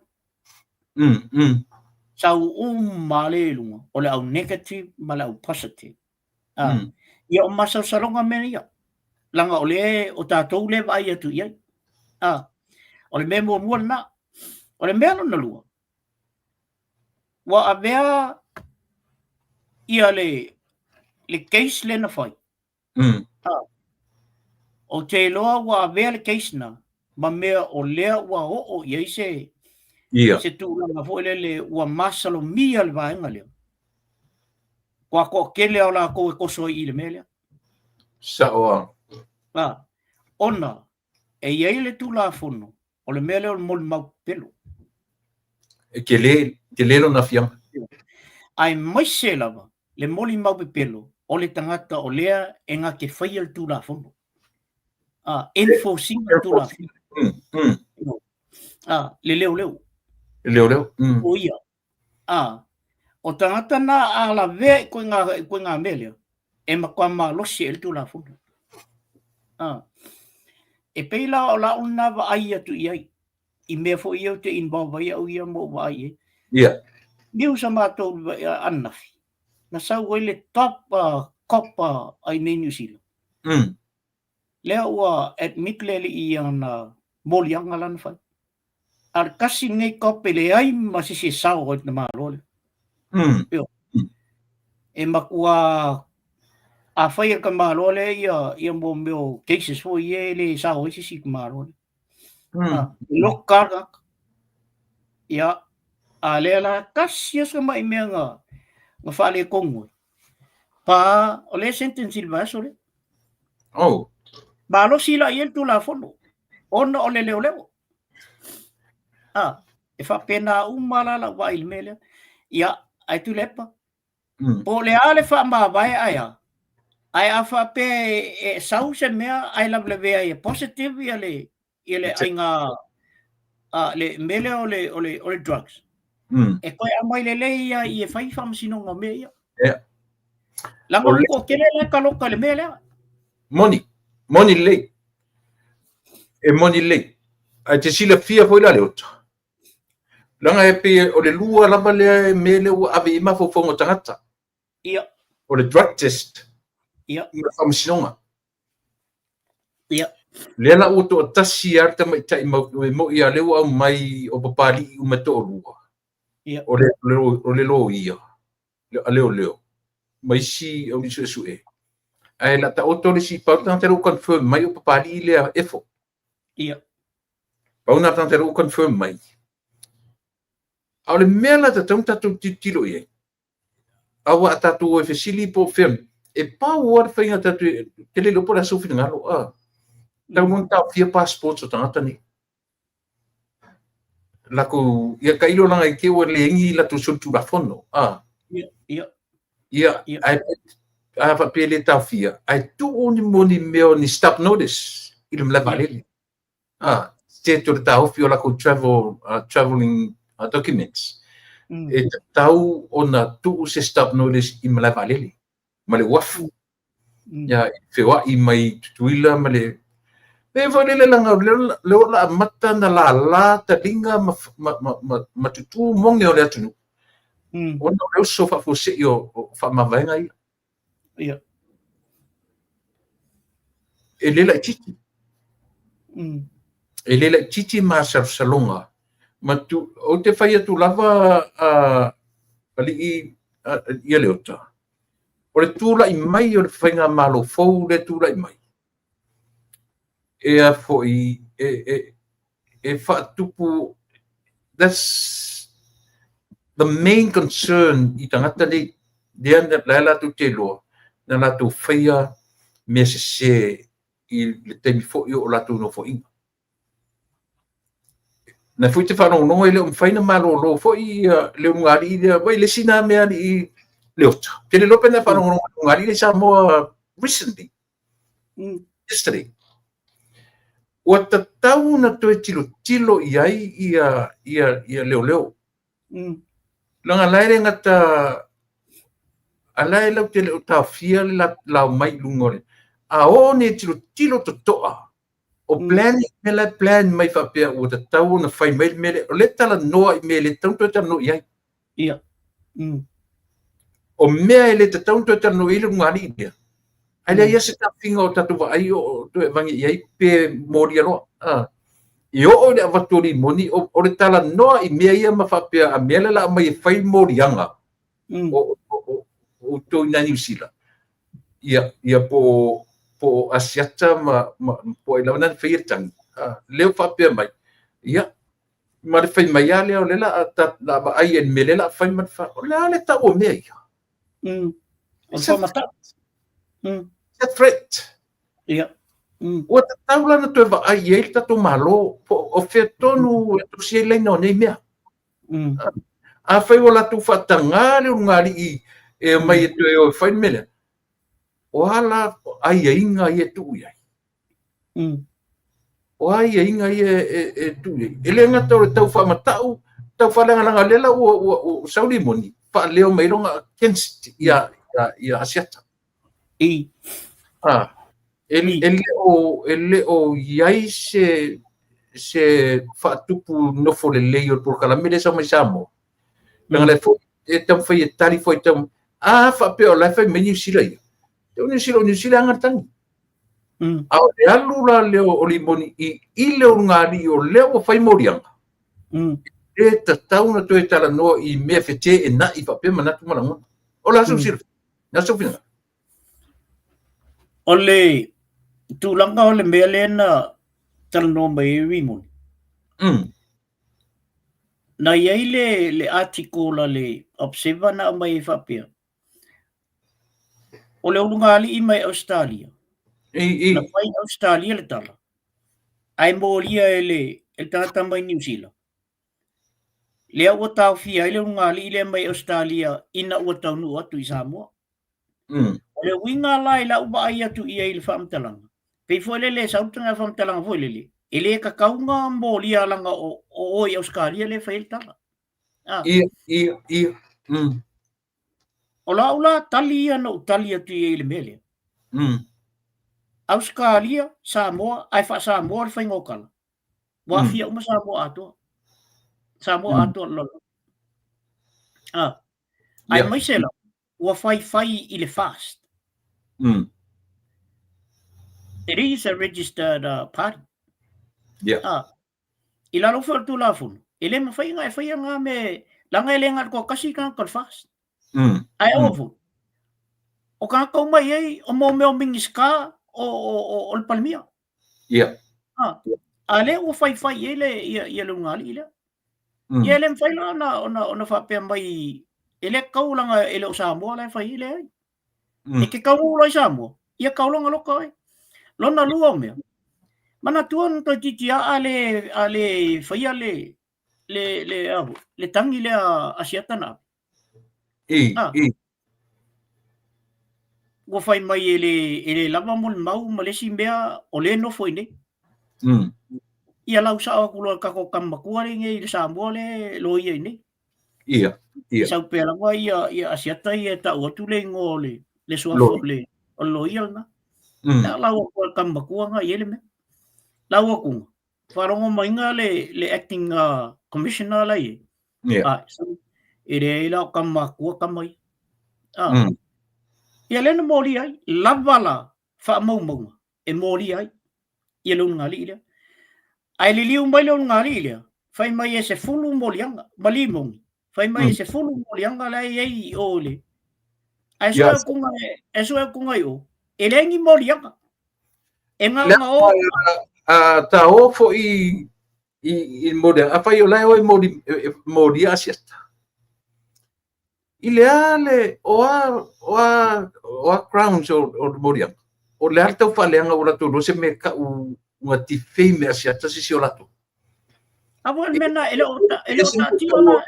Sau uma lea i luga, o le au negative ma le au positive. Ia o masalosaloga mea ia. Leaga o lea, o tatou lea e vaai atu i ai. O le mea muamua lena. O le mea lona lua, ua avea ia le case lea na fai. Ou te iloa ua avea le case na ma mea o lea ua oo i ai se se tulaga foi lele ua masalomia le vaega lea. Ua toatele o latou e toso ai i le mea lea. Sao lava. Ona e i ai le Tulafono o le mea lea o le molimau pepelo. E tele, tele lona aafiaga. Aemaise lava le molimau pepelo o le tagata o lea e na te faia le Tulafono. Enforce ina le Tulafono. Le leoleo. Le leoleo. O ia. O tagata na a lavea i koe ngā mea lea, e matua malosi e le Tulafono. E pei la o lau lena vaai atu i ai, i mea foi ia ou te involve ai au ia ma ou vaai i ai. News a matou ananafi, na sau ai le top cop ai nei New Zealand. Lea ua admit le alii i ana moliaga la na fai. A o le tasi lenei cop e leai ma se isi e sao ai le Malo lea. E matua a fai e le tamaloa lea ia mo mea o cases foi ia e le sao ai se isi i le tamaloa lea. E loka lava le tagata. Ia, a lea la tasi lava si tamai mea na faaletonu ai. Pa, o lea e sentence i le vaiaso lea. Malosi la i ai le Tulafono ona o le leoleo. E faapena uma la lau vaai i le mea lea. Ia, ae Tuilaepa, po o le a le faamavae ae a, ae a faapea e sau se mea ae lavelavea ai e positive ia le aiga le mea lea o le drugs. E toe aumai lelei ia i e fai faamasinoga o mea ia. Leaga o le toatele la e taloka i le mea lea. Moni, moni lelei. E moni lelei. Ae te silafia foi la Leota, leaga e pei o le lua lava lea mea lea ua ave i ai mafaufauga o tagata. Ia. O le drug test. Ia. Ma le faamasinoga. Ia. Lea la ua toatasi lava le tamaitai mau, e moi lava lea ua aumai o Papalii uma e toalua. Ia. O le, o le loia, a leoleo, ma isi au suesue. Ae la taoto le isi, pau le tagata lea ua confirm mai o Papalii lea Efo. Ia. Pau na tagata lea ua confirm mai. A o le mea la tatau ona tatou tilotilo i ai, Aua a tatou o e fesili po o fea, e pau lava le faiga tatou te le iloa po o le a sou finagalo, a. Tau ona taofia passports o tagata nei. Lakou, ia tailo leaga i te i ua leai ni latou solitulafono, a. Ia, ia. Ia, ae a faapea e le taofia, ae tuu ni mo ni mea o ni stop notice i le malae vaalele. Ah, state o le taofi o lakou travel, travelling documents. E tatau ona tuu se stop notice i malae vaalele ma le uafu. Ia, i feoai mai Tutuila ma le Mea foi lele leaga o lea o le a amata ona lala taliga ma, ma, ma, ma, ma tutū moge o le atunuu. Ona o le oso faafuasei o, o faamavaega ia. Ia. E le laitiiti. E le laitiiti masalosaloga. Ma tu, ou te fai atu lava a alii ia Leota, o le tulai mai o le faigamalo fou lea e tulai mai, e a foi, e, e, e faatupu, that's the main concern i tagata nei, lea la e latou te iloa, na latou faia mea sese i le taimi foi o latou nofoaiga. Na foi te faalogologo e le o mafai ona malolo foi le ulugalii lea, vai le isi na mea alii Leota. Te le iloa pe na faalogologo i le ulugalii lea i Samoa recently. Yesterday. Ua tatau ona toe tilotilo i ai ia, ia, ia leoleo. Leaga la e le gata, a la e lau te le o taofia le lao mai i luga o le, a oo nei tilotilo totoa, o plan, mea la e plan mai faapea ua tatau ona fai mai le mea lea, o lea e talanoa i mea e le tatau ona toe talanoa i ai. Ia. O mea e le tatau ona toe talanoa i ai le ulugalii lea, ae leai lava se taofiga o tatou vaai o toe avane i ai pe molia loa. E oo i le avatu o limoni, o le talanoa i mea ia ma faapea a mea lea o le a aumai e fai moliaga o outou i ina Niu Sila, ia, ia po o Asiata ma, ma po o ai lava na faia le tagi, lea ua faapea mai, ia, ma le fai mai lava lea o lea o le a vaai i le mea lea o le a fai ma le fa... O le a le tau o mea ia? O le faamatau. It's a threat. Ia. Ua tatau la ona toe vaai i ai le tatou Malo, po o fea tonu e tosi ai laina o nei mea. Afai ua latou faatagā le ulugalii e omai e toe o e fai le mea lea, o a la aiaiga ia e tuu i ai? O a aiaiga ia e tuu i ai? E le gata o le tau faamatau, tau faaleagalaga, lea la ua sau limoni, faaleo mai lona against ia Asiata. I. E le o i ai se faatupu nofo lelei o le polokalame lea e sau mai Samoa. Leaga la foi e taumafai e tali foi tau a faapea o la e fai mai Niu Sila ia. O Niu Sila, o Niu Sila e ana le tagi. A o le alu la lea o limoni i le ulugalii o lea ua fai moliaga, e tatau ona toe talanoa i mea feteenai faapea manatu ma lagona. O le a sou silafia? Le a sou finagalo? O le tulaga o le mea lea na talanoa mai ai Rimoni. Na i ai le, le article a le Observer na aumai ai faapea, o le ulugalii mai Ausetalia, I, i. na fai i Ausetalia le tala, ae molia e le, e le tagata mai Niu Sila. Lea ua taofia ai le ulugalii lea mai Ausetalia ina ua taunuu atu i Samoa. O le uiga la i lau vaai atu i ai i le faamatalaga, pei foi lele e sau le tagata faamatalaga foi lele, e le tatau ona molia leaga o o i Ausetalia lea e fai ai le tala. Ah. Ia, ia, ia. O lau la tali ia na ou tali atu i ai i le mea lea. Ausetalia, Samoa, ae faa-Samoa le faiga o tala. Ua aafia uma Samoa atoa. Samoa atoa le lalolagi. Ah. Aemaise la, ua faifai i le FAST. It is a registered party. Ah. I lalo foi o le Tulafono, e le mafai ona e faia ngā mea, leaga e le na o le toatasi le tagata o le FAST. Ae aua foi, o tagata uma e i ai, o mo mea o Minisita o, o, o, o le Palemia. Ah, a lea ua faifai i ai le, ia, ia le ulugalii lea. Ia e le mafai la ona, ona, ona faapea mai, e le tatau leaga e le o Samoa la e fai ai, leai. E te taunuu loa i Samoa, ia taulaga loka oe. Lona lua o mea, manatua na toeitiiti lava a le, a le faia le, le, le, a foi, le tagi lea a Asiata na ave. Ah. Ua fai mai e le, e le lava mo le mau ma le isi mea o lea e nofo i inei. Ia lau sao atu loa i le tatou tama matua lea i inei i le Samoa lea e loia i inei. Ia, ia. Sau pea lava ia, ia Asiata ia e tau atu le igoa o le, le suafa o le, o le loia lena. Lea lau atu a tama matua nga i ai le mea. Lau atu nga, faalogo mai nga le, le acting commissioner la i ai. Ah, so, e leai la o tama matua tama ia. Ah. Ia lea na molia ai, lava la faamaumauga e molia ai ia le ulugalii lea. Ae liliu mai le ulugalii lea, fai mai e 10 moliaga, ma limoni, fai mai e 10 moliaga la e i ai i o i le... Ae sue atu nga, e sue atu nga i o, e leai ni moliaga. E nga o... Ta o foi i, i moliaga, afai o la e o e moli, e molia Asiata. I le a le, o a, o a, o a grounds o, o le moliaga? O le a le tau faaleaga ua latou iloa se mea e tau ua defame e Asiata se isi o latou? A foi le mea na, e le o, e le o taatia la.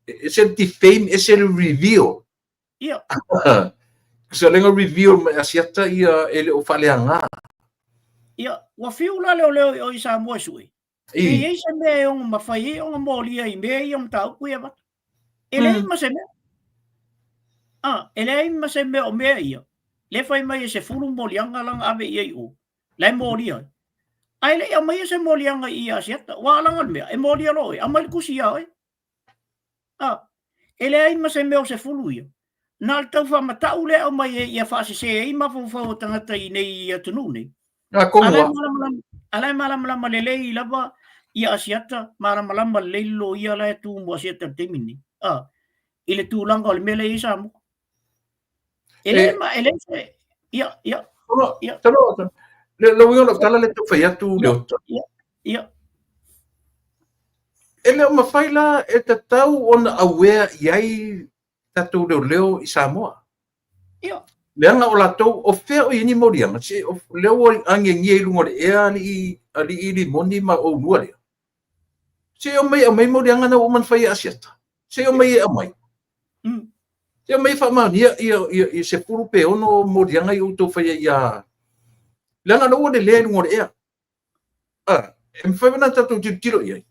Ese le defame, ese le reveal. Ia. So lenga reveal mai Asiata ia e le o faaleaga. Ia, ua fiu la leoleo i o i Samoa e sue. E i ai se mea e ono mafai ai ona molia i mea ia o mataupu ia avatu. E leai ma se mea. Ah, e leai ma se mea o mea ia. Le fai mai e 10 moliaga lana ave i ai o. La e molia ai. Ae le i aumaia se moliaga i ia Asiata. Ua alaga le mea, e molia loa oe, aumai le tusi ia oe. Ah, e leai ma se mea o 10 ia. Na o le tau faamatau lea e aumai ai ia faasese ai mafaufau o tagata i nei atunuu nei. Nā komu a. A la e malamalama lelei lava ia Asiata, malamalama lelei le loia la e tu mo Asiata i le taimi lenei. Ah, i le tulaga o le mea lea e i ai Samoa. E le ma, e le se, ia, ia, ia. Talo, le lau uiga o lau tala lea e tau fai atu Leota. Ia, ia. E le o mafai la e tatau ona aware i ai tatou leoleo i Samoa. Ia. Leaga o latou, o fea o i ai ni moliaga, se o lea ua agiagia i luga o le ea alii, alii Limoni ma oulua lea. Se omai e aumai moliaga na ua uma ona fai e Asiata. Se omai e aumai. Se omai e faamaonia ia, ia, ia 10 pe 6 moliaga i outou faia ia. Leaga o lea ua lelea i luga o le ea. Ah, e mafai ona tatou tilotilo i ai.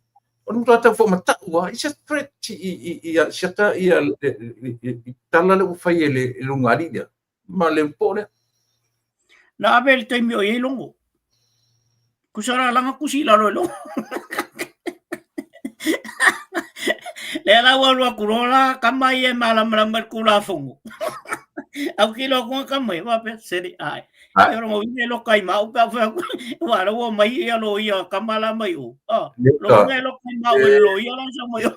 O le matua tau faamatau lava, it's a threat i, i, i Asiata ia i tala lea ua fai e le ulugalii lea ma le po lea. Na ave le taimi o i ai Logo. Tusa la langa tusi i lalo e Logo. Lea la ua alu atu loa la tama ia e malamalama i le Tulafono. Autilo atu nga tama ia, faapea, sele, ae. Ia rongo ine loka i mau pe au fai atu, ua la ua mai ia loia tama la mai o. Ah, lo ine loka i mau e loia la sa mai o.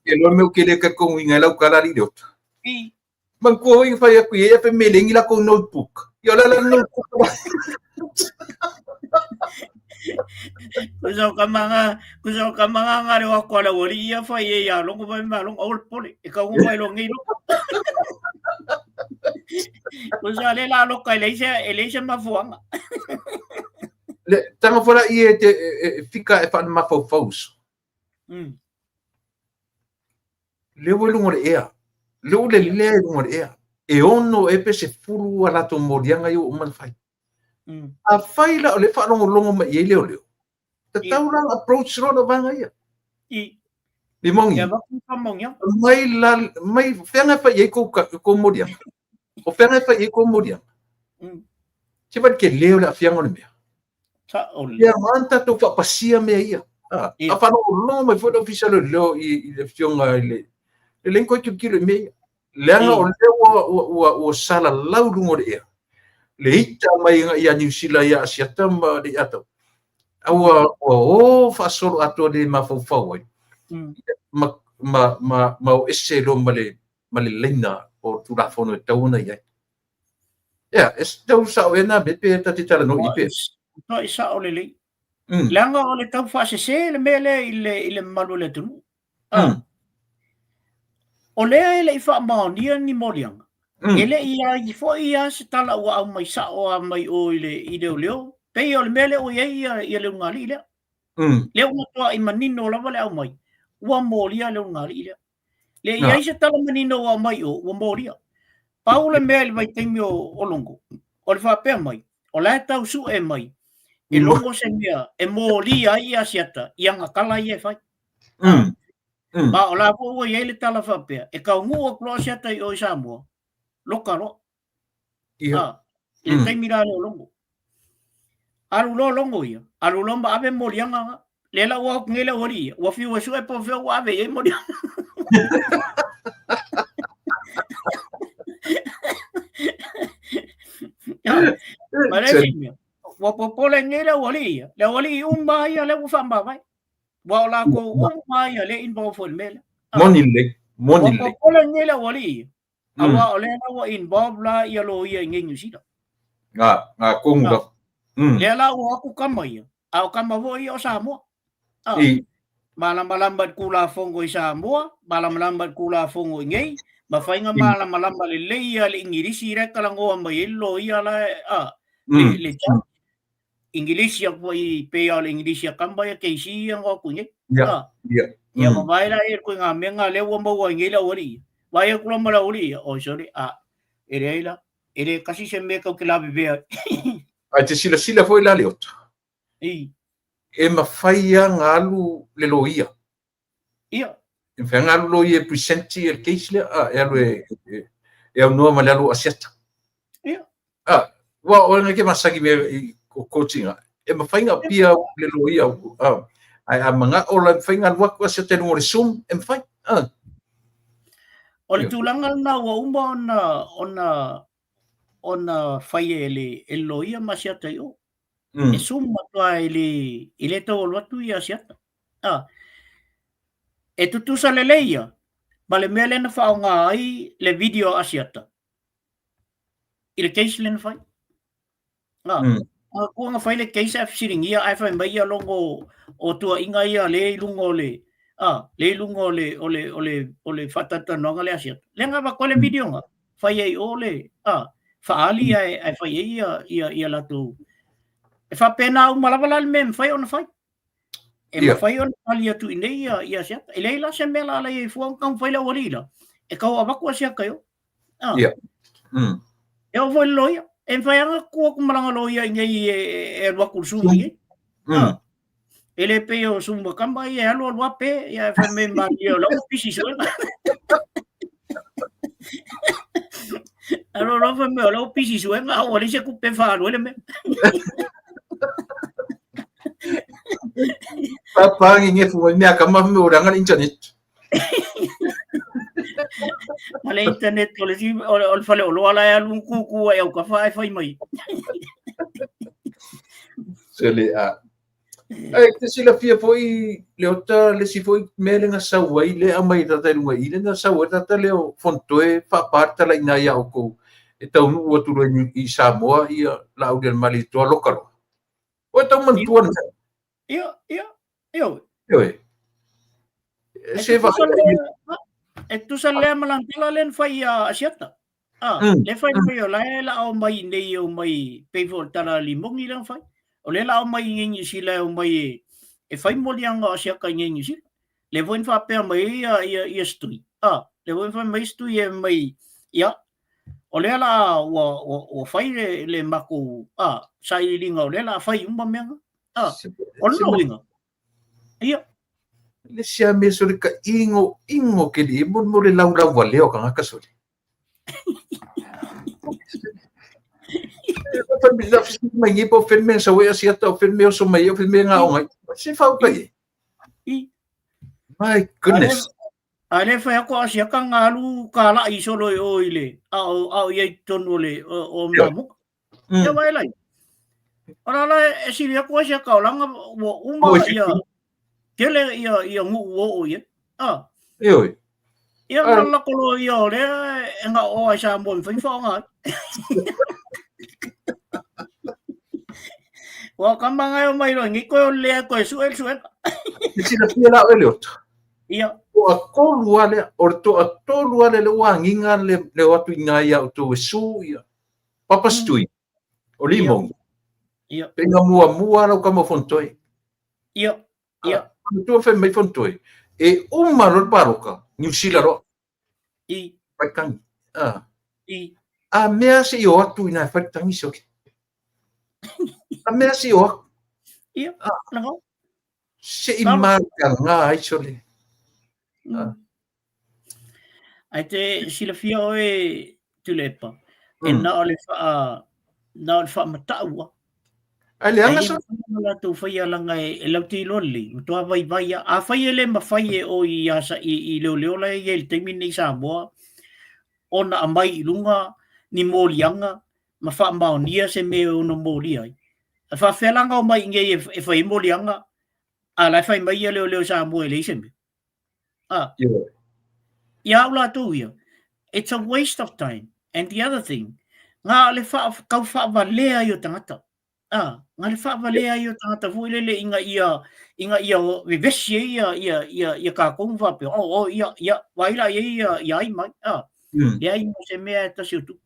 E loa me ke le ka kongu inga lau kala li leota. I. Man kua hoi fai aku i e fe mele ngi la kou notebook. Ia la la notebook. Kusa o kamanga, kusa o kamanga nga le wako ala wali ia fai e ia longo fai ma longo aul pole. E ka mai lo ngi lo. Kusa le la loka e leisa e leisa mafuanga. Le tanga fora i e te e, fika e whana mawhaufaus. Le ua i luga o le ea. Le ua lelea i luga o le ea. E ono e pe 10 a latou moliaga ia ua uma ona fai. Afai la o lea e faalogologo mai i ai leoleo, tatau la ona approach loa lau vaega ia. I. Limogi. Ia avatu faamaoniaga. Mai la, mai fea e fai ai kou, kou moliaga. O fea e fai ai kou moliaga. Se vai ke leo le afiaga o le mea. Sa'o lelei. Ia ma tatou faapasia mea ia. A, Ia. a faalogologo mai foi le Ofisa o Leoleo i, i le afioga i le le lei koe tilotilo i mea ia. Leaga o lea ua, ua, ua, ua salalau i luga o le ea. Le ita mai ia Niu Sila ia Asiata ma le Atau. A ua, ua o faasolo atoa le mafaufau ai. Ma, ma, ma, ma o ese loa ma le, ma le laina o Tulafono e tatau ona i ai. Ia, e tau sao ea nā mea pe ta te talanoa i pe. Matua i sao lelei. Leaga o le tau faasese le mea lea i le, i le mamalu o le atunuu. Ah. O lea e le i faamaonia ni moliaga. E le i ai foi lava se tala ua aumai sao lava mai o i le, i leoleo, pei o le mea lea ua i ai ia, ia le ulugalii lea. Lea ua matuai manino lava le aumai, ua molia le ulugalii lea. Le i ai se tala manino ua aumai o, ua molia. Pau le mea i le vaitaimi o, o Logo, o le faapea mai, o la e tau su'e mai e Logo se mea e molia ai i Asiata i ana tala ia e fai. Ma o la foi ua i ai le tala faapea, e taunuu atu loa Asiata i o i Samoa, loka loa. Ia. Ah, i le taimi la lea o Logo. Alu loa Logo ia, alu loa ma ave moliaga na. Lea la ua atu nei le aualii ia, ua fiu e sue po o fea ua ave i ai moliaga. Ma le isi mea, ua popole nei le aualii ia, le aualii uma ia lea ua faamavae. Ua o lakou uma ia lea e involve foi i le mea lea. Moni lelei, moni Ua lelei. popole nei le aualii ia, Aua o lea la ua involve la ia loia i nei Niu Sila. Ngā, ngā kongu lava. Lea la ua o atu kama ia, a o kama foi ia o Samoa. Ah, I. Malamalama i le Tulafono i Samoa, malamalama i le Tulafono i nei, ma faiga malamalama lelei ia le Igilisi la e talanoa mai ai le loia la e, ah, le, le judge. Igilisi atu foi pei lava o le Igilisi a kama ia KC ia na o atu i nei. Ia, Ah. ia. Ia mavae la e koe ngā mea ngā lea ua maua ai nei le aualii ia. Vaai atu la ma le aualii ia, oi sorry, a, e leai la, e le kasi se mea kau te lavevea ai. Ae te silasila foi la Leota, I. e mafai lava ona alu le loia. Ia. E mafai ona alu loia e present le case lea, a, e alu e, e, e aunoa ma le alu o Asiata. Ia. A, ua o ke masani mea i ko kotinga. E mafai ona appear le loia, a, ae a mana'o la e mafai ona alu atu Asiata i luga o le Zoom, e mafai. A. O le tulaga lena ua uma ona, ona, ona fai e le, e le loia ma Asiata i o. E Zoom atu lava e le, e le tau alu atu ia Asiata. A. E tutusa lelei ia ma le mea lea na faaaoga ai le video a Asiata i le case lea na fai. A, a kua na fai le case ae fesiligia ae fai mai ia logo o tuuaiga ia lea i luga o le, a, lea i luga o le, o le, o le, o le faatalatalanoaga lea a Asiata. Lea na avatu ai le video na, fai ai i o le, a, faaali ae, ae fai ai ia, ia, ia latou. E faapena uma lava la le mea e mafai ona fai. E mafai ona tali atu i nei ia, ia Asiata. E leai la se mea la ala i ai fua ona taumafai le aualii la, e tau avatu Asiata i o. Ah. Ia. E oo foi i le loia. E mafai lava ona tu atu ma lana loia i nei e, e alu atu i le Zoom i nei. Ah. E le pei o Zoom a kama ia e alu alu lava pe, ia e fai mai malie o la ua pisi suega. Alu alu fai mai o la ua pisi suega, a ua leai se tupe e faaalu ai le mea. Pāpāngi ngefu mai mea kama fai mai ua leaga le internet. Ma le internet o le, o le, o le faleoloa la e alu kūkū ai autafa ae fai mai. Se le a. Ae te silafia foi Leota le isi foi mea lea na sau ai lea aumai e tata i luga i i lea na sau ai tata lea o Fonotoe faapa le tala i ina ia outou e taunuu atu loa i Samoa ia Laaulialemalietoa loka loa. Ua tau manatua le mea. Ia, ia, ia. Ioe. Se E tutusa lea, e tutusa lea ma lana tala lea na fai ia Asiata. Ah, lea fai mai o la e la omai nei o mai pei foi o le tala limogi lea na fai. O lea la omai i Niu Sila e omai e, e fai moliaga o Asiata i Niu Sila. Lea foi na faapea mai ai ia, ia, ia Stui. Ah, lea foi na fai mai Stui e mai, ia, o lea la ua, ua, ua fai le, le matou, ah, sailiiliga o lea la fai uma mea na. Ah, o lona uiga, ia. Le sia mea sole ka ingo ingo ke li mo mo le lau lau valea o kangaka sole. Mai ngi po fen me sa we asia ta fen me so mai fen me nga o ngai. Se fa ka i. My goodness. A le fai ako asia ka ngalu ka la i solo i o i le a o a o i tonu le o mamuka. Ia vai lai. Ora la e sili aku ai sia kaulanga ua uma ia tele ia ia nguu o o ia. Ah. E oi. Ia nga la kolo ia o lea e nga o ai sa mo fai fa nga. Wa ka manga o mai lo ngi ko le ko su el su el. Sila pia la o le ota. Ia. O a tolu ale o to a tolu ale le wa nginga le le o atu inga ia o to su ia. Papa Stui, o Limong. Ia. Pe nga mua mua lau kama fontoi. Ia. Ia. Tua whai mai fontoi. E uma lo paroka, New Zealand ro. I. Whai tangi. Ah. I. A mea se i o atu ina whai tangi soke. A mea se i o atu. Ia. Ah. Naka. Se i marka ngā ai sole. Ah. Ai te silafia oe Tulepa, e na o le wha, na o le wha mataua. Ai le anga so? Ai le tou whai alanga e lau te iloa lelei, matua vai vai a, a whai e le mawhai e o i asa i leo leo lai i le taimi nei Samoa, ona a mai i lunga ni mōlianga, ma wha maonia se me ono mōlia ai. A wha whelanga o mai i ngei e whai mōlianga, a lai whai mai ia leo leo Samoa e leai se mea. Ah. Yeah. Ia au latou ia. It's a waste of time. And the other thing, ngā le wha, kau whaavalea i o tangata. Ah, ngā le whaavalea i o tangata foi lele inga ia, inga ia vevesi e ia, ia, ia, ia kākou whapea. Oh, oh, ia, ia, waila ia, ia, ia ai mai. Ah. Le ai mo se mea e tasi o tu.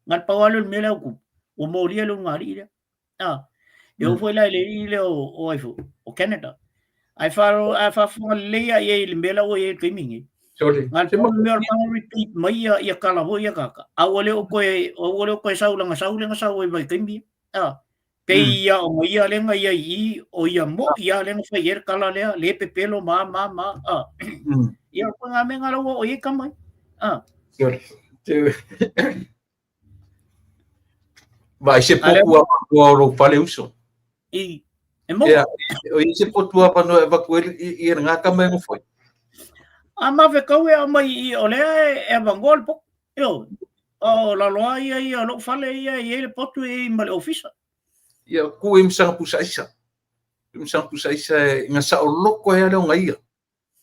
Ngā le pau ale o le mea lea o kupu. Ua mōlia le unga alii lea. Ah, e o foi la i le alii lea o ai fo, o Canada. Ai wharo, ai whafonga lelei a ia i le mea la ua i e taimi nei. Sorry. Ngā le pau mea o le panga repeat mai ia, ia kala foi ia kaka. Aua le o koe, aua le o koe sau langa sau lenga sau ai vai taimi. Ah, pei ia o ia lenga ia i, o ia mo ia lenga whai e kala lea, le pepelo ma, ma, ma. Ah. Ia o ngā mea ngā laua o ia kamai. Ah. Sorry. Vai se potu a panoa o lou fale uso. I, e mo. Ia, o i se potu a panoa e vaku i e ngā kama e ngofoi. A ma fe kau e a mai i o lea e a vangoa le potu. Io, o la loa ia ia lou fale ia i le potu e i ma le ofisa. Ia, ku e msanga pusa isa. E msanga pusa isa e ngā sa o loko e ale o ngā ia.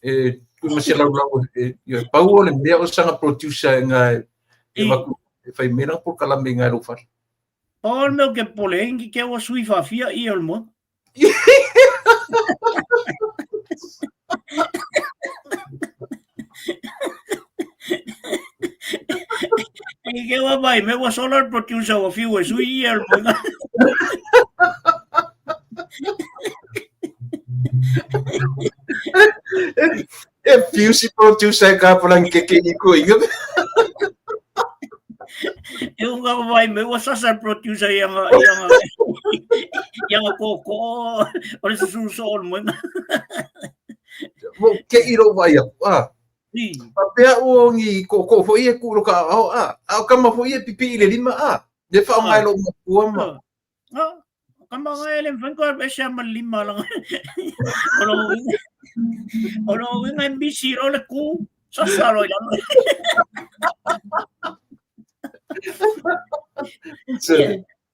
E kui ma se laulau e, e pau o le mea o sanga producer e ngā e vaku e whai mea po kalame i ngā lou fale. Pau o le mea o ke pole ingi ke ua sui whawhia i o le moa. Ingi ke ua mai me ua solar producer ua whiu e sui i o le moa. E whiu si producer ka polang ke ke i ko inga. E unga mai me ua sasa producer ia nga ia nga ia nga koko o le susu so o le moenga. Mo ke i ro vai aku a. I. A pea o ngi ko ko fo i e ku ro ka ao a. A o kama fo i e pipi i le lima a. Le wha o ngai lo matua ma. Ah, kama ngai le mfai ko e sia ma lima langa. O lo winga. O lo winga misi ro le ku. Sasa ro ila.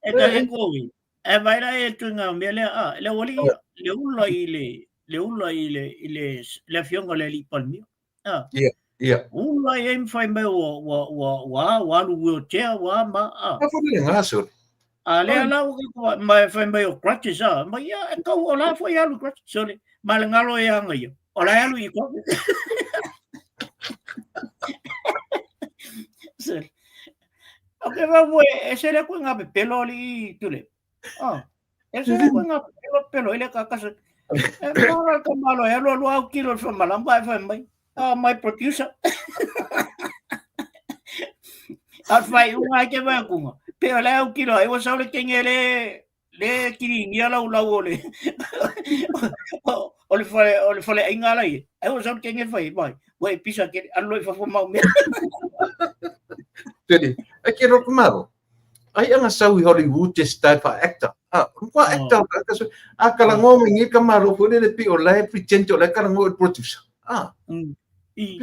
E ka e ko wi. E vai la e tu ngā mea lea a. Le wali le ula i le le ula i le i le le afioga le alii Palemia. Ah. Ia, ia. Ula i ai mawhai mai ua ua ua ua ua alu wheelchair ua ma a. Ka whare le ngā sore. A lea la ua ka mai whai mai o crutches a. Ma ia e kau o la whai alu crutches sore. Ma le ngalo e anga ia. O la alu i crutches. Sore. O ke va ua e sere koe ngā pepelo ali i tule. Ah. E sere koe ngā pepelo pepelo i le kakasa. E mara ka malo e alu alu au kilo le whamalamba e whai mai. Ah, my producer. A whai unga ke vai kunga. Pe o le au kilo e ua sau le kenge le le kiri ngia lau lau o le. o le fale o le fale aiga la ia. Ai ua sau le kenge fai mai. Ua e pisa ke alu loa i fafo mau mea. Tele, ai ke roko malo. Ai anga sau i Hollywood te style fa actor. Ah, kwa actor ka ka so. A kala ngo mi ngi ka malo ko le pi o la pretend o la kala ngo producer. Ah. I.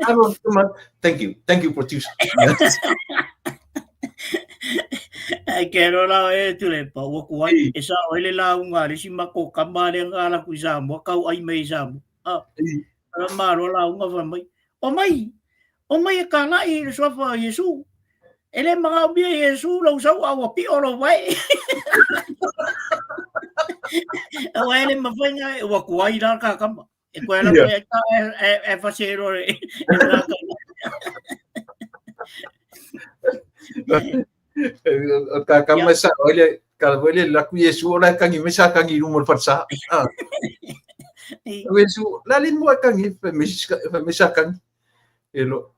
Alo, come on. Thank you. Thank you producer. Ai ke ro la e tu le pa ua kuai e sa o le la unga le si mako kama le nga la ku sa mo kau ai mai sa mo. Ah. Ala malo la unga fa mai. O mai. O mai e kālaʻi i le suafa o Iesū. E le manaomia e Iesū lou sau a ua piʻo lou vae. Aua e le mafai na ua kuai la ka kama. E koe la koe ta e e fase e roa e la ka. Ka kama sa ole ka ole la ku Yesu ola kangi me sa kangi rumo farsa. Ah. Yesu la le mo kangi me sa kangi. E lo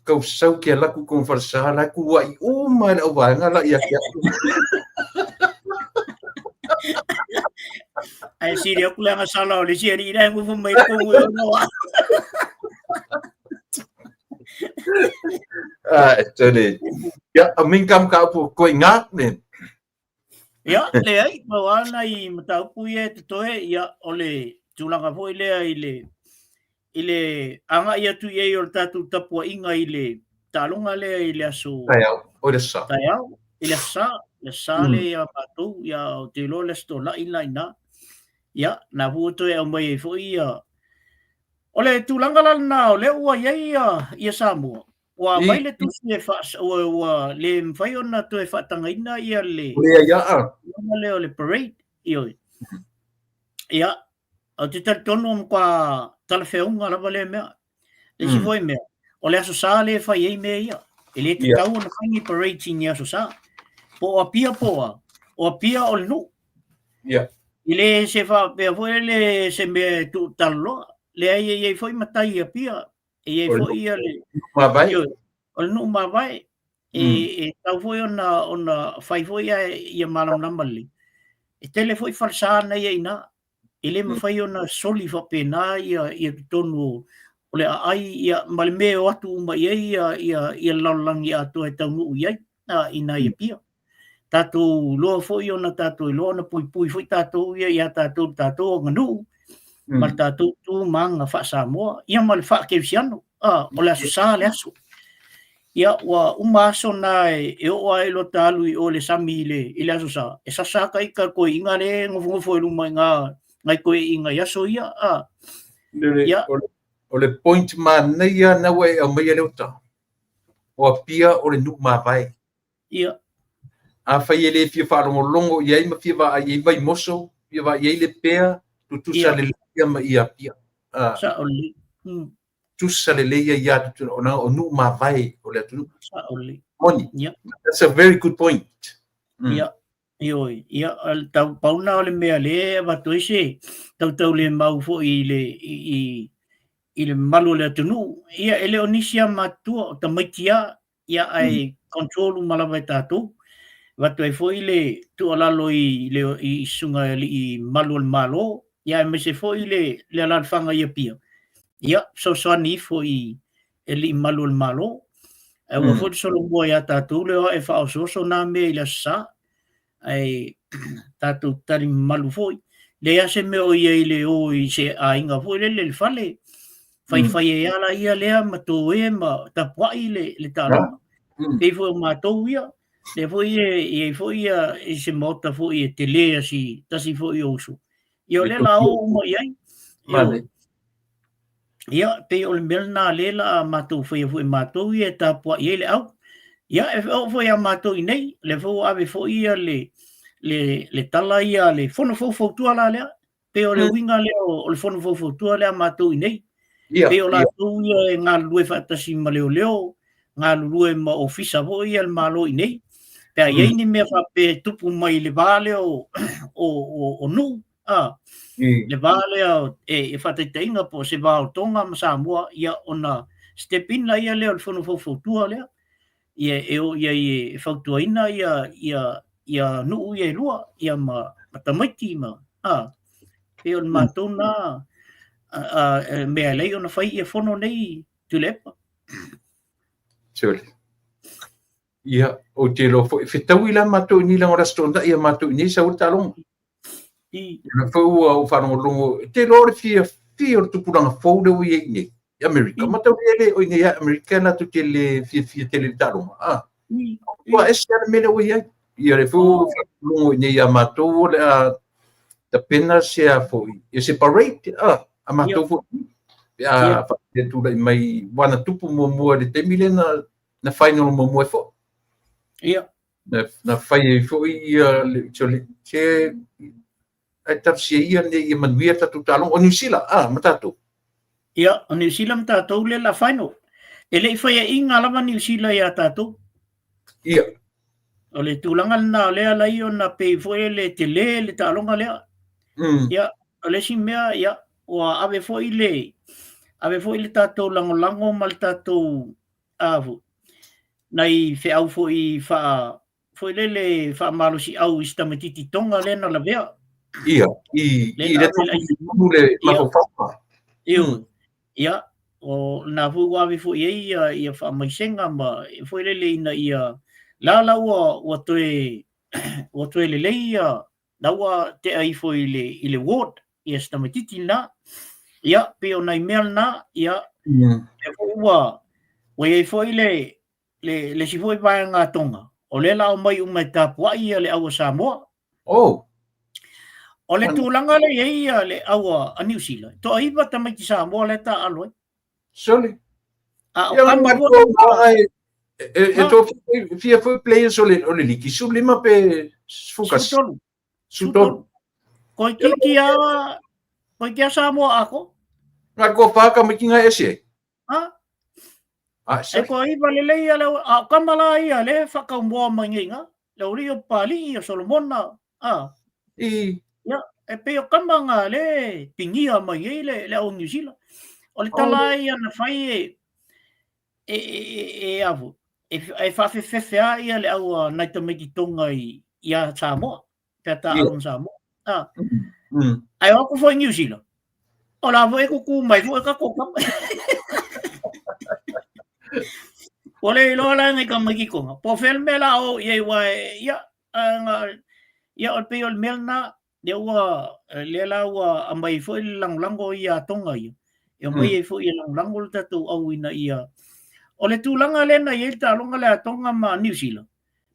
kau sau ke la ku kon farsa la ku wa i o mai la vaenga la ia kia. Ai siri aku le sala o le siri ira ngu fu mai ko ngu no. Ah, tene. Ya, a min kam ka pu koi ngā ne. Ia, leai, pau lava nai mataupu ia e totoe, ia, o le tulaga foi lea i le, i le agai atu i ai o le tatou tapuaiga i le taaloga lea i le aso... Taeao, o le aso Sa. Taeao, i le aso Sa, le aso Sa lea ia matou, ia, ou te iloa le aso Tolai lena i ina. Ia, na foi ua toe aumai ai foi ia... O le tulaga la lena o lea ua i ai ia Samoa, Ua aumai le tusi e faa, ua, ua le mafai ona toe faatagaina ia le... Le ia a. Le o le parade, ioe. Ia, ou te talitonu o matua talafeauga lava lea mea. Le isi foi mea, o le Aso Sa lea e fai ai mea ia. E le tatau ona fai ni parades i ni Aso Sa. Po o Apia po o a, o Apia o le nuu. I le se faapea foi lele se mea e tuutalaloa. Leai e i ai foi matai i Apia, E i ai foi ia le mavae. O le nuu mavae e e tatau foi ona ona fai foi ae ia malamalama lelei. E tele foi falesa na ia i ina. E le mafai ona soli faapena ia ia totonu o o le aai ia ma le mea e o atu uma i ai ia ia ia le lalolagi atoa e taunuu i ai a i ina i Apia. Tatou iloa foi ona tatou iloa ona puipui foi tatou ia ia tatou le tatou aganuu ma le tatou tu ma aga faa-Samoa, ia ma le faa-Kerisiano. A, o le Aso Sa le aso. Ia, ua uma aso na e, e oo ai loa ta alu i o le sami i le, i le Aso Sa, e sasa ka ika koeʻiga le nofonofo i luma i ngā, ngai koeʻiga i aso ia, a. Ia. O le point manaia na ua e aumaia lea uta. O Apia o le nuu mavae. Ia. Afai e le fia faalogologo i ai ma fia vaai i ai Vaimoso, fia vaai i ai Lepea, tutusa lelei ia ma i Apia. Sao lelei. Tutusa lelei ia ia tutusa, ona o nuu mavae o le atunuu. Sao lelei. Moni. Ia. That's a very good point. Ia. Ioe, ia, tau, pau lena o le mea lea e avatu ai se tautaulemau foi i le, i, i, i le mamalu o le atunuu. Ia, e le o nisi a matutua, o tamaiti lava, ia, ae control uma lava e tatou. Avatu ai foi le tuualalo i le i susuga i alii mamalu o le Malo, ia, aemaise foi le, le alaalafaga i Apia, ia, fesoasoani ifo i alii mamalu o le Malo. Ae aua foi le solomua ia tatou le o ae faaosooso nā mea i le Aso Sa, ae tatou tali mamalu foi. Leai lava se mea o i ai i le o i se aiga foi lele i le fale, faifai ai lava laia lea ma toe ma tapuai le, le taaloga. Pei foi o matou ia, lea foi e i ai foi ia i se maota foi e tele a si tasi foi o uso. Ia o lea la o uma i ai. Ioe. Ia, pei o le mea lena lea la a matou faia foi e matou ia e tapuai ai le au. Ia, e oo foi ia matou i nei, lea foi ua ave foi ia le, le, le tala ia a le Fono Faufautua la lea. Pei o le uiga lea o, o le Fono Faufautua lea a matou i nei. Pei o latou ia e galulue faatasi ma leoleo, galulue ma ofisa foi ia a le Malo i nei. Pe a i ai ni mea faapea e tupu mai i le va lea o, o, o, o nuu, a, le va lea e, e faataitaiga po o se va o Tonga ma Samoa, ia ona step in laia lea o le Fono Faufautua lea, ia e o i ai e fautuaina ia, ia, ia nuu ia e lua, ia ma ma tamaiti ma, a, pei o le matou na mea e alai ona fai ia fono nei Tuilaepa. Sure. Ia, ou te iloa foi, fetaui la matou i nei leaga o le Aso Toonai a matou i nei sau ai le taaloga. I. Ia foi ua ou faalogologo, te iloa o le fiafia o le tupulaga fou lea ua i ai i nei i Amerika. I. Mataulia le o i nei a Amerika latou te le fiafia tele i le taaloga. Ah. I. Ua ese lava le mea lea ua i ai. Ia lea foi ua Oh. faalogologo i nei ia matou o le a tapena se a foi, ia se parade ah, a matou foi. Pe a faapea tulai mai, ua na tupu muamua i le taimi lea na final muamua ai foi. Ia. Na fai ai foi ia le, se ae talosia ia nei ia manuia tatou taaloga. O Niu Sila, ah, ma tatou. Ia, o Niu Sila ma tatou lea la final. E le i faiaina lava Niu Sila ia tatou. Ia. O le tulaga lena o lea lai ona pei foi le tele le taaloga lea. Ia, o le isi mea, ia, ua ave foi le ave foi le tatou lagolago ma le tatou a foi, nai feau foi faa foi lele faamalosiau i si tamaitiiti Tonga lea na lavea. Ia, i, Lea i na le ave le tonu le Ia. mafaufauga. Ioe. Ia, o lena foi ua ave foi i ai ia, ia faamaisega ma foi lele ina ia la la ua ua toe ua toe lelei ia la ua tea ifo i le i le ward ia si tamaitiiti lena. Ia, pei o nai mea lena, ia, lea foi ua ua i ai foi le le le isi foi vaega a Tonga, o lea la omai uma e tapuai ia le au a Samoa. Oh. O le tulaga lea i ai ia le au a Niu Sila, toaiva tamaiti Samoa lea e taaalo ai. Sole. A o Ia, kama ma foi e e to fia foi players o le o le liki 15 pe 11. 13. 13. Koe ki a koe ki a Samoa ako. Nga ko fa ka miki nga ese. Ha? Ah, E sorry. koe iwa lelei ia le a o kama la ia le whakaumoa mai nei nga. Le uri o Pali'i o Solomona. A. I. Ia, e pei o kama nga le pingia mai nei le le au New Zealand. O le tala ia na whai e e e e, e avu. E, e whaafefefe a ia le au a nai tamaiti Tonga i, i a Samoa. Pe a tā alo Samoa. A. Ai o aku foi New Zealand. O la foi kuku mai foi ka ko kama. O le iloa la ngai ka mai ki konga. Po fel me la o ia wa ia nga ia o pe o le mea na le ua le la ua amai foi le lagolago ia Tonga ia. E omai ai foi e lagolago le tatou au ina ia. O le tulaga lea na i ai le taaloga lea a Tonga ma New Zealand.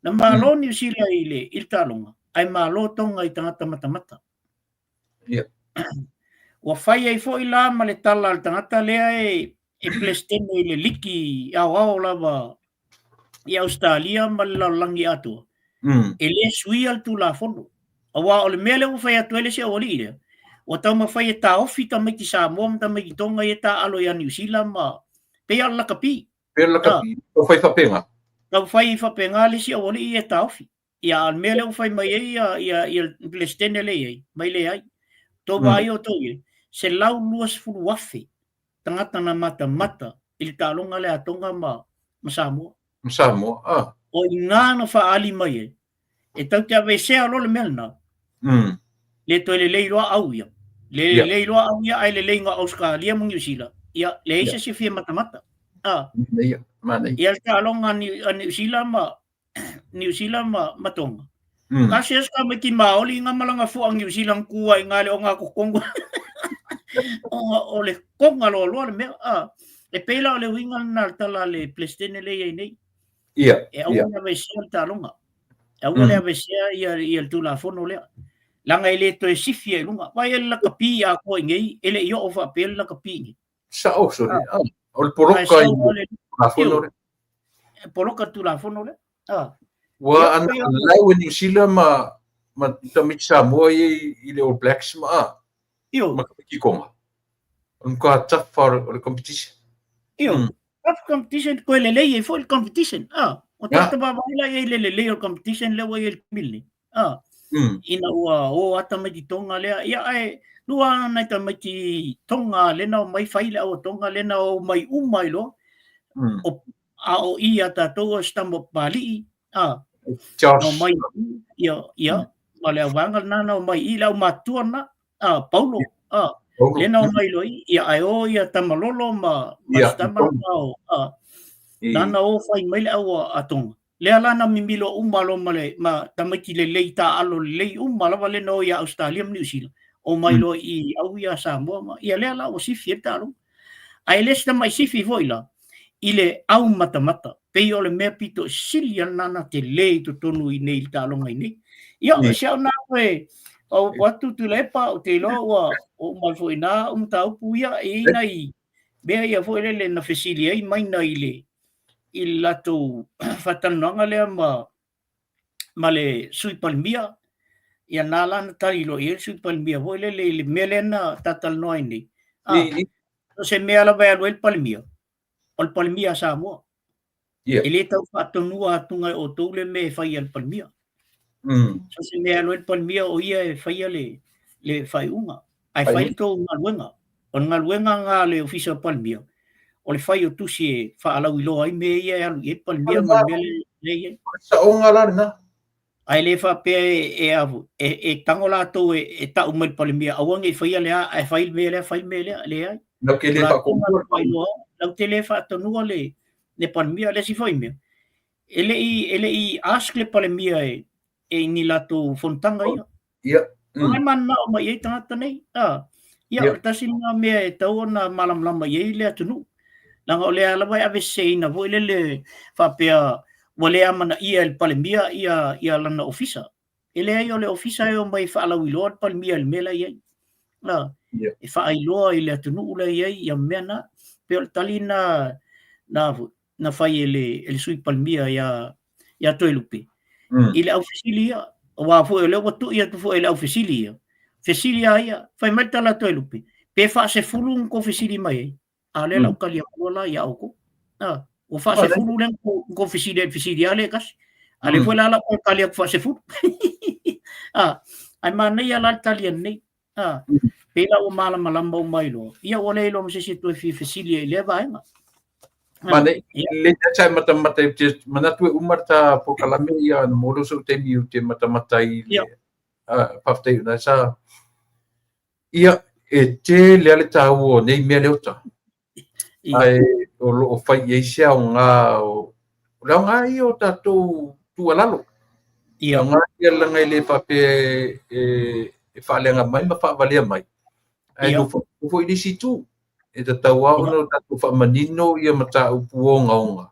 Na malo New Zealand i le i le taaloga, ae malo Tonga i tagata matamata. Ia. Ua fai ai foi la ma le tala a le tagata lea e e Peresetene i le liki aoao lava i Ausetalia ma le lalolagi atoa, e le suia le Tulafono. Aua o le mea lea ua fai atu ai le isi aualii lea, ua taumafai e taofi tamaiti Samoa ma tamaiti Tonga ia e taaalo ia Niu Sila ma pei lava o le lakapi. Pei o le lakapi, tau fai faapena. Tau fai faapena le isi aualii ia e taofi. Ia, a o le mea lea ua fai mai ai ia, ia, ia le Peresetene lea e i ai, mai leai. Tou vaai outou i ai, 120,000 tagata na matamata i le taaloga lea a Tonga ma, ma Samoa. Ma Samoa, ah. O i ina na faaali mai ai, e tau te aveesea loa le mea lena. Le toe lelei loa au ia. Le Ia. lelei loa au ia, ae lelei ngā Australia ma Niu Sila. Ia, leai Ia. se isi e fia matamata. Ah. Manaia, manaia. Ia le taaloga a Niu, a Niu Sila ma, Niu Sila ma, ma Tonga. Ka se ka mai ki Maoli nga malanga fua Niu Zealand kua i ngā le o ngā kokonga. O, o le konga loa loa le mea. Ah, e pēlā o le uiga lena le tala a le Peresetene lea i ai nei. Ia, E aua ia. le aveesea le taaloga. E aua le aveesea ia, ia le Tulafono lea. Leaga e le toe sifi ai i luga. Vaai le lakapi atoa i nei, e le i oo faapea le lakapi i nei. Sao, sorry. Ah. Ah, o le poloka Ae sau i o le Tulafono lea. E poloka le Tulafono lea. Ah. Ua Ia, ana pei o- lau e Niu Sila ma, ma tamaiti Samoa ia i, i le All Blacks ma, ah, Io. ma tamaiti Tonga. O le matua tough o le, o le competition. Io. Tough competition, koe lelei ai foi le competition. Ah, o Ya. tagata vaavaai la i ai le lelei o le competition lea ua i ai i le taimi lenei. Ah, ina ua o a tamaiti Tonga lea, ia ae lua nai tamaiti Tonga lena o mai fai le au a Tonga lena o mai uma ai loa. O, a o i a tātou o si tama o Papali'i, ah, Josh. no mai ia, ia, Ma le auvaega lena na omai i le aumatutua lena, a Paulo, a, lea na omai loa i, ia ae o ia Tamalolo ma si tama lena o, a, lana o fai mai le au a Tonga. Lea la na mimilo uma loa ma le ma tamaiti lelei taaalo lelei uma lava lea na o ia Ausetalia ma Niu Sila, omai loa i au ia Samoa ma ia lea la ua sifi ai le taaloga. Ae le o se tamai sifi foi la i le au matamata, pei o le mea pito sili lava lena na tele i totonu i nei i le taaloga i nei. Ia, o si au na toe faaopoopo atu Tuilaepa, ou te iloa ua uma ai foi i ina au mataupu ia, e i ai nai mea ia foi lele na fesili ai Maina i le i le latou faatalanoaga lea ma le Sui Palemia, ia na la na tali loa i ai le Sui Palemia foi lele i le mea lea na talatalanoa ai nei. A, o se mea lava e alu ai le Palemia, o le Palemia a Samoa. E le tau faatonua atuga e outou le mea e fai a le Palemia. So se mea e alu ai le Palemia, o ia e faia le faaiuga. Ae fai le tou galuega. O le galuega lena a le Ofisa o le Palemia, o le fai o tusi e faalauiloa ai mea ia e alu i ai le Palemia ma le mea lea e i ai. Saoga la lena. Ae le faapea e tago latou e tau mai le Palemia, aua ne i faia le a, ae fai le mea lea, fai le mea lea. Leai. Latou te le faatonuaLatou te le faatonua le Palemia. O le isi foi mea, e le i ask le Palemia e ni latou fonotaga ia. Ia. Ai mananao mai ai tagata nei. Ah. Ia, o le tasi lena mea e tatau ona malamalama i ai le atunuu. Leaga o lea lava e aveseseina foi lele faapea ua le amanaia e le Palemia ia lana ofisa. E leai, o le ofisa e omai e faalauiloa le Palemia i le mea la e i ai. Ah. E faailoa i le atunuu la e i ai ia mea na. Pei o le tali na na fai e le Sui Palemia ia Toelupe i le aufesili ia, aua foi o lea ua tui atu foi e le aufesili ia, fesili a ia, fai mai le tala a Toelupe, pe faasefulu na tou fesili mai ai, a o lea la ua tali atu la ia outou. Ua faasefulu lea na tou fesili ai i le fesili lava lea e tasi, a o lea foi la la ua tali atu faasefulu. Ae manaia la le tali ananei. Pei la ua malamalama uma ai loa. Ia ua le iloa ma se isi e toe fia fesili ai i lea vaega. Mane, le sa matamata i te manatu e uma ta polokalame ia na mo lou taimi o te matamata i le faafetai ona sa ia e tele a le tāua o nei mea lea ota. Ae o lo o fai i ai se aoga o le aoga ia o tatou tuualalo. Aoga ia leaga e le faapea e faaleaga mai ma faavalea mai. Ae nofo foi i le isi itu. E tatau lava ona tatou faamanino ia mataupu ogaoga.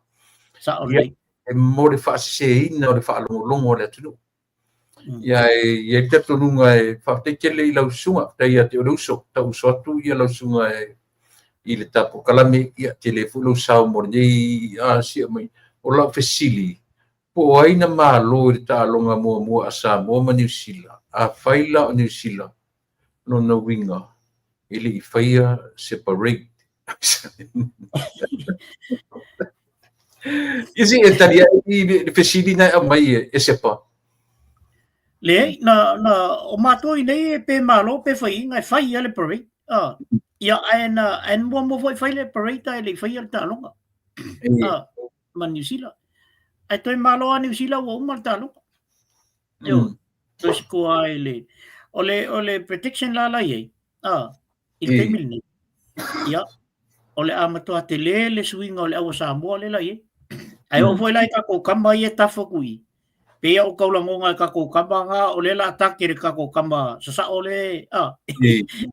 Sao lelei. E mo le faaseseina o le faalogologo a le atunuu. Ia e i ai le talitonuga e faafetai tele i lau susuga, faafetai ia te oe le uso, tau uso atu ia lau susuga i le ta polokalame, ia tele foi lou sao mo lenei asia mai. O lau fesili, po o ai na malo i le taaloga muamua a Samoa ma Niu Sila? Afai la o Niu Sila, lona uiga e le i faia se parade. Ia se i e tali ai i le fesili na e aumai e Sepa. Leai, na, o matou i nei e pe malo pe faiaina e fai lava le parade. Ah, ia, ae na, ae na muamua foi fai le parade ae le i faia le taaloga. Ah, ma Niu Sila. Ae toe malo lava Niu Sila ua uma le taaloga. Toe score ai le, o le prediction la la i ai, ah, i le taimi lenei, ia, o le a matua tele le suiga o le au a Samoa lea la i ai. Ae oo foi la i tatou kama ia e tafa atu i i, pei lava ua tau lagona e tatou kama na, o lea o le a take le tatou kama sasao lea, ah,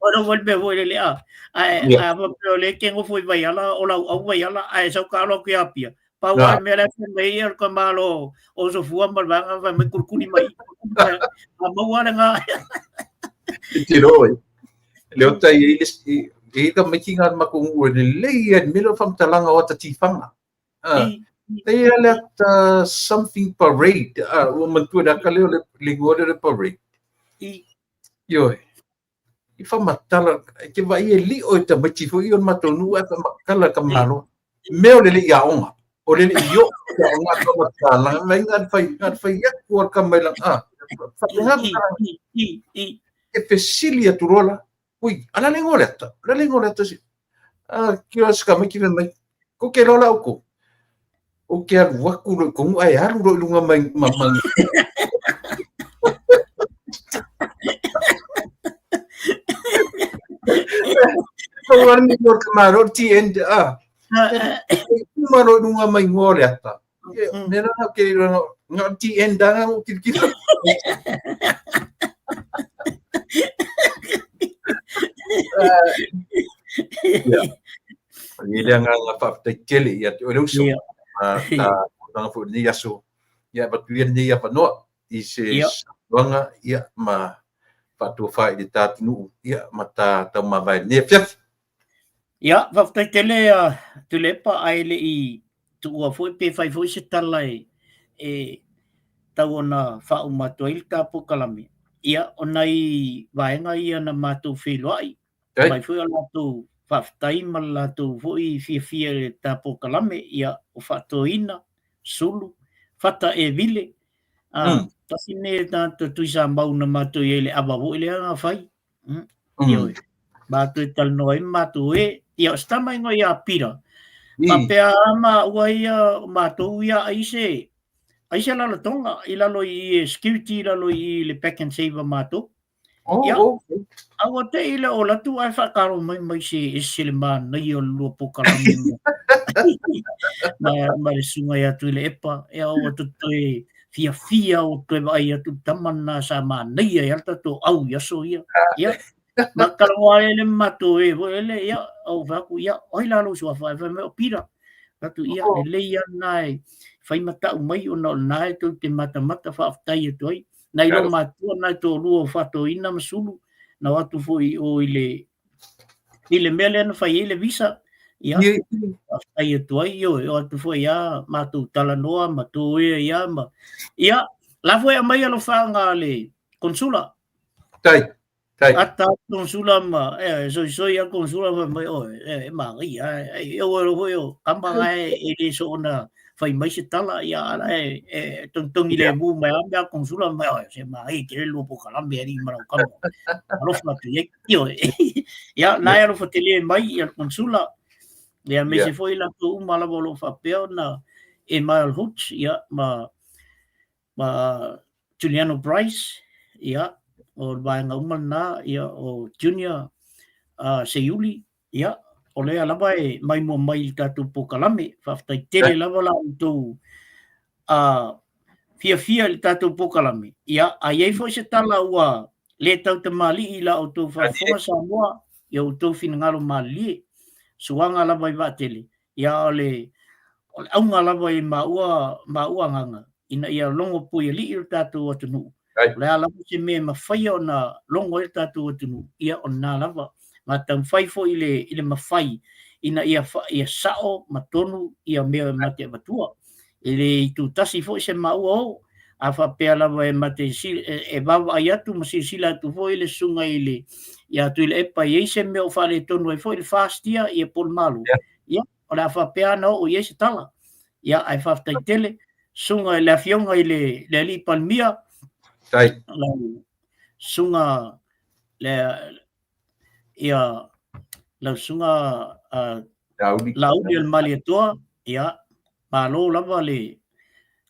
o le foi le mea foi lele, ah, ae a faapea o lea e te nofo i Vaiala, o Lauau Vaiala, ae sau taalo atu i Apia, pau lava le mea la e fai mai ai o le tamalo o Sofua ma le vaega fai mai kulikuli mai, a maua lena. Tiro e. Le o tai e i ka maiki ngā maku ngu e lelei e mele o whamtalanga o ata tifanga. Nei a le ata something parade. Ua mantua le aka leo le lingoa le parade. Ioe. I whamatala, e te vai e lio e tamaiti foi o le matou nuu ae whamatala ka malo. Mea o le le i aoga. O le le i o i aoga ka matala. Mai ngā whai, ngā whai aku o ka mai lang. Ah, e fesili atu loa la. Ui, ala le ngoa le ata. Ala le ngoa le ata si. Ah, ki o ska mai ki mai. Ko ke lola o ko. O ke alu aku lo kongu ai alu lo lunga mai ma ma. Tau ara ni o te maro ti end a. Maro lunga mai ngoa le ata. Ne rana ke rana nga ti end anga o ki ki. Ia le agaga faafetai tele ia te oe le uso. Ta tulaga foi o lenei aso, ia avatu ia lenei avanoa i se saunoaga ia ma faatofa i le ta atunuu ia ma ta taumavae i lenei afiafi. Ia, faafetai tele Tuilaepa, ae le i tuua foi pe fai foi se tala e tau ona faauma atu ai le ta polokalame. Ia, o nai vaega ia na matou feiloai, mai foi o latou faafetai ma le latou foi fiafia i le ta polokalame, ia, o Faatoina, Sulu, Fata e Vile, tasi lenei tagata Tuisamau na matou i ai i le ava foi lea na fai. Ioe. Matou e talanoa ai ma matou e. Ia, o se tama ingoa ia Pira. Faapea a maua ia o matou ia ai se ai se lalotoga i lalo i i security i lalo i i le Pak'nSave a matou. Oh, Ia, oh. A ua te i le o latu ae whaakaro mai mai se ese le manaia o le lua polokalame ma, ma le susuga ia Tuilaepa. Ia ua toe fiafia ua toe vaai atu le tama lena sa manaia ai lava le tatou au i aso ia. Ia, ma talanoa ai le ma matou e foi lele, ia, ou fai atu, ia, o ai la lou suafa? Ae fai mai, o Pira. Fai atu, ia, lelei lava lena e fai ma tau mai ona o lena e tou te matamata faafetai atu ai. Nai lou matua na e toalua o Faatoina ma Sulu, na o atu foi i o i le i le mea lea na fai ai le visa, ia, faafetai atu ai, ioe, o atu foi lava matou talanoa ma toea ia ma, ia, la foi e aumai alofaaga a le konsula. Tai, tai. Ata konsula ma, e, soisoi a konsula fai mai, oe, e, e manaia, e, e, e, foi o kama la e, e le soona fai mai se tala, ia, ala e, e togitogi lemu mai lava mea a konsula mai, oe, se manaia tele lua polokalame alii ma lau kama. Alofa atu i ai. Ioe. Ia, na e alofa tele mai ia le konsula, ia aemaise foi latou uma lava o lo o faapea ona Emile Hoots, ia, ma ma Juliano Bryce, ia, o le vaega uma lena, ia, o Junior Seiuli, ia, o lea lava e maimoa mai i le tatou polokalame. Faafetai tele lava la outou fiafia i le tatou polokalame. Ia, a i ai foi se tala ua le tautamalii i la outou faafofoga Samoa, i outou finagalo malilie, suaga lava i vaatele, ia o le o le auga lava i maua maua agaga ina ia logo puialii lo tatou atunuu. O le a lava se mea e mafai ona logo ai lo tatou atunuu, ia o lena lava. Ma taumafai foi i le, i le mafai ina ia, ia sao ma tonu ia mea ma te avatua. E le itutasi foi se maua o, a faapea lava e ma te e vaavaai atu ma silasila atu foi le susuga i le ia Tuilaepa e i ai se mea o faaletonu ai foi le FAST ia, ia po o le Malo, ia, o le a faapea ona oo i ai se tala. Ia, ae faafetai tele, susuga i le Afioga i le, le Alii Palemia, lau susuga le, ia, lau susuga Laauli. Laauli o le Malietoa, ia, malo lava le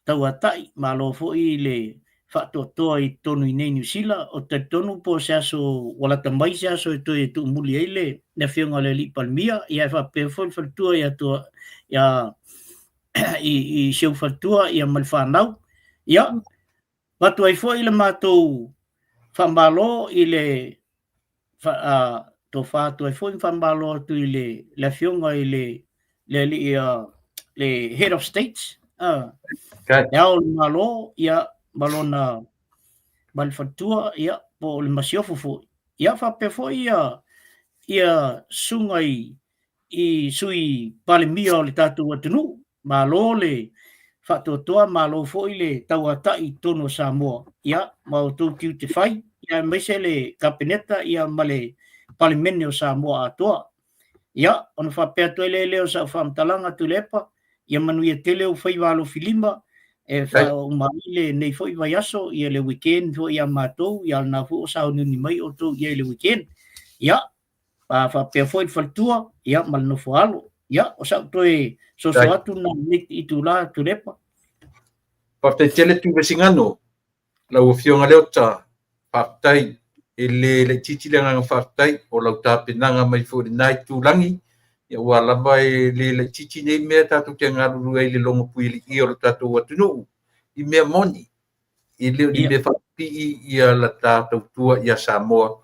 tauatai, malo foi le faatoatoa i totonu i nei Niu Sila. Ou te talitonu po o se aso ua lata mai se aso e toe tuumuli ai le, le afioga i le Alii Palemia, ia e faapea foi le faletua ia tua, ia, i, i si ou faletua ia ma le fanau. Ia, avatu ai foi le matou faamalo i le tofa atu ai foi ma faamalo atu i le, le afioga i le, le alii le head of states, le Ao o le Malo, ia, ma lona ma le faletua, ia, po o le masiofo foi. Ia, faapea foi ia, ia susuga i, i sui Palemia o le tatou atunuu, malo le faatoatoa, malo foi le tauatai i totonu o Samoa, ia, ma outou tiute fai, ia, aemaise le Kapeneta, ia, ma le Palemene o Samoa atoa. Ia, ona faapea atu ai lea o sau faamatalaga Tuilaepa, ia manuia tele ou faiva alofilima, e faauma ai lenei foi vaiaso, ia le weekend foi ia matou, ia lena foi ua sauniuni mai outou i ai i le weekend. Ia, a faapea foi le faletua, ia, ma le nofo alo. Ia, o sau toe soso atu na i itula Tuilaepa. Faafetai tele Tuivaisigano, lau Afioga Leota, faafetai. E le laitiiti le agaga faafetai o lau tapenaga mai foi i lena itulagi, aua lava e le laitiiti nei mea tatou te galulue ai i le logopuialii o le tatou atunuu i mea moni, e le o ni mea faapipii ia la ta tautua ia Samoa,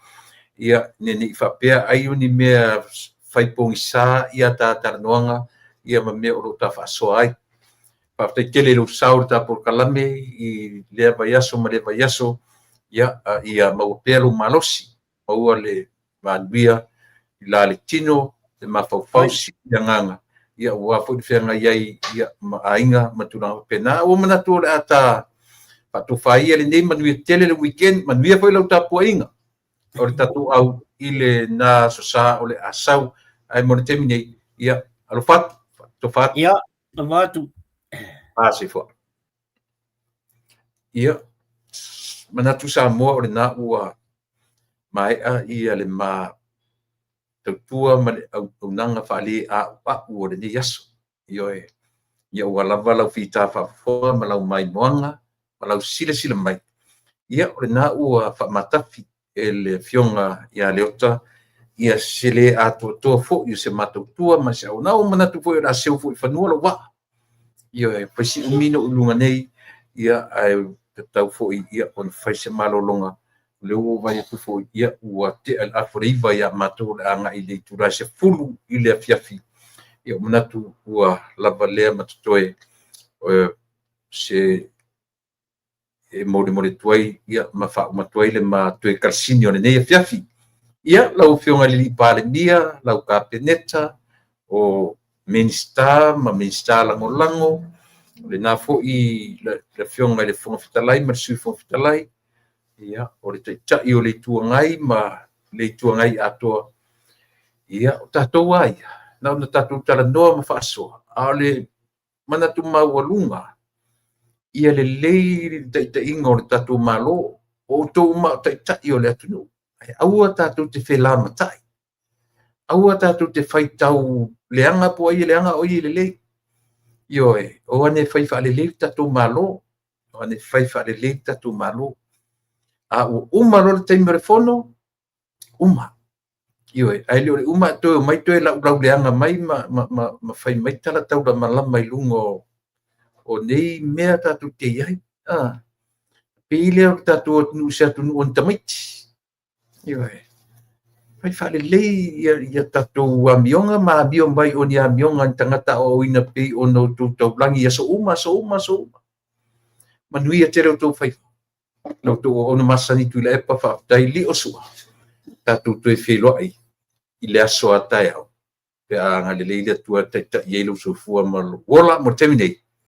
ia ne i faapea ai o ni mea faipogisa ia ta talanoaga ia ma mea o lo o ta faasoa ai. Faafetai tele i lou sao i le ta polokalame i lea vaiaso ma lea vaiaso, ia, ia maua pea lou malosi, maua le manuia i la le tino, le mafaufau, sili le agaga, ia aua foi le feagai ai ma aiga ma tulaga faapena. Ua manatu o le a ta faatofa ia lenei, manuia tele le weekend, manuia foi lau tapuaiga o le tatou au i lena Aso Sa o le a sau. Ae mo le taimi nei, ia, alofa atu, faatofa atu. Ia, alofa atu. A, soifua. Ia, manatu Samoa o lena ua maea ia le ma tautua ma le auaunaga faale-a'ua'u o lenei aso. Ioe, ia ua lava lau fita faafofoga ma lau maimoaga ma lau silasila mai. Ia, o lena ua faamatafi e le Afioga ia Leota ia se le atoatoa foi o se matou tua ma se auaunaga. Ua manatu foi o le a seu foi i fanua lou vaa. Ioe, fai si umi na ou i luga nei, ia, ae tatau foi ia ona fai se malologa. O lea ua ou vaai atu foi, ia, ua tea le afa o le 9 ia matou o le a agai i le itula e 10 i le afiafi. Ia, ua manatu ua lava lea ma totoe se e molimoli atu ai ia, ma faauma atu ai le ma toe kalasini o lenei afiafi. Ia, lau Afioga i le Palemia, lau Kapeneta, o Minisita ma Minisita Lagolago, lena foi le Afioga i le Fofoga Fetalai ma le Sui Fofoga Fetalai, ia, o le Taitai o le Itu Agai ma le Itu Agai atoa, ia, o tatou lava ia, na ona tatou talanoa ma faasoa, a o le manatu maualuga, ia lelei le taitaiga o le tatou Malo, o outou uma o taitai o le atunuu, ae aua tatou te felamatai, aua tatou te faitau leaga po o ai e leaga a o ai e lelei. Ioe, o ane e fai faalelei le tatou Malo, o ane e fai faalelei le tatou Malo. A ua uma loa le taimi o le fono, uma. Ioe, ae le o le uma ae toe omai toe laulau leaga mai ma fai mai tala taulamalama i luga o nei mea tatou te i ai. Pei lea o le tatou atunuu se atunuu o ni tamaiti. Ioe, fai faalelei ia tatou amioga ma amio mai o ni amioga a ni tagata aoaoina pei ona outou taulagi i aso uma, aso uma, aso uma. Manuia tele outou faiva. La outou auauna masani Tuilaepa, faafetai lio sua. Tatou toe feiloai i le aso a taeao pe a agalelei le Atua e taitai ai lou soifua ma lou ola mo le taimi nei.